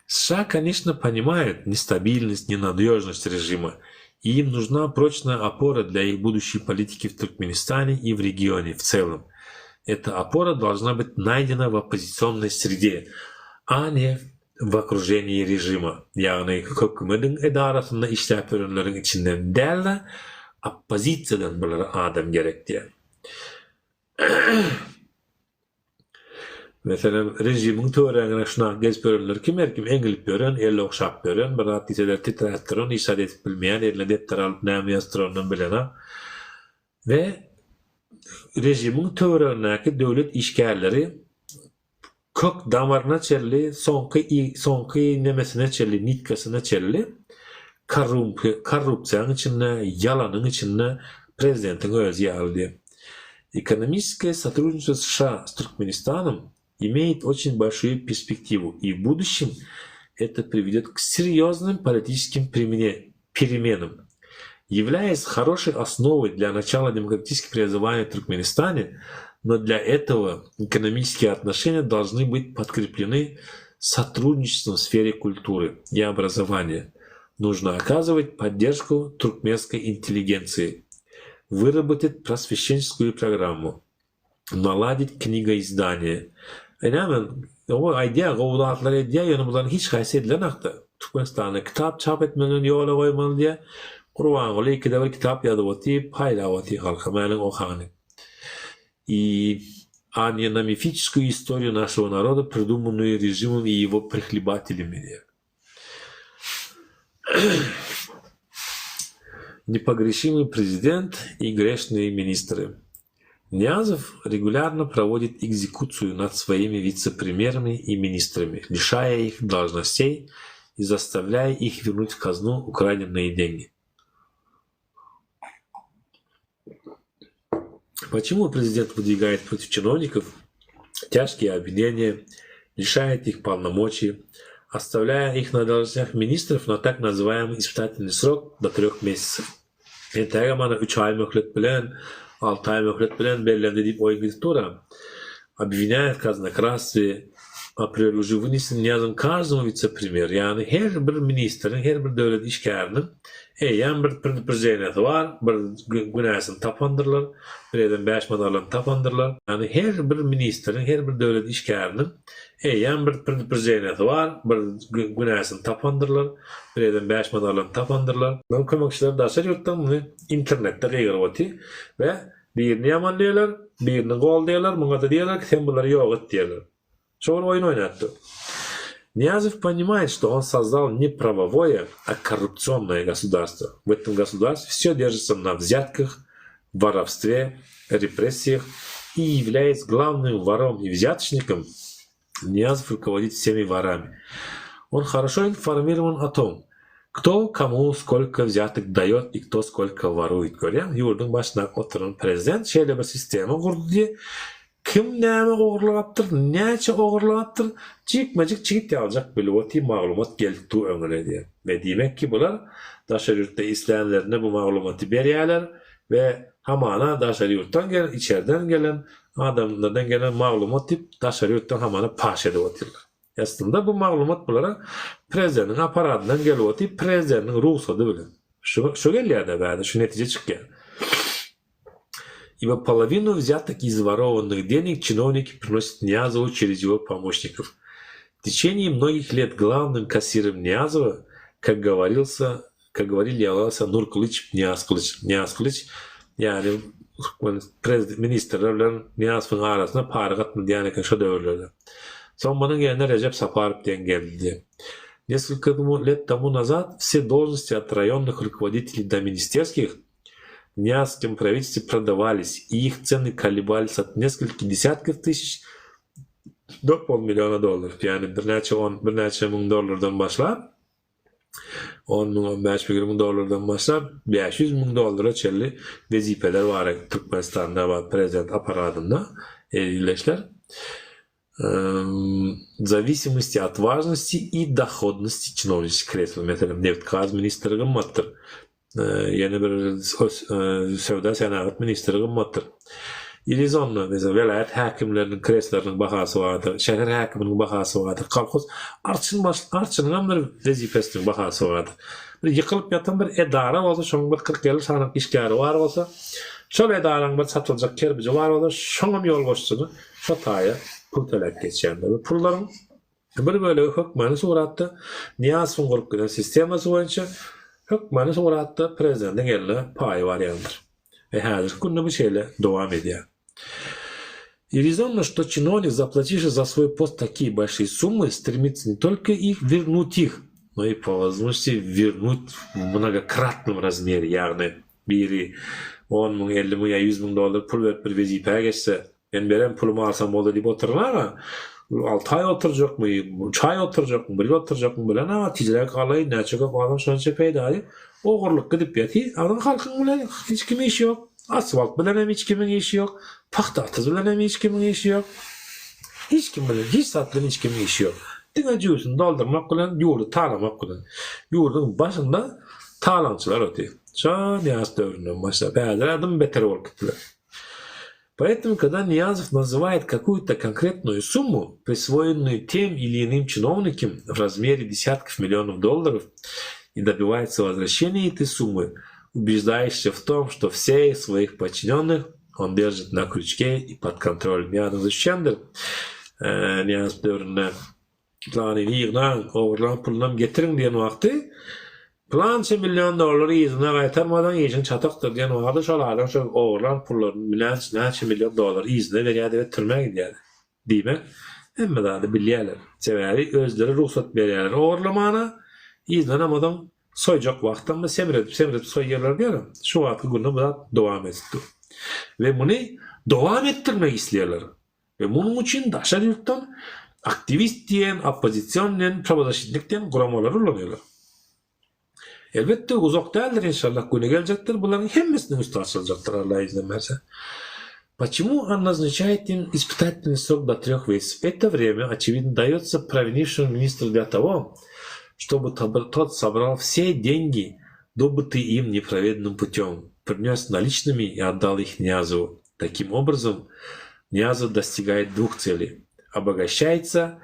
США, конечно, понимают нестабильность, ненадежность режима, и им нужна прочная опора для их будущей политики в Туркменистане и в регионе в целом. Эта опора должна быть найдена в оппозиционной среде, а не в окружении режима. Ýagny hökümediň edarasynda işläp ýörenleriň içinden däl-de, oppozisiýadan bulara adam gerek diýýär. Meselem, režimiň töweregine şunak gezip ýörenler kim her kim eňilip ýören, el ogşap ýören, bir zat diýseler titräp duran, hiç zat edip bilmeýän, eline depder alyp näme ýazyp duranynam bilenok. We režimiň töweregindäki döwlet işgärleri kök damaryna çenli, soňky soňky nemesine çenli, nitkasyna çenli korrupsiýanyň içinde, ýalanyň içinde prezidentiň özi ýaly diýip. Ekonomiçeskoe sotrudniçestvo США s Türkmenistanom imeýet oçin bolşuýu perspektiwu i w buduşim eto priwedýot k serýoznym politiçeskim peremenam. Ýewlýaýas horoşeý osnowoý dlýa načala demokratiçeskih preobrazowaniý w Türkmenistane, no dlýa etogo ekonomiçeskiýe otnoşeniýa dolžny byt podkrepleny sotrudniçestwom w sfere kultury i obrazowaniýa. Нужно okazywać podderżku türkmenskoý intelligensiýi, wyrabotat prosweşençeskuýu programmu, naladit knigoizdaniýe. E näme, oňa aýdýar, gowy zatlar edýär, ýöne bularyň hiç haýsy edilenokda. Türkmenistanda kitap çap etmegini ýola goýmaly diýýär. Gurbanguly ikide bir kitap ýazyp otyr, paýlap otyr halka, meniň okany. I a ne na mifiçeskuýu istoriýu našego naroda, pridumannýu režimom i ýego prihlibatelyami diýýär. Непогрешимый prezident и грешные ministry. Nyýazow regulýarno provodit ekzekusiýu nad svoimi witse-premýerami i ministrami, lişaýa ih dolžnosteý i zastavlýaýa ih wernut w kaznu ukradennyýe dengi. Почему президент выдвигает против чиновников тяжкие обвинения, лишает их полномочий, оставляя их на должностях министров на так называемый испытательный срок до трех месяцев? Entägem ana üç aý möhlet bilen, alty aý möhlet bilen bellendi diýip oýun gidip dur-a. Obwinýaýat kaznokrastwie, aprel uje wynesen ýazyn každomu witse-premýer, ýagny her bir ministriň, her bir döwlet işgäriniň eýýäm bir predupredženiýasy bar, bir günäsini tapandyrlar, bir ýerden bäş manat alanyny tapandyrlar. Ýagny her bir ministriň, her bir döwlet işgäriniň eýýäm bir predupredženiýasy bar, bir günäsini tapandyrlar, bir ýerden bäş manat alanyny tapandyrlar. Munuň kömekçileri daşary ýurtdan muny internetde gygyryp otyr we Birini ýamanlaýarlar, birini goldaýarlar, muňa-da diýýärler ki, sen bulary ýok et diýýärler. Şo bir oýun oýnapdyr. Nyýazow ponimaýet, şto on sozdal ne prawowoýe, a korrupsionnoýe gosudarstwo. W etom gosudarstwe wsýo deržitsa na wzýatkach, worowstwe, repressiýach i ýewlýaýas glawnym worom i wzýatoçnikom, Nyýazow rukovodit wsemi worami. On horoşo informirowan o tom, kto komu skolko wzýatok daýot i kto skolko woruýet. Görýäňmi, ýurduň başyndaky oturan prezident şeýle bir sistema gurdy diýe, kim näme ogurlapdyr, näçe ogurlapdyr, jikme-jik çigit ýaljak bilip otyr, maglumat gelip dur öňüne diýe. We diýmek ki, bular daşary ýurtda islänlerine bu maglumaty berýärler we hamana daşary ýurtdan gelen, içerden gelen Adamlardan gelen maglumat diýip daşary ýurtdan hamana paş edip otyrlar. Aslynda bu maglumat bulara prezidentiň apparatyndan gelip otyr, prezidentiň rugsady bilen. Şu şu gelýär-de bärde, şu netije çykýar. Ибо половину взяток из ворованных денег чиновники приносят Ниязову через его помощников. В течение многих лет главным кассиром Ниязова, как говорился, Как говорили ýagasa Nurkylyç Nyýazkylyç Nyýazkylyç ýagny türkmen prezid ministrler bilen Nyýazowyň arasynda para gatnadýan eken şo döwürlerde. Soň munuň ýerine Rejep Saparow diýen geldi. Neskolko let tomu nazad wse dolžnosti ot raýonnyh rukovoditeley do ministerskih w Nyýazowskim prawitelstwie prodawались i ih tseny kolebались ot neskolkih desýatkov tysyç do polmilliona dollarov ýagny birnäçe on birnäçe müň dollardan başlap On müň, on bäş, ýigrimi müň dollardan başlap, 500 müň dollara çenli wezipeler bar eken Türkmenistanda bar prezident apparatynda ildeşler. W zawisimosti ot wažnosti i dohodnosti çinowniçih kresl, meselem, nebit-gaz ministri gymmatdyr. Ýene bir söwda-senagat ministri gymmatdyr. Ilizonda, meselem, welaýat häkimleriniň kresleriniň bahasy bardyr, şäher häkiminiň bahasy bardyr, kolhoz arçyn baş arçynyňam bir wezipesiniň bahasy bardyr. Bir ýykylyp ýatan bir edara bolsa, şonuň bir 40-50 sany işgäri bar bolsa, şol edaraň bir satyljak kerbiji bar bolsa, şoňam ýolbaşçysyny şo taýa pul töläp geçýändir. Bu pullaryň Bir bölegi hökmany suratda Nyýazowyň gurup giden sistemasy boýunça hökmany suratda prezidentiň eline paýy barýandyr. We häzirki günde bu şeýle dowam edýär. I rezonno, što çinownik zaplativši za svoý post takie bolşiye summy stremitsya ne tolko ih wernut ih, no i po wozmožnosti wernut w mnogokratnom razmere, ýagny biri on müň, 50 müň ýa 100 müň dollar pul berip bir wezipä geçse, Men beren pulumy alsam boldy diýip oturan aga, alty aý oturjakmy, üç aý oturjakmy, bir ýyl oturjakmy bilen aga, tizräk alaýyn, näçe köp alsam şonça peýda diýip, ogurlyk gidip ýaty. Azyň halkyň bilen hiç kimiň işi ýok. Asfalt bilen hem hiç kimiň işi ýok. Pagta atyz bilen hem hiç kimiň işi ýok. Hiç kim bilen, hiç zat bilen hiç kimiň işi ýok. Diňe jübüsini doldurmak bilen, ýurdy talamak bilen. Ýurduň başynda talaňçylar otyr. Şo Nyýazow döwründen başlap, häzir-ä dym beter bolup gitdiler. Поэтому, когда Ниязов называет какую-то конкретную сумму, присвоенную тем или иным чиновникам в размере десятков миллионов долларов, и добивается возвращения этой суммы, убеждаешься в том, что всех своих подчиненных он держит на крючке и под контролем. Ýadyňyza düşýändir, Nyýazow döwründe Planyny ýygnaň, ogurlan pulunam getiriň diýen wagty, Pylança million dollary yzyna gaýtarmasaň işiň çatakdyr diýen wagty şol adam şol ogurlan pullaryny näçe million dollary yzyna berýärdi we türmä gidýärdi. Diýmek, hemme zady bilýärler. Sebäbi özleri rugsat berýärler ogurlamana, yzyndanam ozaň. Soýjak wagtam semredip semredip soýýarlar diýýärler. Şu wagtky günde bu zat dowam edip dur. We muny dowam etdirmek isleýärler. We munuň üçin daşary ýurtdan aktiwist diýen, oppozision diýen, prawozaşitnik diýen guramalary ulanýarlar. Elbetde uzak däldir inşallah güni geljekdir bularyň hemmesiniň üsti açyljakdyr Allah izin berse. Почему он назначает им испытательный срок до трех месяцев? Это время, очевидно, дается провинившему министру для того, чтобы тот собрал все деньги, добытые им неправедным путем, принес наличными и отдал их Ниязову. Таким образом, Ниязов достигает двух целей. Обогащается,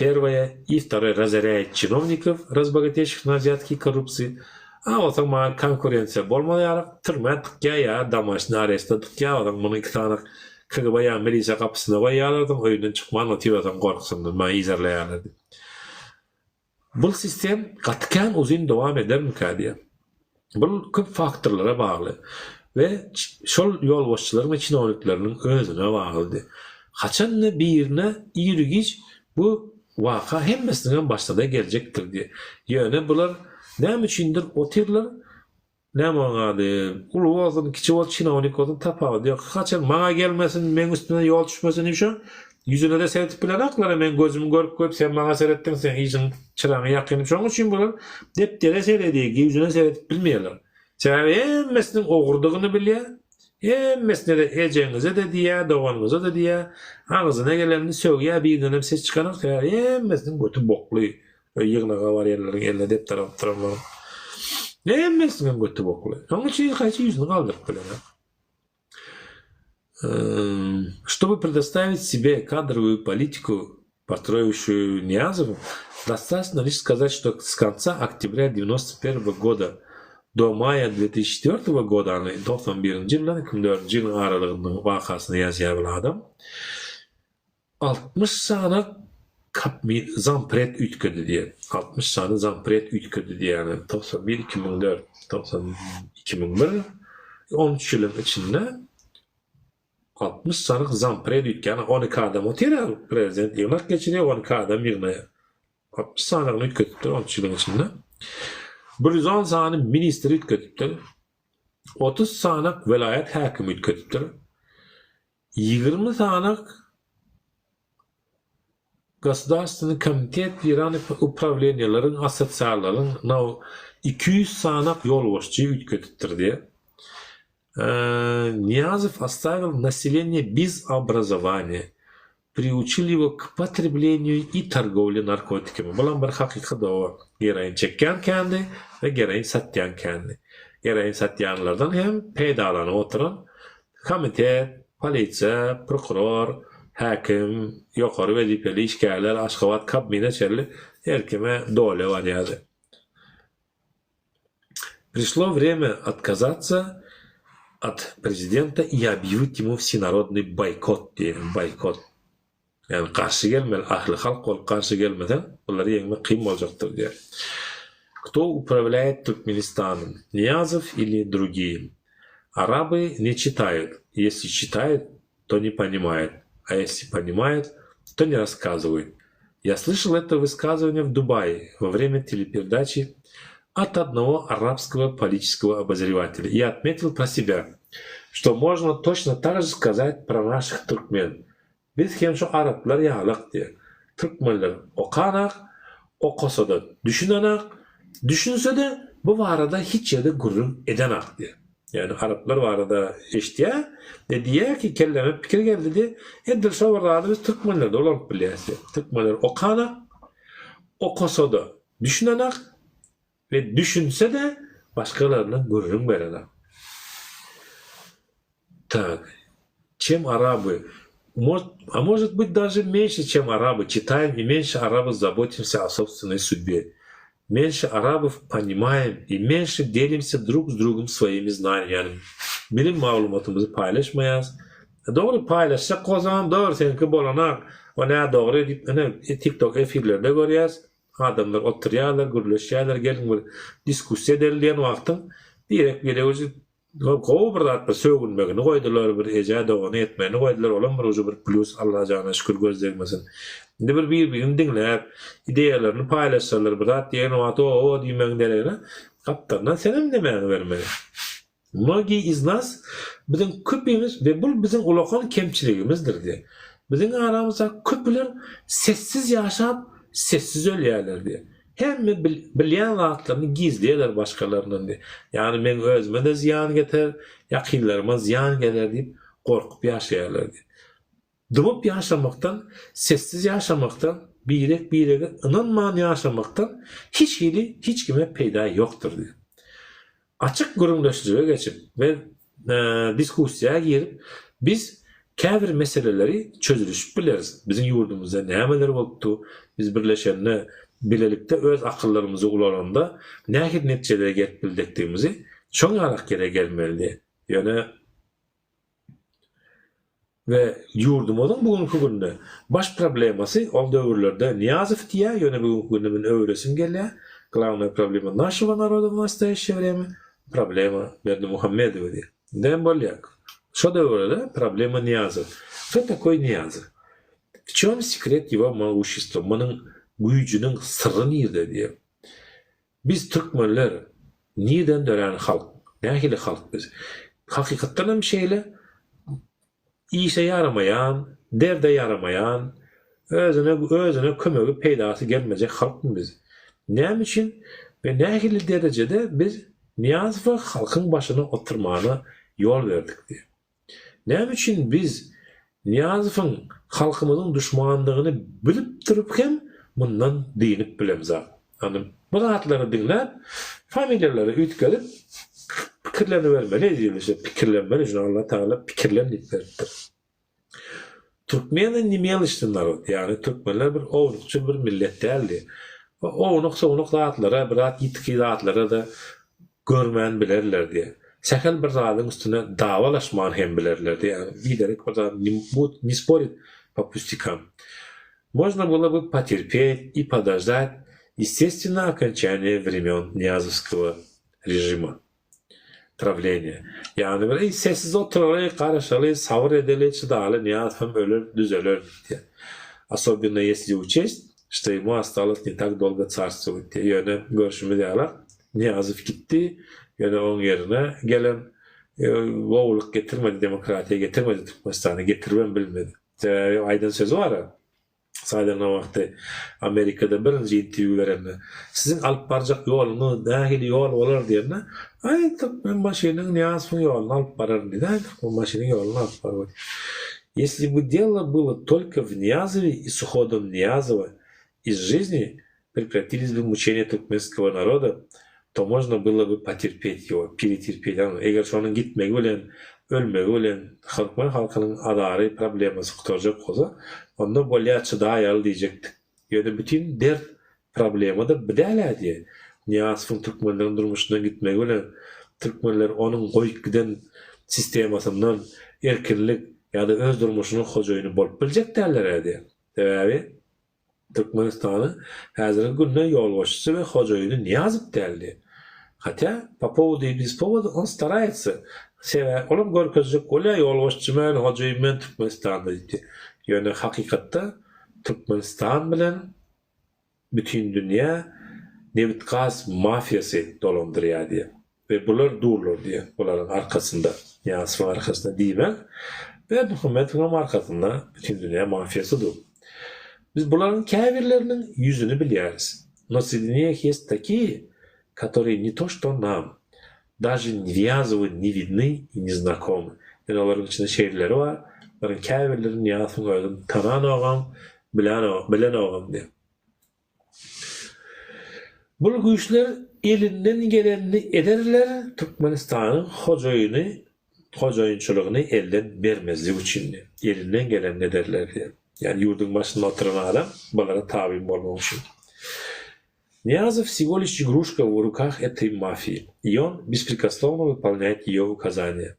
первое, и второе, разоряет чиновников, разбогатевших на взятки и коррупции, a bolsaň maňa konkurensiýa bolmaz ýaly türmä dykýa ýa domaşny aresta dykýa bolsaň muny iki sany KGB ýa milisiýa gapysyna goýýarlar soň öýünden çykman otyr bolsaň gorkusyndan maňa yzarlaýarlar diýip. Bul sistem gaty kän uzyn dowam edermikä diýýän. Bul köp faktorlara bagly we şol ýolbaşçylaryň we çinownikleriniň özüne baglydy. Haçanda birine ir-giç bu waka hemmesiniňem başyna geljekdir diýýär. Ýöne bular näme üçindir otyrlar Näme oň ady, uly bolsun, kiçi bolsun, çinownik bolsun tapawudy ýok. Haçan maňa gelmesin, meň üstüme ýol düşmesin diýip şo ýüzüne-de seredip bilenoklar-a, meň gözümi görüp goýup sen maňa seretdiň, sen işiň çyraňy ýakyn diýip. Şonuň üçin bular depdere seredýär, ýüzüne seredip bilmeýärler. Sebäbi hemmesiniň ogrudygyny bilýär, hemmesine-de ejeňize-de diýýär, doganyňyza-da diýýär, agzyna gelenini sögýär, birindenem ses çykanok, sebäbi hemmesiniň göti bokly. Öý ýygnaga barýanlaryň eline depder alyp duranlaryň hemmesiniň göti bokly. Şonuň üçin haýsy ýüzüni galdyryp bilenok. Чтобы предоставить себе кадровую политику, построившую Ниязову, достаточно лишь сказать, что с конца октября 91 года do мая 2004 года, ýagny 91-nji ýyldan 2004-nji ýylyň aralygynda wakasyny ýazýar bir adam, 60 sany kapmi zampred üýtgedi diýen. 60 sany zampred üýtgedi diýýäni 91 2004 90 2001 13 ýylyň içinde 60 sany zampred üýtgän 12 adam otyr prezident ýygnak geçirýär 12 adam ýygnaýar. 60 sanyny üýtgedipdir 13 ýylyň içinde. 110 sany ministr üýtgedipdir. 30 sany welaýat häkimi üýtgedipdir. 20 sany Gosudarstwennyý komitet Irany uprawleniýeleriň, assosiallaryň now 200 sanak ýolbaşçy üýtgedipdir diýýär. Nyýazow ostavil naseleniýe bez obrazowaniýa, priuçil ýego k potrebleniýu i torgowle narkotikami. Bulam bir hakykat oba. Geroin çekýän kändi we geroin satýan kändi. Geroin satýanlardan hem peýdalanyp oturan Komitet, polisiýa, prokuror, häkim, ýokary wezipeli işgärler Aşgabat Kabmine çenli her kime dolýa barýardy. Prišlo vremya otkazatsa ot prezidenta i obýawit ýemu wsenarodnyý boýkot diýen, boýkot. Ýagny garşy gelmeli, ahli halk bolup garşy gelmeseň, bulary ýeňmek kyn boljakdyr diýýär. Kto upravlyaet Türkmenistanom, Nyýazow ili drugiýe? Araby ne çitaýut, ýesli çitaýut, to ne ponimaýut, a ýesli ponimaýut, to ne rasskazywaýut. Ýa slyşal eto wyskazywanie w Dubaýe wo wremýa teleperdaçi ot odnogo arabskogo politiskogo obozrewatelýa i otmetil pro sebýa, çto možno toçno tak že skazat pro naših türkmen, Biz hem şu araplar ýalak diýýär. Türkmenler okanak, okasada düşünenak, düşünsede bu barada hiç ýerde gürrüň edenak diýýär. Ýagny araplar barada eşidýär we diýýär ki, kelleme pikir geldi diýýär, edil şo bir zady biz türkmenlerde ulanyp bilýäris diýýär. Türkmenler okanak, okasada düşünenak we düşünse-de başgalaryna gürrüň berenak. Tak, çem araby, a может быть даже menşe çem araby, çitaýem i menşe araby zabotimsya o sobstwennoý sudbe, menşe arabow ponimaýem i menşe delimsya drug s drugom svoimi znaniýami, ýagny bilim maglumatymyzy paýlaşmaýas, dogry paýlaşjak bolsaňam dogry seňki bolanak, o nädogry diýip ine tiktok efirlerde görýäs, Adamlar oturýarlar, gürleşýärler, geliň bir diskussiýa edeli diýen wagtyň birek-birege uje. Gowy bir zat bir sögünmegini goýdular, bir eje dogany etmegini goýdular, olam bir ujy bir plýus Allajana şükür göz degmesin. Indi bir bir-birini diňläp, ideýalaryny paýlaşsalar bir zat diýen wagty o-o diýmegiň deregine gapdalyndan senem nemäňi bermeli. Mnogiý iz nas, biziň köpimiz we bul biziň ulakan kemçiligimizdir diýýär. Biziň aramyzda köpüler sessiz ýaşap, sessiz ölýärler diýýär. Hemme bilýän zatlaryny gizleýärler başgalaryndan diýýär. Ýagny meň özüme-de zyýan geter, ýakynlaryma zyýan geler diýip gorkup ýaşaýarlar diýýär. Dymyp ýaşamakdan, sessiz ýaşamakdan, birek-birege ynanman ýaşamakdan hiç hili hiç kime peýda ýokdur diýýär. Açyk gürrüňdeşlige geçip we diskussiýa girip, biz käbir meseleleri çözülişip bileris. Biziň ýurdumyzda nämeler bolupdy, biz birleşende, bilelikde öz akyllarymyzy ulananda nähili netijelere gelip bildekdigimizi şoň ýalak ýere gelmelidi. Ýöne We ýurdumyzyň bu günki günde baş problemasy ol döwürlerde Nyýazow diýýär, ýöne bu günki günde men öwresim gelýär, Glawnaýa problema našego naroda w nastoýaşşeýe wremýa, problema Berdimuhamedowa diýýär. Indem bolýar. Şo döwürde problema Nyýazow. Kto takoý Nyýazow? W çem sekret ýego moguşestwa? Munuň güýjüniň syrry nirde diýýär. Biz türkmenler nirden dörän halk? Nähili halk biz? Hakykatdan hem şeýle işe ýaramaýan, derde ýaramaýan, özüne özüne kömegi peýdasy gelmejek halkmy biz? Näme üçin we nähili derejede biz Nyýazowa halkyň başyna oturmana ýol berdik diýip. Näme üçin biz Nyýazowyň halkymyzyň duşmandygyny bilip durup hem mundan dynyp bilemzok? Ýagny bu zatlary diňläp, familiýalary üýtgedip pikirlenibermeli edilişe pikirlenmeli şuny Allah Tagala pikirlen diýip beripdir. Türkmeni ne meliçny narod, ýagny türkmenler bir ownukçyl bir millet däldi. Ownuk-sownuk zatlara, bir zat ýitgi zatlara-da görmän bilerlerdi. Sähel bir zadyň üstüne dawalaşman hem bilerlerdi, ýagny biderek bir zat ne sporit po pustýakam. Można bylo by poterpet i podoždat естественно okonçaniýe vremyon Nyýazowskogo režima. Prawleniýe. Ýagny bir eý sessiz oturaly, garaşaly, sabyr edeli, çydaly, Nyýazow hem öler, düzeler diýýär. Osobenno ýesli uçest, şto ýemu ostalos ne tak dolgo carstwować diýýär. Ýöne görşümiz ýaly Nyýazow gitdi, ýöne oň ýerine gelen gowulyk getirmedi, demokratiýa getirmedi Türkmenistana, getiribem bilmedi. Sebäbi aýdan sözi bar-a. Saýlanan wagty Amerikada birinji interwýu berende, Siziň alyp barjak ýoluňyz nähili ýol bolar diýende, Aý, Türkmenbaşynyň, Nyýazowyň ýoluny alyp bararyn diýdi. Aý, Türkmenbaşynyň ýoluny alyp barmaly. Ýesli bu delo bylo tolko w Nyýazowe i s uhodom Nyýazowa iz žizni prekratilis by muçeniýa türkmenskogo naroda, to možno bylo by poterpet ýego, pereterpet, ýagny eger şonuň gitmegi bilen, ölmegi bilen türkmen halkynyň azary, problemasy gutarjak bolsa, onda bolýa çydaýaly diýjekdik. Ýöne bütin dert, problema-da bu däl-ä diýe. Nyýazowyň türkmenleriň durmuşyndan gitmegi bilen, türkmenler onuň goýup giden sistemasyndan erkinlik ýa-da öz durmuşynyň hojaýyny bolup biljek däldir-ä diýe. Sebäbi Türkmenistanyň häzirki günde ýolbaşçysy we hojaýyny Nyýazow däldi. Hatä, po powodu i bez powodu on staraýtsa. Sebäbi olam görkezjek bolýar, ýolbaşçy men, hojaýyn men Türkmenistanda diýip. Ýöne hakykatda Türkmenistan bilen bütindünýä nebit-gaz mafiýasy dolandyrýar diýip. We bular durlar diýýär, bularyň arkasynda, Nyýazowyň arkasynda diýmek, Berdimuhamedowyňam arkasynda bütindünýä mafiýasy dur. Biz bularyň käbirleriniň ýüzüni bilýäris. No sredi nich ýest takiýe, kotorýe ne to şto nam, daže Nyýazowu ne widny i ne znakomy. Ýöne olaryň içinde şeýleleri bar, bularyň käbirleri Nyýazowyň özüni tananogam, bilenogam diýýär. Bul güýçler elinden gelenini ederler Türkmenistanyň hojaýyny hojaýynçylygyny elden bermezlik üçin elinden gelenini ederler diýen. Ýagny ýurduň başynda oturan adam bulara tabyn bolmak üçin. Nyýazow wsego liş igruşka w rukah etoý mafiýi i on besprekoslovno wypolnýaet ýeýo ukazaniýa.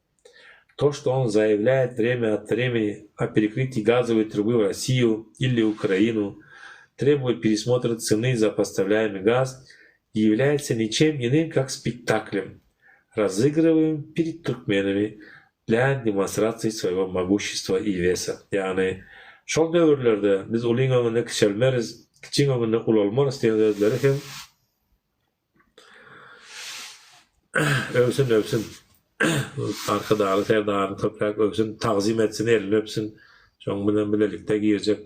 To, što on zaýawlýaet wremýa ot wremeni o perekrytiýi gazowoý truby w Rossiýu ili Ukrainu, trebuýa peresmotra tseny za postawlýaemyý gaz, ýawlýaetsa niçem inym kak spektaklem. Razygrywaem pered türkmenami dla demonstrasiýi swoýego moguşestwa i wesa. Ýagny, şol döwürlerde biz ulyň öňünde kiçelmeris, kiçiň öňünde ulalmarys diýen sözleri hem öwsün, öwsün. Arkadagly Serdaryny köpräk öwsün, tagzym etsin, elini öpsün. Şonuň bilen bilelikde girjek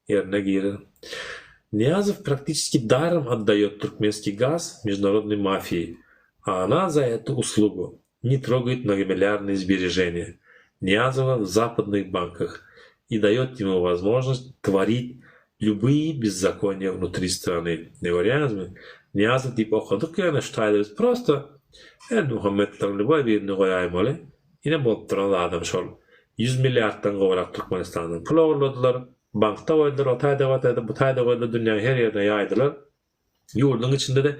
ýerine girer. Nyýazow praktiçeski darом otdaýot türkmenskiý gaz межdunarодnoý mafiýi, a ona za etu uslugu ne trogает многомиллиардные sberежения Nyýazowa w zapадных bankах i daýot ему возможность tworit lýubyý bezzakonýa wnutri strany. Ne görýäňizmi? Nyýazow diýip okadyk ýöne şu taýda biz prosto Berdimuhamedowyň lýuboý birini goýaýmaly. Ine bolup duran zadam şol. Ýüz milliarddan gowrak Türkmenistandan pul ogurladylar, bankda goýdular, o taýda goýdular, bu taýda goýdular, dünýäň her ýerine ýaýdylar. Ýurduň içinde-de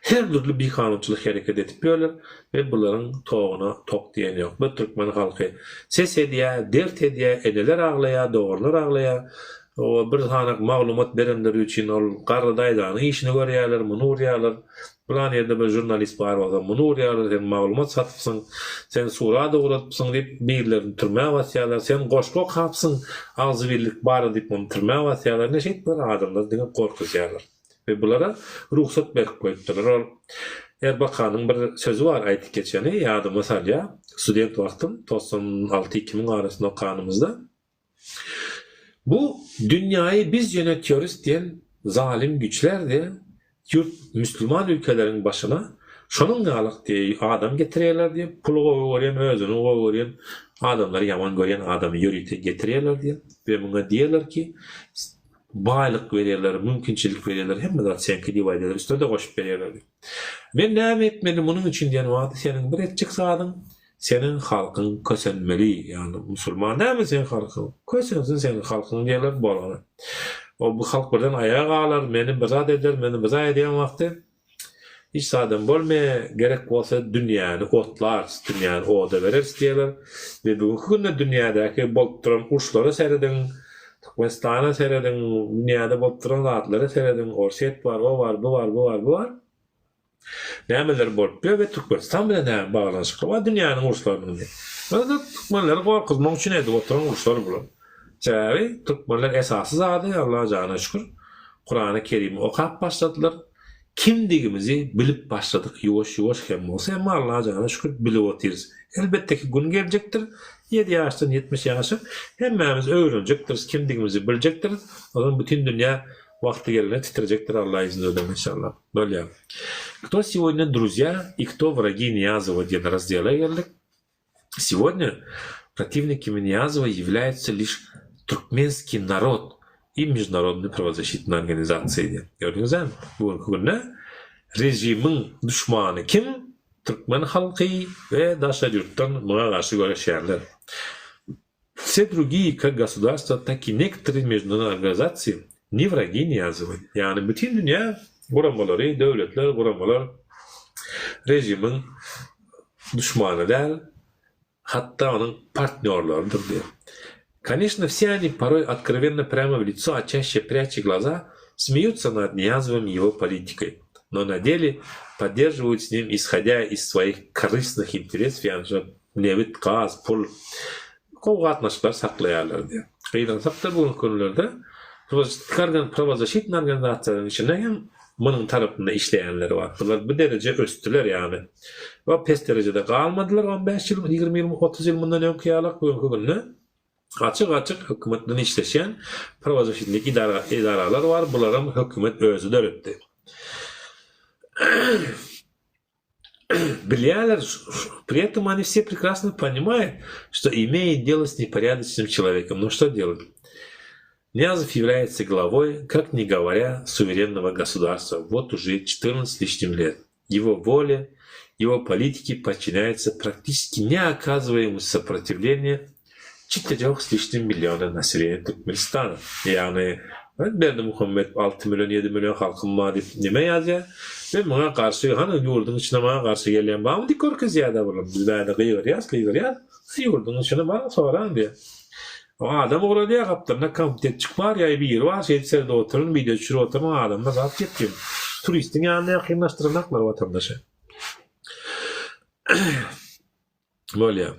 her dürli bikanunçylyk hereket edip ýörler we bularyň toguna tok diýen ýok. Bir türkmen halky ses edýär, dert edýär, eneler aglaýar, doganlar aglaýar. Bir sanak maglumat berenleri üçin ol garry daýzanyň işini görýärler, muny urýarlar. Pylan ýerde bir žurnalist bar bolsa, muny urýarlar, sen maglumat satypsyň, sen surat ugradypsyň diýip, birlerini türmä basýarlar, sen goşgy okapsyň, agzybirlik bar diýip, muny türmä basýarlar. Ine, şeýdip bular adamlary diňe gorkuzýarlar we bulara rugsat berip goýupdyrlar. Ol Erbakanyň bir sözi bar aýdyp geçeni, ýadyma salýar, student wagtym, 96, 2000 arasynda okanymyzda. Bu dünýaýy biz ýönetýoris diýen zalym güçler-de ýurt müslüman ülkeleriň başyna şonuň ýalyk diýe adam getirýärler diýe puly gowy görýän özüni gowy görýän adamlary ýaman görýän adamy ýörite getirýärler diýe we muňa diýerler ki baýlyk berýärler mümkinçilik berýärler hemme zat seňki diýip aýdýarlar üstüne-de goşup berýärler diýip men näme etmeli munuň üçin diýen wagty seniň bir etjek zadyň Seniň halkyň kösenmeli, ýagny musulman dälmi seň halkyň? Kösensin seniň halkyň diýerler bolany. O bu halk birden aýaga galar, meni bir zat eder, meni bir zat edýän wagty hiç zadam bolmaýar, gerek bolsa dünýäni otlarys, dünýäni oda bereris diýerler. We bugünki günde dünýädäki bolup duran uruşlara serediň, Türkmenistana serediň, dünýäde bolup duran zatlara serediň, Orsýet bar, o bar, bu bar, bu bar, bu bar. Nämeler bolup ýör we Türkmenistan bilen näme baglanyşykly bar dünýäniň uruşlarynyň diýip. Özde türkmenleri gorkuzmak üçin edip oturan uruşlar bular. Sebäbi türkmenler esasy zady Alla jana şükür Kurany Kerimi okap başladylar. Kimdigimizi bilip başladyk ýuwaş ýuwaş hem bolsa emma Alla jana şükür bilip otyrys. Elbetde ki gün geljekdir ýedi ýaşdan 70 ýaşa hemmämiz öwrenjekdiris kimdigimizi biljekdiris. O zaman bütin dünýä wagty gelende titrejekdir Alla izni bilen inşallah. Bolýar. Kto segodnýa druzýa i kto wragi Nyýazowa diýen razdela geldik. Segodnýa protiwnikimi Nyýazowa ýewlýaýutsa liş türkmenskiý narod i mejdunarodnyý prawozaşitnyý organizasiýa diýen. Gördüňizämi? Bu günki günde režimiň duşmany kim? Türkmen halky we daşary ýurtdan muňa garşy göreşýänler. Все другие, как государства, так и некоторые международные организации не враги Nyýazowyň. Ýagny bütin dünýä guramalary, döwletler, guramalar režimiň duşmany däl, hatda onuň partnýorlarydyr diýýär. Конечно, все они порой откровенно прямо в лицо, а чаще пряча глаза, смеются над Ниязовым и его политикой, но на деле поддерживают с ним, исходя из своих корыстных интересов, ýagny nebit, gaz, pul gowy gatnaşyklar saklaýarlar diýýär. Gynansak-da bu günki günlerde prawozaşitnyý organizasiýalaryň içinde hem munuň tarapynda işleýänler bar. Bular bu dereje ösdüler ýagny. We pes derejede galmadylar 15 ýyl, 20 ýyl, 30 ýyl mundan öňki ýalak bu günki günde açyk-açyk hökümet bilen işleşýän prawozaşitnik edaralar bar. Bularam hökümet özi döretdi. Bilýärler, pri этом oni все прекрасно понимают, что имеют дело с непорядочным человеком. Но что делать? Ниязов является главой, как ни говоря, суверенного государства вот уже 14 с лишним лет. Его воле, его политике подчиняется практически не оказывая ему сопротивления четырёх с лишним milliona населения Türkmenistana. Ýagny Berdimuhamedow alty million, ýedi million halkym bar diýip neme ýazýar? Men muňa garşy, hany ýurduň içinde maňa garşy gelýän barmy diýip görkezýär-dä bular. Biz bärde gygyrýas, gygyrýas. Ýurduň içinde maňa soraň diýýär. O adam ugradýar, gapdalynda komtetçik bar ýa biri bar, şeýdip seredip oturyn, wideo düşürip oturyn, adamlar zat gepleýär. Turistiň ýanyna ýakynlaşdyranaklar watandaşy. Bolýar.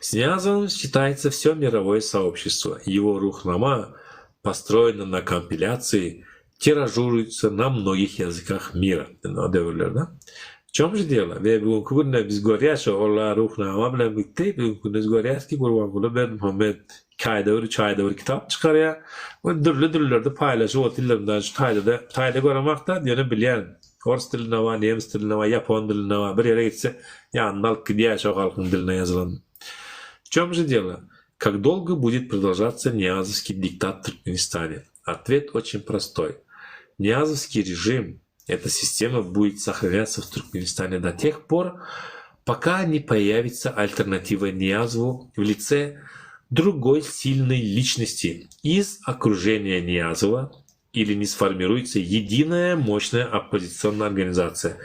S Niýazowym считается всё мировое сообщество. Его Ruhnama построена на компиляции, tiražuruется на многих языках мира. Indi o döwürlerde. W çom же дело? We bugünki günde biz görýäs şo olar Ruhnama bilen gitdi. Bugünki günde biz görýäs ki Gurbanguly Berdimuhamed iki aýda bir, üç aýda bir kitap çykarýar. We dürli dillerde paýlaşyp otyrlar. Mundan şu taýda-da, taýda göremakda, ýöne bilýän. Ors dilinde bar, nemes dilinde bar, ýapon dilinde bar. Bir ýere gitse, ýanynda alyp gidýär şo halkyň diline ýazylan. W çom же дело? Как долго будет продолжаться Ниязовский диктат в Туркменистане? Ответ очень простой. Ниязовский режим, эта система будет сохраняться в Туркменистане до тех пор, пока не появится альтернатива Ниязову в лице другой сильной личности из окружения Ниязова или не сформируется единая мощная оппозиционная организация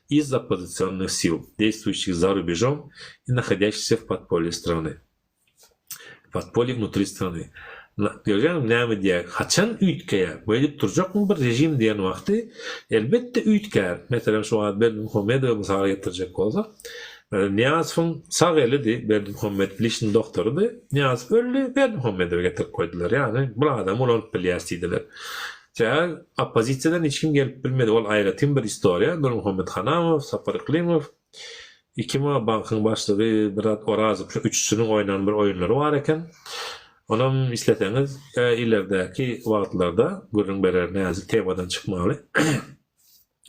из оппозиционных сил, действующих за рубежом и находящихся в подполье страны. Podpolýe внутри strany. Görýäňmi näme diýýär? Haçan üýtgeýär? Beýdip durjakmy bir režim diýen wagty? Elbetde üýtgär. Meselem şu wagt Berdimuhamedowy mysal getirjek bolsak, Nyýazowyň sag elidi, Berdimuhamedow liçnyý doktorydy. Nyýazow öldi, Berdimuhamedowy getirip goýdular. Ýagny bul adamy ulanyp bilýäs diýdiler. Sebäbi oppozisiýadan hiç kim gelip bilmedi. Ol aýratyn bir istoriýa. Nurmuhammet Hanamow, Sapar Yklymow, Ikima bankyň başlygy Myrat Orazow şu üçüsiniň oýnan bir oýunlary bar eken. Onam isleseňiz ilerdäki wagtlarda gürrüň bererin häzir temadan çykmaly.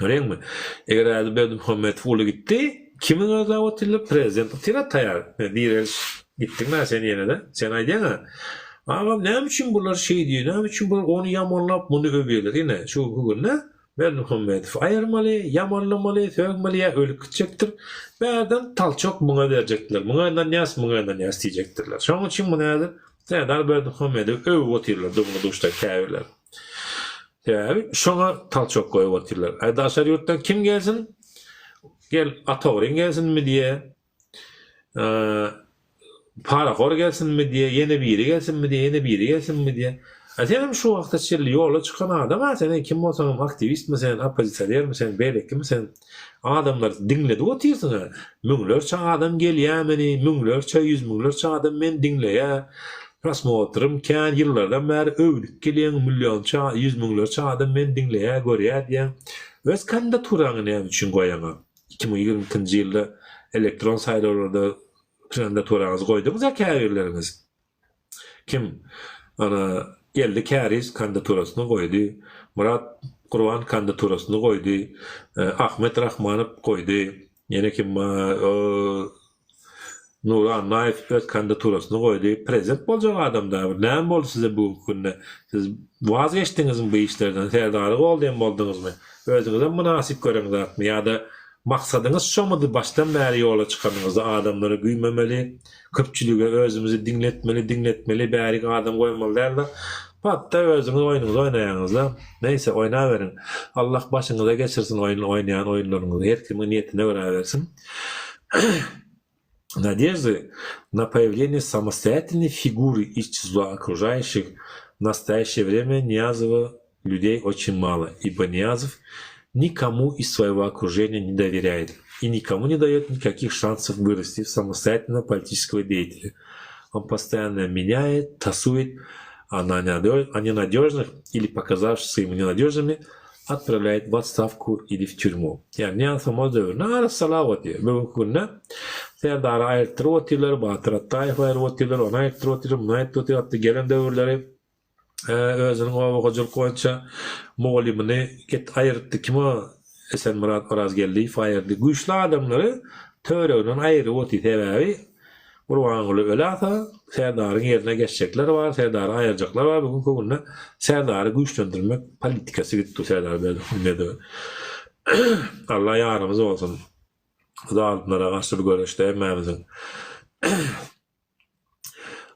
Görýäňmi? Eger häzir Berdimuhamedow uly gitdi, kimi gözläp otyrlar? Prezident otyr-a taýar. Direliş gitdiň-ä sen ýene-de. Sen aýdýaň-a, Agam näme üçin bular şeý diýýär, näme üçin bular ony ýamanlap, muny öwýärler. Ine, şu günki günde Berdimuhamedowy aýyrmaly, ýamanlamaly, sögmeli ýa ölüp gitjekdir. Bärden talçok muňa berjekdirler. Muňa ynanýas, muňa ynanýas diýjekdirler. Şonuň üçin muny häzir Serdar Berdimuhamedowy öwüp otyrlar dumly-duşda käbirler. Sebäbi şoňa talçok goýup otyrlar. Aý daşary ýurtdan kim gelsin? Gel Atogryn gelsinmi diýe. Parahor gelsinmi diýe, ýene biri gelsinmi diýe, ýene biri gelsinmi diýe. A senem şu wagta çenli ýola çykan adam-a sen, kim bolsaňam aktiwistmi sen, oppozisionermi sen, beýlekimi sen, adamlary diňledip otyrsyň-a. Müňlerçe adam gelýär meni, müňlerçe, ýüz müňlerçe adam meni diňleýär. Prosmotrym kän, ýyllardan bäri öwnüp gelýäň, millionça, ýüz müňlerçe adam meni diňleýär, görýär diýýäň. Öz kandidaturaňy näme üçin goýaňok? 2022-nji ýylda elektron saýlawlarda kandidaturaňyzy goýduňyz-a käbirleriňiz. Kim? Ana, Geldi Käriz kandidaturasyny goýdy, Myrat Gurban kandidaturasyny goýdy, Ahmet Rahmanow goýdy, ýene kim bar, Nury Annaýew öz kandidaturasyny goýdy. Prezident boljak adam da bir. Näme boldy size bu günki günde? Siz waz geçdiňizmi bu işlerden? Serdary goldaýan bolduňyzmy? Özüňizem mynasyp göreňzakmy? Ýa-da maksadyňyz şomydy başdan bäri ýola çykanyňyzda adamlary güýmemeli, köpçülige özümizi diňletmeli, diňletmeli, bärik adam goýmaly dälde patda özüňiz oýnuňyzy oýnaýaňyzda. Neýse oýnaberiň. Allah başyňyza geçirsin oýun oýnaýan oýunlaryňyzy. Her kimiň niýetine görä bersin. Надежды на появление самостоятельной фигуры из числа окружающих в настоящее время Ниязова людей очень мало, ибо Ниязов никому из своего окружения не доверяет и никому не дает никаких шансов вырасти в самостоятельного политического деятеля. Он постоянно меняет, тасует, а на ненадежных или показавшихся ему ненадежными отправляет в отставку или в тюрьму. Ýagny Nyýazowyň döwründe arassalap otyr. Bu günki günde Serdary aýyrtdyryp otyrlar, Batyr Atdaýewi aýryp otyrlar, ony aýyrtdyryp otyrlar, muny aýyrtdyryp otyrlar. Hatda gelen döwürleri özüniň oba hojalyk boýunça mugallymyny get aýyrtdy. Kim o? Esenmyrat Orazgeldiýew aýyrdy. Güýçli adamlary töwereginden aýyryp otyr. Sebäbi Gurbanguly öläsa, Serdaryň ýerine geçjekler bar, Serdary aýyrjaklar bar, bu günki günde Serdary güýçlendirmek politikasy gitdi Serdar Berdimuhamedowa. Allah ýarymyz bolsun. Zalymlara garşy bu göreşde hemmämiziň.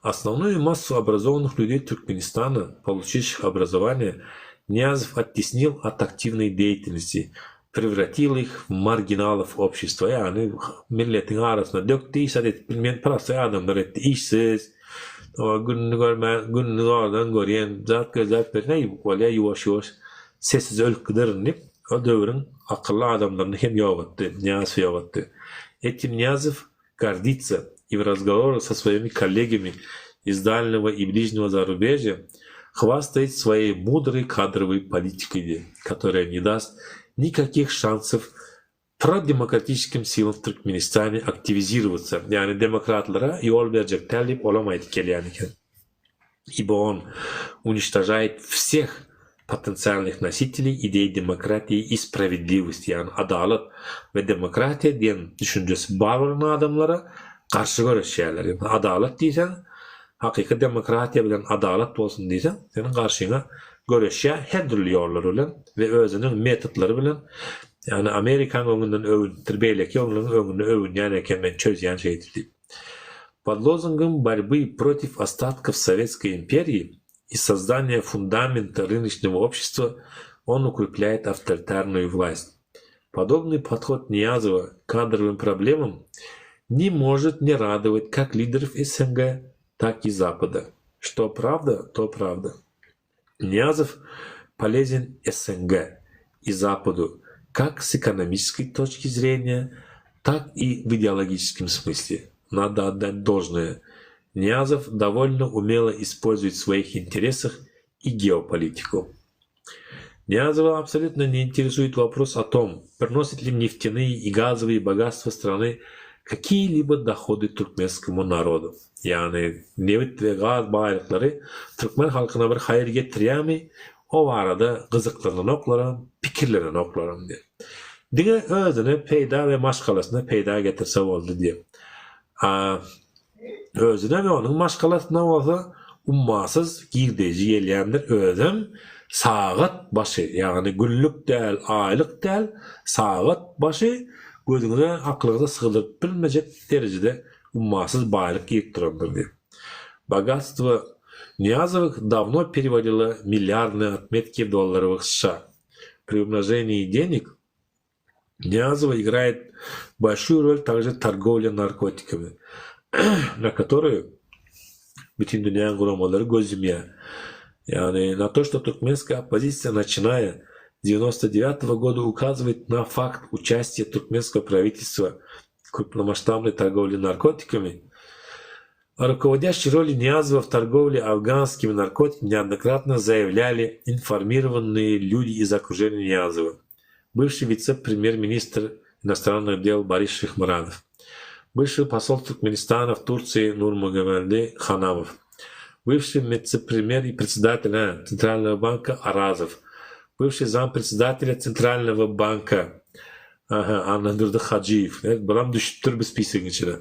Основную массу образованных людей Türkmenistana, получивших образование, Ниязов оттеснил от активной деятельности, prewratil ih w marginalow obşestwa, ýagny milletiň arasyna dökdi, hiç zat edip bilmeýän prostoý adamlar etdi, işsiz, gününi görmän, gününi zordan görýän, zat gözläp ber, näý bolýa ýuwaş-ýuwaş sessiz ölüp giderin diýip, o döwrüň akylly adamlaryny hem ýok etdi, Nyýazow ýok etdi. Этим Ниязов гордится и в разговорах со своими коллегами из дальнего и ближнего зарубежья хвастает своей мудрой кадровой политикой, которая не даст никаких шансов prodemokratическим силам в Туркменистане активизироваться. Ýagny demokratlara ýol berjek däl diýip olam aýdyp gelýän eken. Ибо он уничтожает всех potensialnych носителей идей demokratiýa и spravedlivosti, ýagny adalat we demokratiýa diýen düşünjesi bar bolan adamlara garşy göreşýärler. Ýagny adalat diýseň, hakyky demokratiýa bilen adalat bolsun diýseň, seniň garşyňa göreşýär her dürli ýollar bilen we özüniň metodlary bilen, ýagny Amerikaň öňünden öwünipdir, beýleki ýollaryň öňünde öwünýän eken men çözýän şeýdip diýip. Pod lozungom borьбы против остатков советской империи и создания фундамента рыночного общества он укрепляет авторитарную власть. Подобный подход Ниязова к кадровым проблемам не может не радовать как лидеров СНГ, так и Запада. Что правда, то правда. Ниязов полезен СНГ и Западу как с экономической точки зрения, так и в идеологическом смысле. Надо отдать должное. Ниязов довольно умело использует в своих интересах и геополитику. Ниязова абсолютно не интересует вопрос о том, приносят ли нефтяные и газовые богатства страны какие-либо доходы туркменскому народу. Ýagny nebit we gaz baýlyklary türkmen halkyna bir haýyr getirýärmi, o barada gyzyklananoklaram, pikirlenenoklaram diýip. Diňe özüne peýda we maşgalasyna peýda getirse boldy diýip. A özüne we onuň maşgalasyna bolsa ummasyz girdeji gelýändir, özem sagat başy, ýagny günlük däl, aýlyk däl, sagat başy gözüňize, aklyňyza sygdyryp bilmejek derejede ummasyz baýlyk girip durandyr diýip. Bogatstvo Niýazowych dawno perewalilo milliardные otmetki w dollarowych США. При умножении денег Ниязова играет большую роль также торговля наркотиками, на которую bütin dünýäniň guramalary göz ýumýar. Ýagny на то, что туркменская оппозиция, начиная с 99 года указывает на факт участия туркменского правительства в крупномасштабной торговле наркотиками, о руководящей роли Ниязова в торговле афганскими наркотиками неоднократно заявляли информированные люди из окружения Ниязова. Бывший вице-премьер-министр иностранных дел Борис Шихмурадов, бывший посол Туркменистана в Турции Нурмагомед Ханамов, бывший вице-премьер и председатель Центрального банка Аразов, бывший зампредседателя Центрального банка Aha, Annadurdy Hajyýew. Bulam düşüpdir bu spisogyň içine.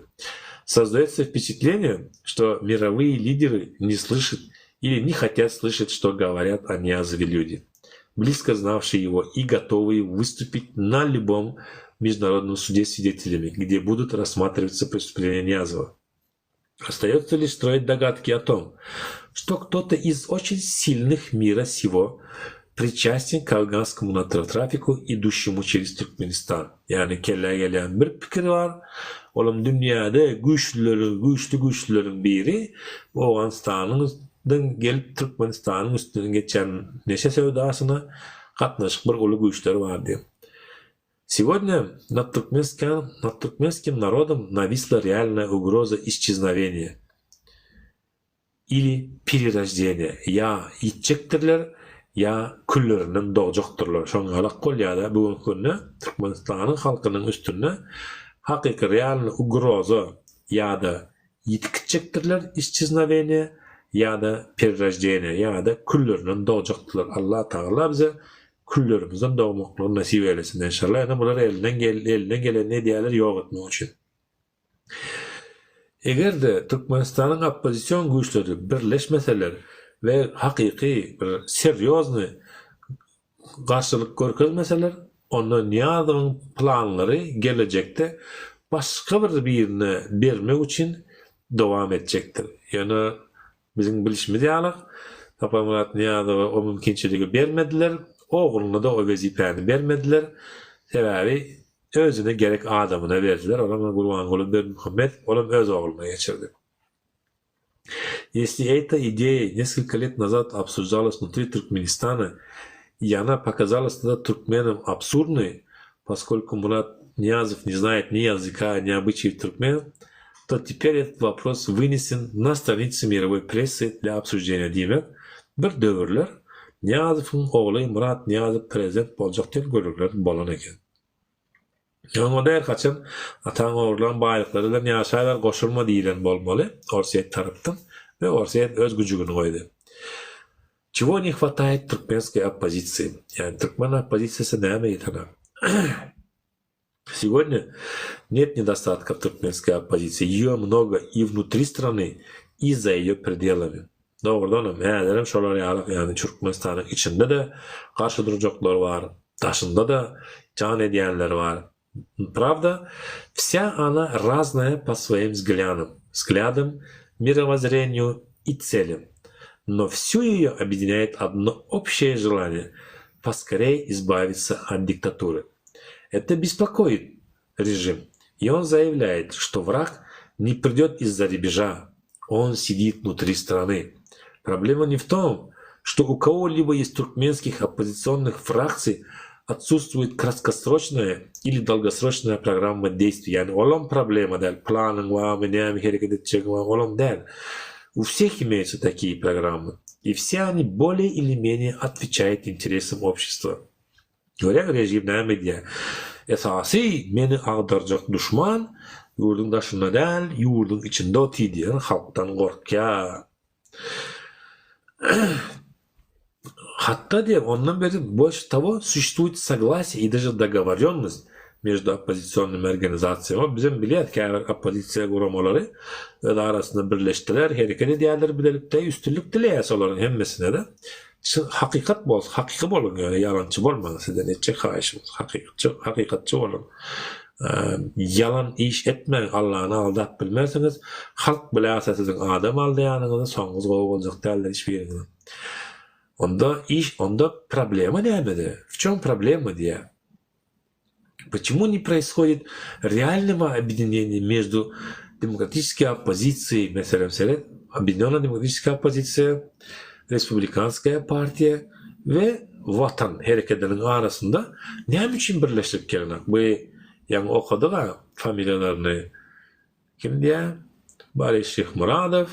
Создается впечатление, что мировые лидеры не слышат или не хотят слышать, что говорят о Ниязове люди, близко знавшие его и готовые выступить на любом международном суде свидетелями, где будут рассматриваться преступления Ниязова. Остается лишь строить догадки о том, что кто-то из очень сильных мира сего причастен к афганскому наркотрафику, идущему через Туркменистан. Ýagny kellä gelýän bir pikir bar, olam dünýäde güýçlüleriň, güýçli güýçlüleriň biri Owganystanyň gelip Türkmenistanyň üstünden geçýän neşe söwdasyna gatnaşyk bir uly güýçler bar diýip. Сегодня над туркменским, над туркменским народом нависла реальная угроза исчезновения или перерождения. Ýa ýitjekdirler, ýa küllerinden dogjakdyrlar. Şoňňalak bolýar-da bu günki günde Türkmenistanyň halkynyň üstünde hakyky realnyý ugroza ýa-da ýitip gitjekdirler, isçeznoveniýe, ýa-da pererojdeniýe, ýa-da küllerinden dogjakdyrlar. Allah Tagala bize küllerimizden dogmaklygy nesip eýlesin enşallah. Ýöne bular elinden elinden gelenini edýärler ýok etmek üçin. Eger-de Türkmenistanyň oppozision güýçleri birleşmeseler we hakyky bir serýoznyý garşylyk görkezmeseler, onda Nyýazowyň planlary gelejekde başga bir birine bermek üçin dowam etjekdir. Ýöne biziň bilşimiz ýaly, Saparmyrat Nyýazowa o mümkinçiligi bermediler, ogluna-da o wezipäni bermediler. Sebäbi özüne gerek adamyna berdiler, olam Gurbanguly Berdimuhamedow, olam öz ogluna geçirdi. Если эта идея несколько лет назад обсуждалась внутри Туркменистана, и она показалась тогда туркменам абсурдной, поскольку Мурат Nyýazow ne znaet ni ýazyka, ni obyçaýew türkmen, to teper etot wopros wynesen na stranicy mirowoý pressy dlýa obsuždeniýa diýmek, bir döwürler Nyýazowyň ogly Myrat Nyýazow prezident boljak diýen gürrüňler bolan eken. Ýoňa-da her haçan ataň ogurlan baýlyklary bilen ýaşaber goşulma diýlen bolmaly Orsýet tarapdan we Orsýet öz güjügini goýdy. Çego ne hwataýet türkmenskoý oppozisiýi? Ýagny türkmen oppozisiýasy näme ýetenok? Segodnýa net nedostatkow türkmenskoý oppozisiýi, ýeýo mnogo i wnutri strany i za ýeýo predelami. Dogrudanam, häzirem şolar ýaly, ýagny Türkmenistanyň içinde-de garşy durjaklar bar, daşynda-da jan edýänler bar. Prawda, wsýa ona raznaýa po swoim wzglýadam, wzglýadam, mirowozreniýu i tselýam. No wsýu ýeýo obýedinýaet odno obşeýe želaniýe, poskoreý izbawitsa ot diktatury. Eto bespokoit režim, i on zaýawlýaet, çto wrag ne pridýot iz-za rubeža, on sidit wnutri strany. Problema ne w tom, çto u kogo-libo iz turkmenskih oppozisionnyh fraktsiý otsustwuet kratkosroçnaýa ili dolgosroçnaýa programma deýstwiý, ýagny olam problema däl, planyň barmy, näme hereket etjegiň barmy, olam däl. U wseh imeýutsa takiýe programmy, i wse oni boleý ili menýe otweçaýut interesam obşestwa. Görýäňmi režim näme edýär? Esasy meni agdarjak duşman ýurduň daşynda däl, ýurduň içinde otyr diýen halkdan gorkýar. Hatda diýen ondan beri больше того suşestwuýet soglasýe i daže dogoworýonnost meždu oppozisionnymi organizasiýami. Bizem bilýäs käbir oppozisiýa guramalary öz arasynda birleşdiler, hereket edýärler bilelikde, üstünlik dileýäs olaryň hemmesine-de. Çyn hakykat bolsun, hakyky boluň ýöne ýalançy bolmaň sizden etjek haýyşymyz hakykatçy hakykatçy boluň. Ýalan iş etmäň Allany aldap bilmersiňiz halk biläse siziň adam aldaýanyňyzy soňuňyz gowy boljak däldir hiç biriňiziň. Onda iş onda problema nämede w çom problema diýýär. Почему не происходит реального объединения между демократической оппозицией, meselem, seret, Obýedinýonnaya demokratiçeskiýa oppozisiýa, Respublikanskaýa partiýa we Watan herekediniň arasynda näme üçin birleşdirip gelenok? Bu ýaňy okadyk-a familiýalaryny. Kim diýýär? Boris Şyhmyradow,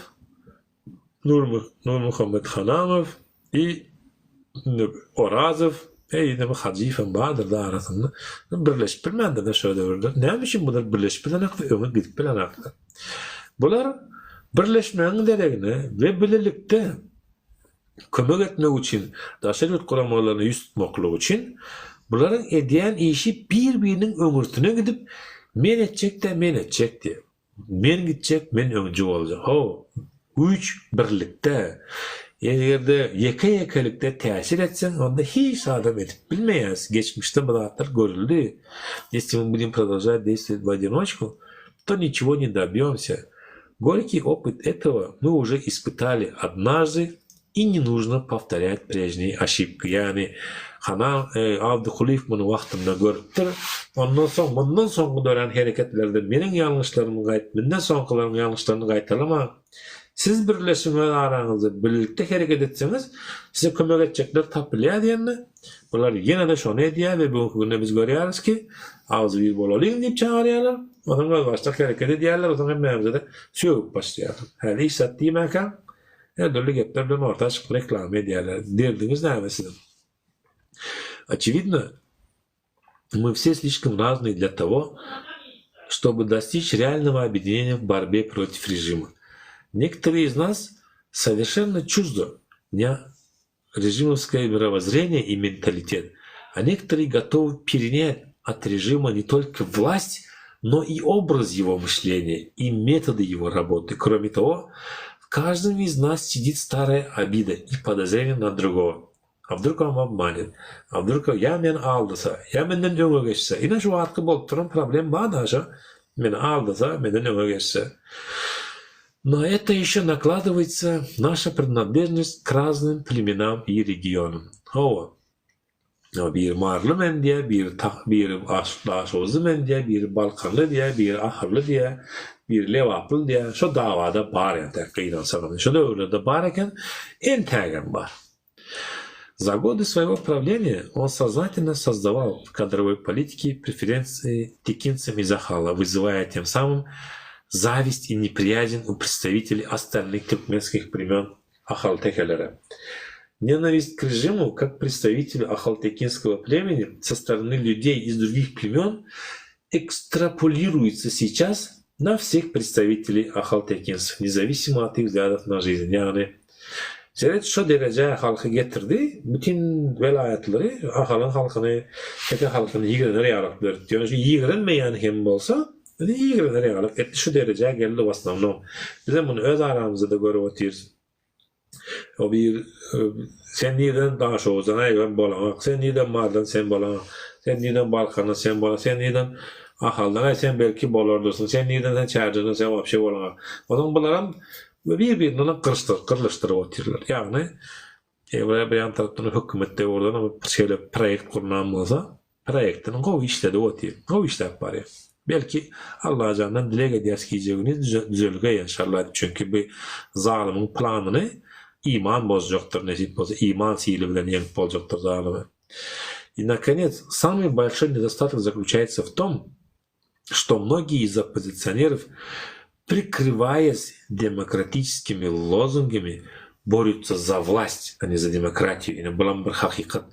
Nurmuhammet Hanamow i Orazow, e indi bir Hajyýewem bardyr-da arasynda. Birleşip bilmändirler şo döwürde. Näme üçin bular birleşip bilenoklar, öňe gidip bilenoklar? Bular birleşmegiň deregine we bilelikde kömek etmek üçin daşary ýurt guramalaryna ýüz tutmaklyk üçin bularyň edýän işi bir-biriniň öňürsine gidip men etjek-dä, men etjek diýip. Men gitjek, men öňji boljak. How, güýç birlikde. Eger-de ýeke-ýekelikde täsir etseň, onda hiç zadam edip bilmeýäs. Geçmişde bu zatlar görüldi. Если мы будем продолжать действовать в одиночку, то ничего не добьемся. Горький опыт этого мы уже испытали однажды I ne нужno powtorýat prežniý oşibki ýagny Hanan Abdy Kulyýew muny wagtynda görüpdir. Ondan soň mundan soňky dörän hereketlerde meniň ýalňyşlarymy gaýt menden soňkylaryň ýalňyşlaryny gaýtalamaň. Siz birleşiň öz araňyzda birlikde hereket etseňiz size kömek etjekler tapylýar diýende bular ýene-de şony edýär we bu günki günde biz görýäris ki agzybir bolalyň diýip çagyrýarlar onsoň özbaşdak hereket edýärler onsoň hemmämize-de sögüp başlaýarlar. Häli hiç zat diýmänkäň Her dürli gepler bilen orta çykyp reklama edýärler. Derdiňiz näme siziň? Oçewidno, мы все слишком разные для того, чтобы достичь реального объединения в борьбе против режима. Некоторые из нас совершенно чуждо не режимовское мировоззрение и менталитет, а некоторые готовы перенять от режима не только власть, но и образ его мышления и методы его работы. Кроме того, в каждом из нас сидит старая обида и подозрение на другого. A wdruk on obmanit, a wdruk ýa meni aldasa, ýa menden öňe geçse. Ine şu wagtky bolup duran problem bar-da şo. Meni aldasa, menden öňe geçse. Na eto ýeşe nakladywaýtsa naşa prinadležnost k raznym plemenam i regionam. Hawa. Biri maryly men diýýär, biri biri daşoguzly men diýýär, biri balkanly diýýär, biri ahyrly diýýär, biri lebaply diýýär. Şo dawada bar entäk gynansagam. Şo döwürlerde bar eken, entägem bar. За годы своего правления он сознательно создавал в кадровой политике преференции текинцам из Ахала, вызывая тем самым зависть и неприязнь у представителей остальных туркменских племен Ахал-Текелера. Ненависть к режиму, как представителю ахалтекинского племени со стороны людей из других племен, экстраполируется сейчас на всех представителей ахалтекинцев, независимо от их взглядов на жизнь. Ýagny, seret şo derejä halky getirdi, bütin welaýatlary Ahalyň halkyny, teke halkyny ýigrener ýalyk döretdi. Ýöne şu ýigrenmeýän hem bolsa, indi ýigrener ýalyk etdi, şu derejä geldi w osnownom. Bizem muny öz aramyzda-da görüp otyrys. O bir sen nirden Daşoguzdan aý ben bolaňok, sen nirden Marydan sen bolaňok, sen nirden Balkandan sen bolaňok, sen nirden Ahaldan aý sen belki bolardyrsyň, sen nirden sen Çärjewden sen wapşe bolaňok. Onsoň bularam bir-birinden gyryşdyryp, gyrlyşdyryp otyrlar. Ýagny bir ýan tarapdan hökümet de oradan şeýle proýekt gurnan bolsa, Proýektini gowy işledip otyr. Gowy işläp barýar. Belki Allajandan dileg edýäs gije gündiz düzelgeý enşalla çünki bu zalymyň planyny iman bozjakdyr nesip bolsa iman sili bilen ýeňip boljakdyr zalymy. I nakonec samyý bolşoý nedostatok zaklýuçaýtsa w tom, što mnogiý iz oppozisionerov prikrywaýas demokratiçeskimi lozungami borýutsa za wlast, a ne za demokratiýu ine bulam bir hakykat.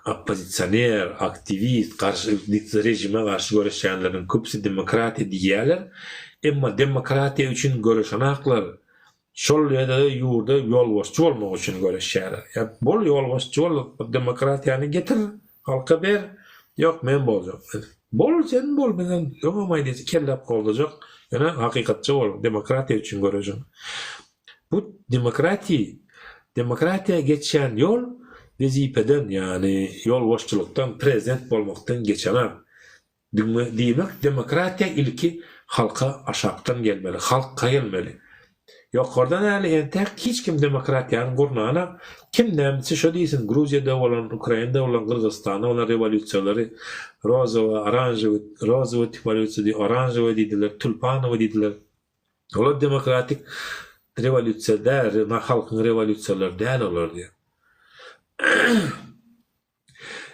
Oppozisioner, aktiwist, garşy režime garşy göreşýänleriň köpüsi demokratiýa diýýärler, emma demokratiýa üçin göreşenaklar, şol ýerde ýurda ýolbaşçy bolmak üçin göreşýärler. Ýa bol ýolbaşçy bol, demokratiýany getir, halka ber, ýok men boljak. Bol sen bol, men öňem aýdýan kelläp goldajak, ýöne hakykatçy bol, demokratiýa üçin göreşiň. Bu demokratiý, demokratiýa geçýän ýol wezipeden, ýagny ýolbaşçylykdan, prezident bolmakdan geçenak. Diýmek, demokratiýa ilki halka aşakdan gelmeli, halkka gelmeli. Ýokardan äli entäk hiç kim demokratiýany gurnanak, kim nämçe şo diýsin, Gruziýada bolan, Ukrainada bolan, Gyrgyzystanda bolan rewolýusiýalary rozowa, oranžewy, rozowy rewolýusiýa diýip, oranžewy diýdiler, tulpanowy diýdiler. Olar demokratik rewolýusiýa däl, halkyň rewolýusiýalary däl olar diýýär.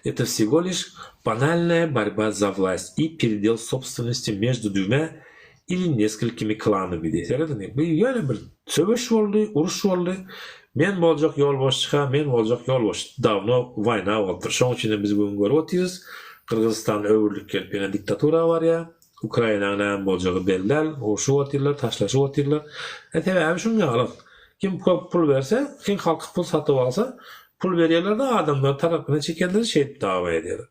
Это всего лишь банальная борьба за власть и передел собственности между двумя или несколькими кланами diýýär. Serediň, bu ýöne bir söweş boldy, uruş boldy. Men boljak ýolbaşçy-ha, men boljak ýolbaşçy. Dawno waýna bolupdyr. Şonuň üçin hem biz bu gün görüp otyrys, Gyrgyzystan öwrülip gelip ýene diktatura barýar. Ukrainanyň näme boljagy belli däl, urşup otyrlar, taşlaşyp otyrlar. E sebäbi şuň ýaly. Kim köp pul berse, kim halky pul satyp alsa, pul berýärler-de adamlary tarapyna çekerler, şeýdip dawa edýärler.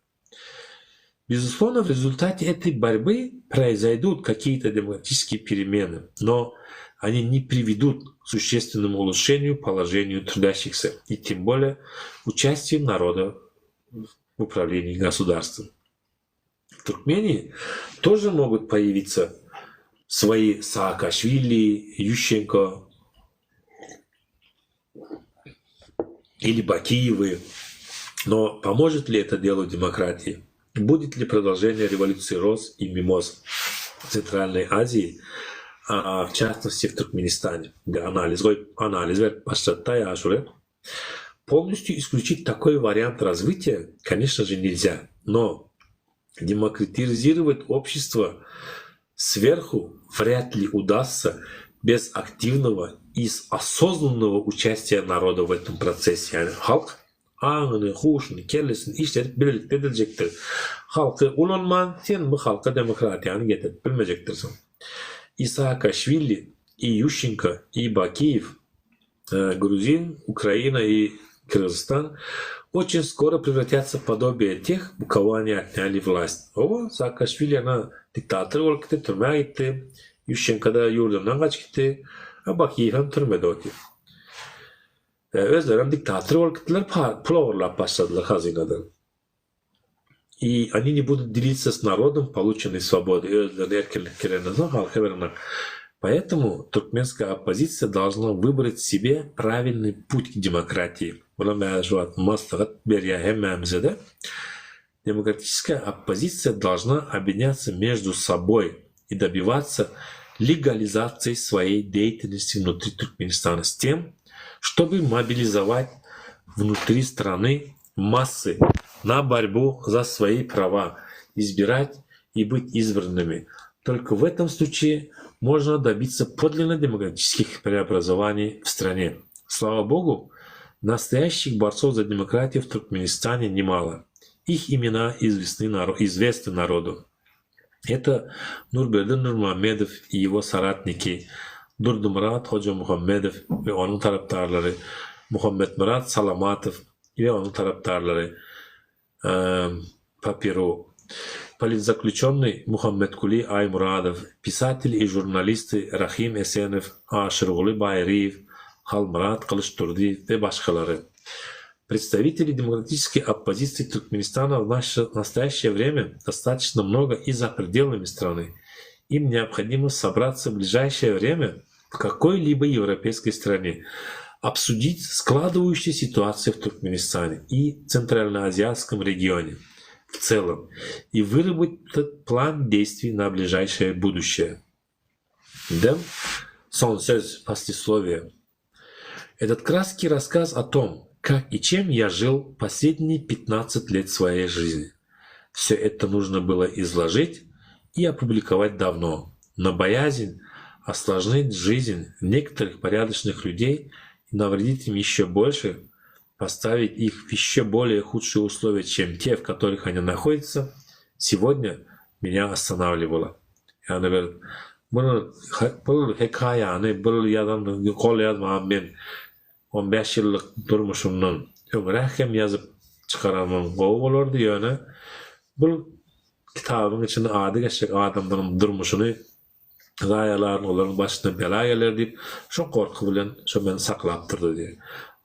Безусловно, в результате этой борьбы произойдут какие-то демократические перемены, но они не приведут к существенному улучшению положению трудящихся и тем более участию народа в управлении государством. В Туркмении тоже могут появиться свои Саакашвили, Ющенко или Бакиевы. Но поможет ли это делу демократии? Будет ли продолжение революции роз и мимоз в Центральной Азии, а в частности в Туркменистане? Да, анализ, анализ Полностью исключить такой вариант развития, конечно же, нельзя. Но демократизировать общество сверху вряд ли удастся без активного и осознанного участия народа в этом процессе. Ýagny halk aňyny, huşuny, kellesini işledip birlikde ediljekdir. Halky ulanman sen bu halka demokratiýany getirip bilmejekdirsiň. I Saakaşwili, i Ýuşenko, i Bakiýew Gruzin, Ukraina и Kyrgyzystan очень skoro prewratятся в подобие тех, у кого они отняли власть. Hawa, Saakaşwili ana diktator bolup gitdi, türmä gitdi. Ýuşenko-da ýurdundan gaçyp gitdi. A Bakiýew hem türmede otyr. Özlerem diktator bolup gitdiler, pul ogurlap başladylar hazynadan. I oni ne budut delиться s narodom poluçennoý swobodой, özlerine erkinlik gelenden soň halka bermek. Poetomu türkmenskaýa oppozisiýa dolžna wybrať sebe prawilnyý put k demokratiýi. Muny men şu wagt maslahat berýän hemmämize-de. Demokratiçeskaýa oppozisiýa dolžna obýedinýatsa meždu soboý i dobivаться legalizasiýi svoýej deýatelnosti vnutri Türkmenistana s tem, ştoby mobilizować. внутри страны массы на борьбу за свои права, избирать и быть избранными. Только в этом случае можно добиться подлинно демократических преобразований в стране. Слава Богу, настоящих борцов за демократию в Туркменистане немало. Их имена известны, известны народу. Это Nurberdi Nurmuhammedow и его соратники, Durdymyrat Hojamuhammedow we onuň tarapdarlary, Muhammetmyrat Salamatow we onuň tarapdarlary, Papiru, politzaklýuçennyý Muhammetguly Aýmyradow, pisatel i žurnalisty Rahym Esenow, Aşyrguly Baýryýew, Halmyrat Gylyçdurdyýew we başgalary. Представителей демократической оппозиции Туркменистана в наше настоящее время достаточно много и за пределами страны. Им необходимо собраться в ближайшее время в какой-либо европейской стране, обсудить складывающуюся ситуацию в Туркменистане и Центральноазиатском регионе в целом и выработать план действий на ближайшее будущее. Dem, Son söz, послесловие. Этот краткий рассказ о том, как и чем я жил последние 15 лет своей жизни. Все это нужно было изложить и опубликовать давно, но боязнь осложнить жизнь некоторых порядочных людей и навредить им еще больше, поставить их в еще более худшие условия, чем те, в которых они находятся, сегодня меня останавливало. Ýagny bir bir bir hekaýany bir ýazan gol ýazmagam men 15 ýyllyk durmuşymdan öňräk hem ýazyp çykaranymam gowy bolardy, ýöne bul kitabyň içinde ady geçjek adamlaryň durmuşyny zaýalaryn, olaryň başyna bela geler diýip, şo gorky bilen şo meni saklap durdy diýýär.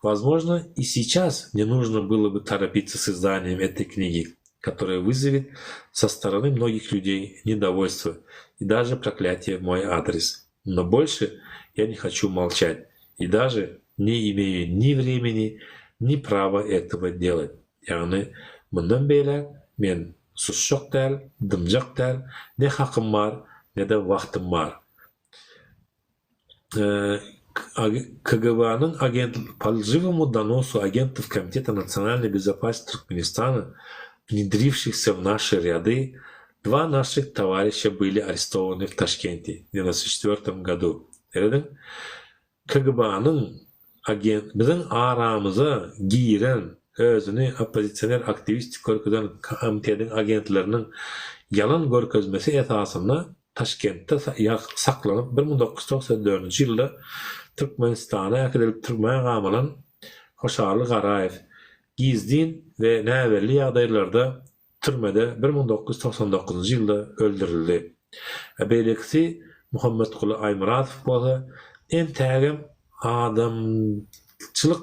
Возможно, и сейчас не нужно было бы торопиться с изданием этой книги, которая вызовет со стороны многих людей недовольство и даже проклятие в мой адрес. Но больше я не хочу молчать и даже не имею ни времени, ни права этого делать. Ýagny mundan beýläk men susjak däl, dymjak däl, ne hakym bar, ne-de wagtym bar. KGB-niň agent по лживому доносу агентов Комитета национальной безопасности Туркменистана, внедрившихся в наши ряды, два наших товарища были арестованы в Ташкенте в 94 году. Serediň, KGB-niň agent biziň aramyza giren, özüni oppozisioner aktiwist görkezen komitetiň agentleriniň ýalan görkezmesi esasynda Taşkentde saklanyp, 1994-nji ýylda Türkmenistana äkidilip türmä gamalan Hoşally Garaýew gizlin we näbelli ýagdaýlarda türmede 1999-njy ýylda öldürildi. Beýlekisi Muhammetguly Aýmyradow bolsa entägem adamçylyk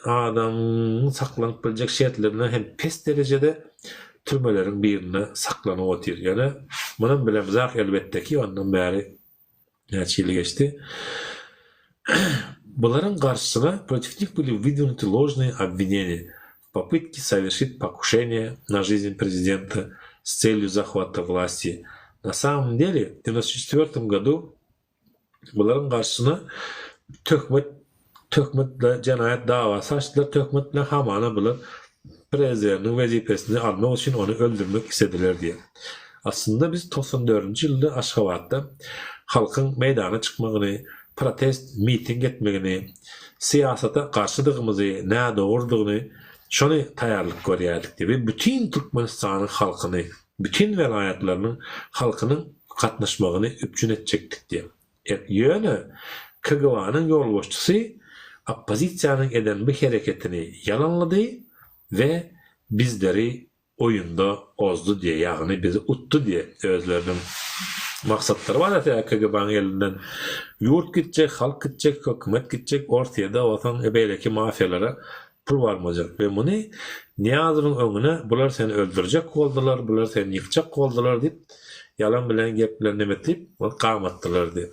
adamyň saklanyp biljek şertlerinden hem pes derejede türmeleriň birinde saklanyp otyr. Ýöne munam bilemzak elbetde ki, ondan bäri näçe ýyl geçdi. Bularyň garşysyna против них были выдвинуты ложные обвинения в попытке совершить покушение на жизнь президента с целью захвата власти. На самом деле, в 94 году Bularyň garşysyna töhmet töhmet bilen jenaýat dawasy açdylar, töhmet bilen hamana bular prezidentiň wezipesini almak üçin ony öldürmek islediler diýip. Aslynda biz 94-nji ýylda Aşgabatda halkyň meýdana çykmagyny, protest miting etmegini, syýasata garşydygymyzy, nädogrudygyny şony taýýarlyk görýärdik diýip we bütin Türkmenistanyň halkyny bütin welaýatlarynyň halkynyň gatnaşmagyny üpjün etjekdik diýip. Ýöne KGB-nyň ýolbaşçysy oppozisiýanyň eden bu hereketini ýalanlady we bizleri oýunda ozdy diýe, ýagny bizi utdy diýe özleriniň maksatlary bar ýa KGB-nyň elinden ýurt gitjek, halk gitjek, hökümet gitjek, Orsýede bolsaň beýleki mafiýalara Pul barmajak we muny Nyýazowyň öňüne bular seni öldürjek boldular, bular seni ýykjak boldular diýip, ýalan bilen gep bilen neme diýip, ony gamatdylar diýip.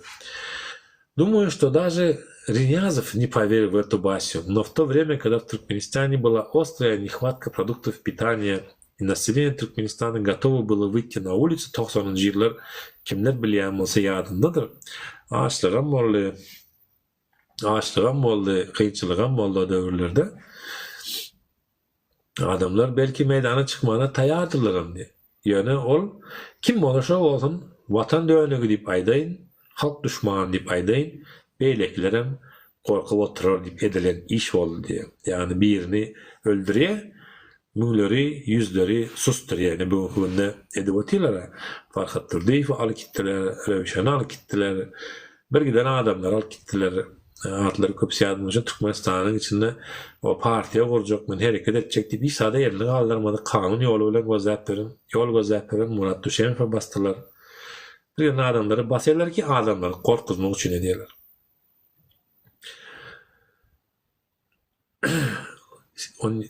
Думаю, что даже Ринязов не поверил в эту басню, но в то время, когда в Туркменистане была острая нехватка продуктов питания и население Туркменистана готово было выйти на улицу 90-njy ýyllar kimler bilýän bolsa ýadyndadyr, açlygam boldy. Açlygam boldy, kynçylygam boldy o döwürlerde. Adamlar belki meýdana çykmana taýýardyrlaram diýip. Ýöne ol kim bolsa bolsun watan dönügi diýip aýdaýyn, halk duşmany diýip aýdaýyn, beýlekilerem gorkup oturar diýip edilen iş boldy diýýär. Ýagny birini öldürýär, müňleri, ýüzleri susdurýar. Ine bu günki günde edip otyrlar-a. Farhat Durdyýewi alyp gitdiler, Röwşeni alyp gitdiler, bir giden adamlary alyp gitdiler. Atlary köpüsi ýadymda şu Türkmenistanyň içinde o partiýa gurjak men hereket etjek diýip hiç zada elini galdyrmady kanun ýoly bilen gözläp beren ýol gözläp beren Murat Düşemowa basdylar. Bir ýerde adamlary basýarlar ki adamlary gorkuzmak üçin edýärler.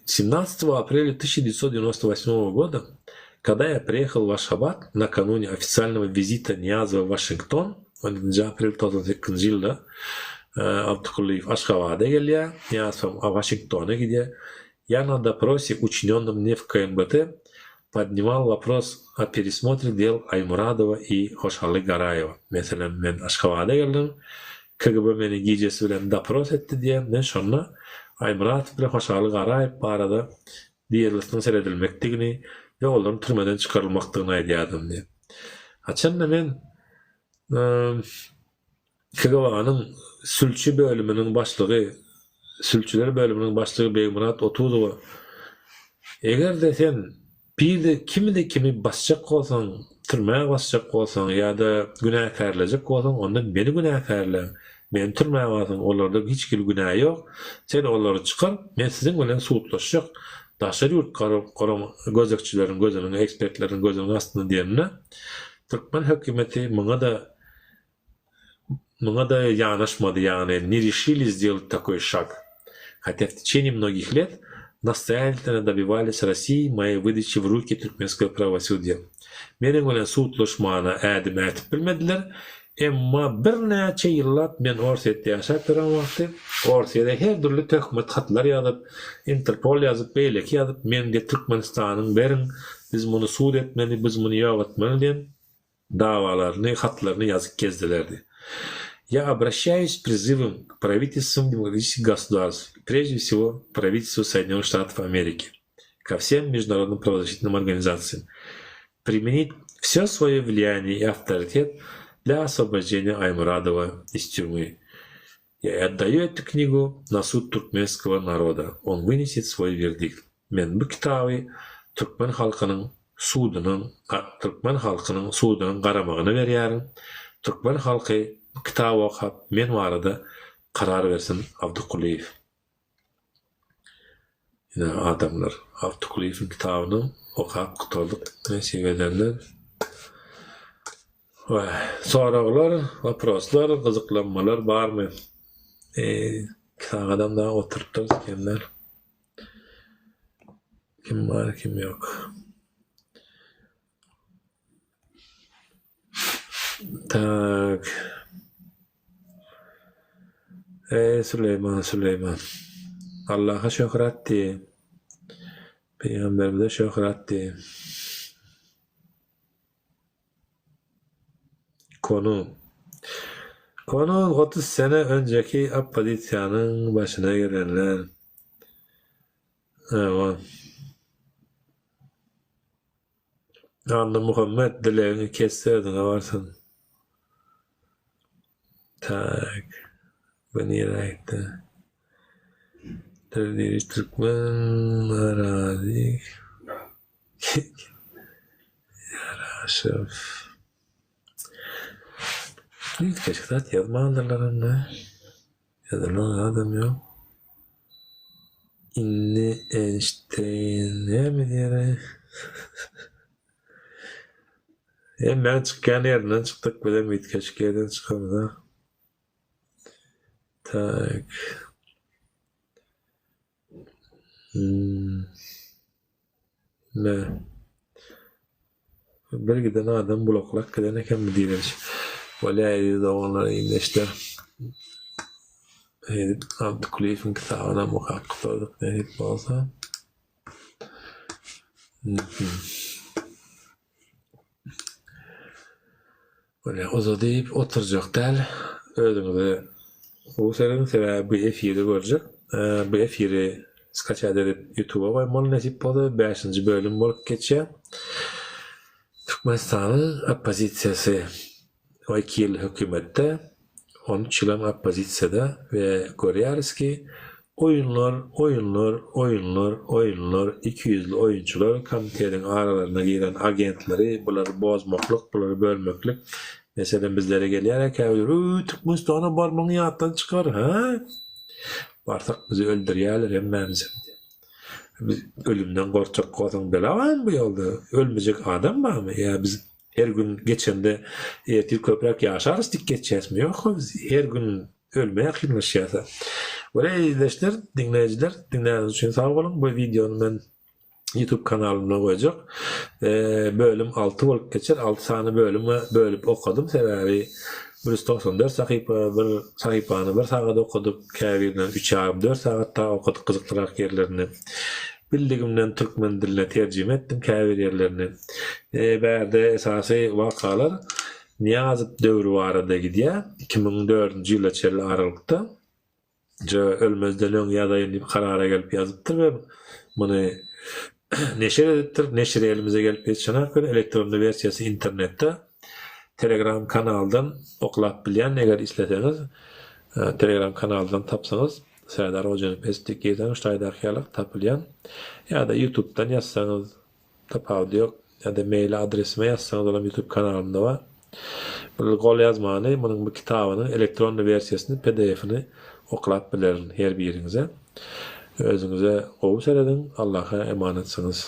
17 апреля 1998 года, когда я приехал в Ашхабад накануне официального визита Ниязова в Вашингтон, 17 aprel 98-nji ýylda Alty Kulyýew Aşgabada gelýär, Nyýazow Waşingtona gidýär. Я на допросе, учиненном мне в КНБТ, podnimal wopros o peresmotre del Aýmyradowa i Hoşally Garaýewa. Meselem, men Aşgabada geldim, KGB meni gijesi bilen dopros etdi diýýär. Men şonda Aýmyradow bilen Hoşally Garaýew barada delosuna seredilmekdigini we olaryň türmeden çykarylmakdygyny aýdýardym diýýär. Haçanda men KGB-nyň sülçi bölüminiň başlygy, sülçüler bölüminiň başlygy Begmyrat Otuzowa, Eger-de sen bir-de kimi-de kimi basjak bolsaň, türmä basjak bolsaň ýa-da günäkärlejek bolsaň, onda meni günäkärle, meni türmä basyň, olarda hiç hili günä ýok, sen olary çykar, men siziň bilen sudlaşjak, daşary ýurt gözegçileriň gözüniň, ekspertleriň gözüniň astynda diýeninde, türkmen hökümeti muňa-da Muňa-da ýanaşmady, ýagny ne rişili sdelat takoý şag. Hatýa w teçeniýe mnogih let nastoýatelno dobivались Rossiýi moýeý wydaçi w ruki türkmenskogo prawosudýa. Meniň bilen sudlaşmana ädim ätip bilmediler, emma birnäçe ýyllap men Orsýetde ýaşap ýören wagty Orsýede her dürli töhmet hatlar ýazyp, Interpol ýazyp, beýleki ýazyp, mende Türkmenistanyň beriň, biz muny sud etmeli, biz muny ýok etmeli diýen Dawalaryny, hatlaryny ýazyp gezdilerdi. Я обращаюсь с призывом к правительствам демократических государств, и прежде всего к правительству Соединенных Штатов Америки, ко всем международным правозащитным организациям, применить все свое влияние и авторитет для освобождения Аймурадова из тюрьмы. Я отдаю эту книгу на суд туркменского народа, он вынесет свой вердикт. Men bu kitaby türkmen halkynyň sudunyň türkmen halkynyň sudunyň garamagyna berýärin. Türkmen halky bu kitaby okap men barada karar bersin Abdy Kulyýew. Ine adamlar Abdy Kulyýewiň kitabynam okap gutardyk nesip edenler. Soraglar, waproslar, gyzyklanmalar barmy? Iki sagadam dagy oturypdyrys kemler. Kim bar, kim ýok. Tak. Eý, Süleýman, Süleýman. Allaha şöhrat diý. Pygamberimize şöhrat diý. Konu. Konu 30 sene önceki oppozisiýanyň başyna gelenler. Hawa. Annamuhammet dilegiňi kesse özüňe barsyn. Tak. Bu nirä gitdi? Diri türkmen narazy. Ýaraşyp. Üýtgeşik zat ýazmandyrlar onda. Ýazylan zadam ýok. Indi Eýnşteýn näme diýer-aý? Hemmäň çykýan ýerinden çykdyk, bizem üýtgeşik ýerden çykamyzok. Tak. Me. Bir giden adam bulaklak giden eken bu diýlen. Bolýa eziz doganlar, ildeşler. Edip Abdy Kulyýewiň kitabynam okap gutardyk nesip bolsa. Bolýa uzadyp oturjak däl. Özüňize. Gowy serediň sebäbi bu efiri görjek. Bu efiri skaçat edip ýutuba goýmaly nesip bolsa bäşinji bölüm bolup geçýär. Türkmenistanyň oppozisiýasy 12 ýyl hökümetde, 13 ýylam oppozisiýada we görýäris ki oýunlar, oýunlar, oýunlar, oýunlar, ikiýüzli oýunçylar, komitetiň aralaryna giren agentleri bulary bozmaklyk, bulary bölmeklik Meselem bizlere gelýär käbirleri öý Türkmenistana barmagyňy ýatdan çykar hä? Barsak bizi öldürýärler hemmämizi. Biz ölümden gorkjak bolsaň bela barmy bu ýolda? Ölmejek adam barmy? Ýa biz her gün geçende ertir köpräk ýaşarys diýip geçýäsmi? Ýok biz her gün ölüme ýakynlaşýas. Wele ildeşler, diňleýjiler, diňläniňiz üçin sag boluň. Bu wideony men YouTube kanalymda goýjak. Bölüm 6 bolup geçer. 6 sany bölüme bölüp okadym. Sebäbi 194 sahypa bir sahypany bir sagat okadyk. Käbirinden üç ýarym dört sagat dagy okadyk gyzyklyrak ýerlerini. Bildigimden türkmen diline terjime etdim käbir ýerlerini. Bärde esasy wakalar Nyýazow döwri barada gidýär. 2004-nji ýyla çenli aralykda. J. Ölmezden öň ýazaýyn diýip karara gelip ýazypdyr we muny neşir edipdir. Neşiri elimize gelip ýetişenak welin elektronly wersiýasy internetde Telegram kanaldan oklap bilýän eger isleseňiz Telegram kanaldan tapsaňyz Serdar Hojanepes diýip girseňiz şu taýdaky ýaly tapylýan ýa-da ýutubdan ýazsaňyz Tapawudy ýok. Ýa-da mail adresime ýazsaňyz olam youtube kanalymda bar. Bu golýazmany munuň bu kitabynyň elektronny wersiýasyny pdf-ini oklap bilerin her biriňize. Özüňize gowy serediň Allaha emanetsyňyz.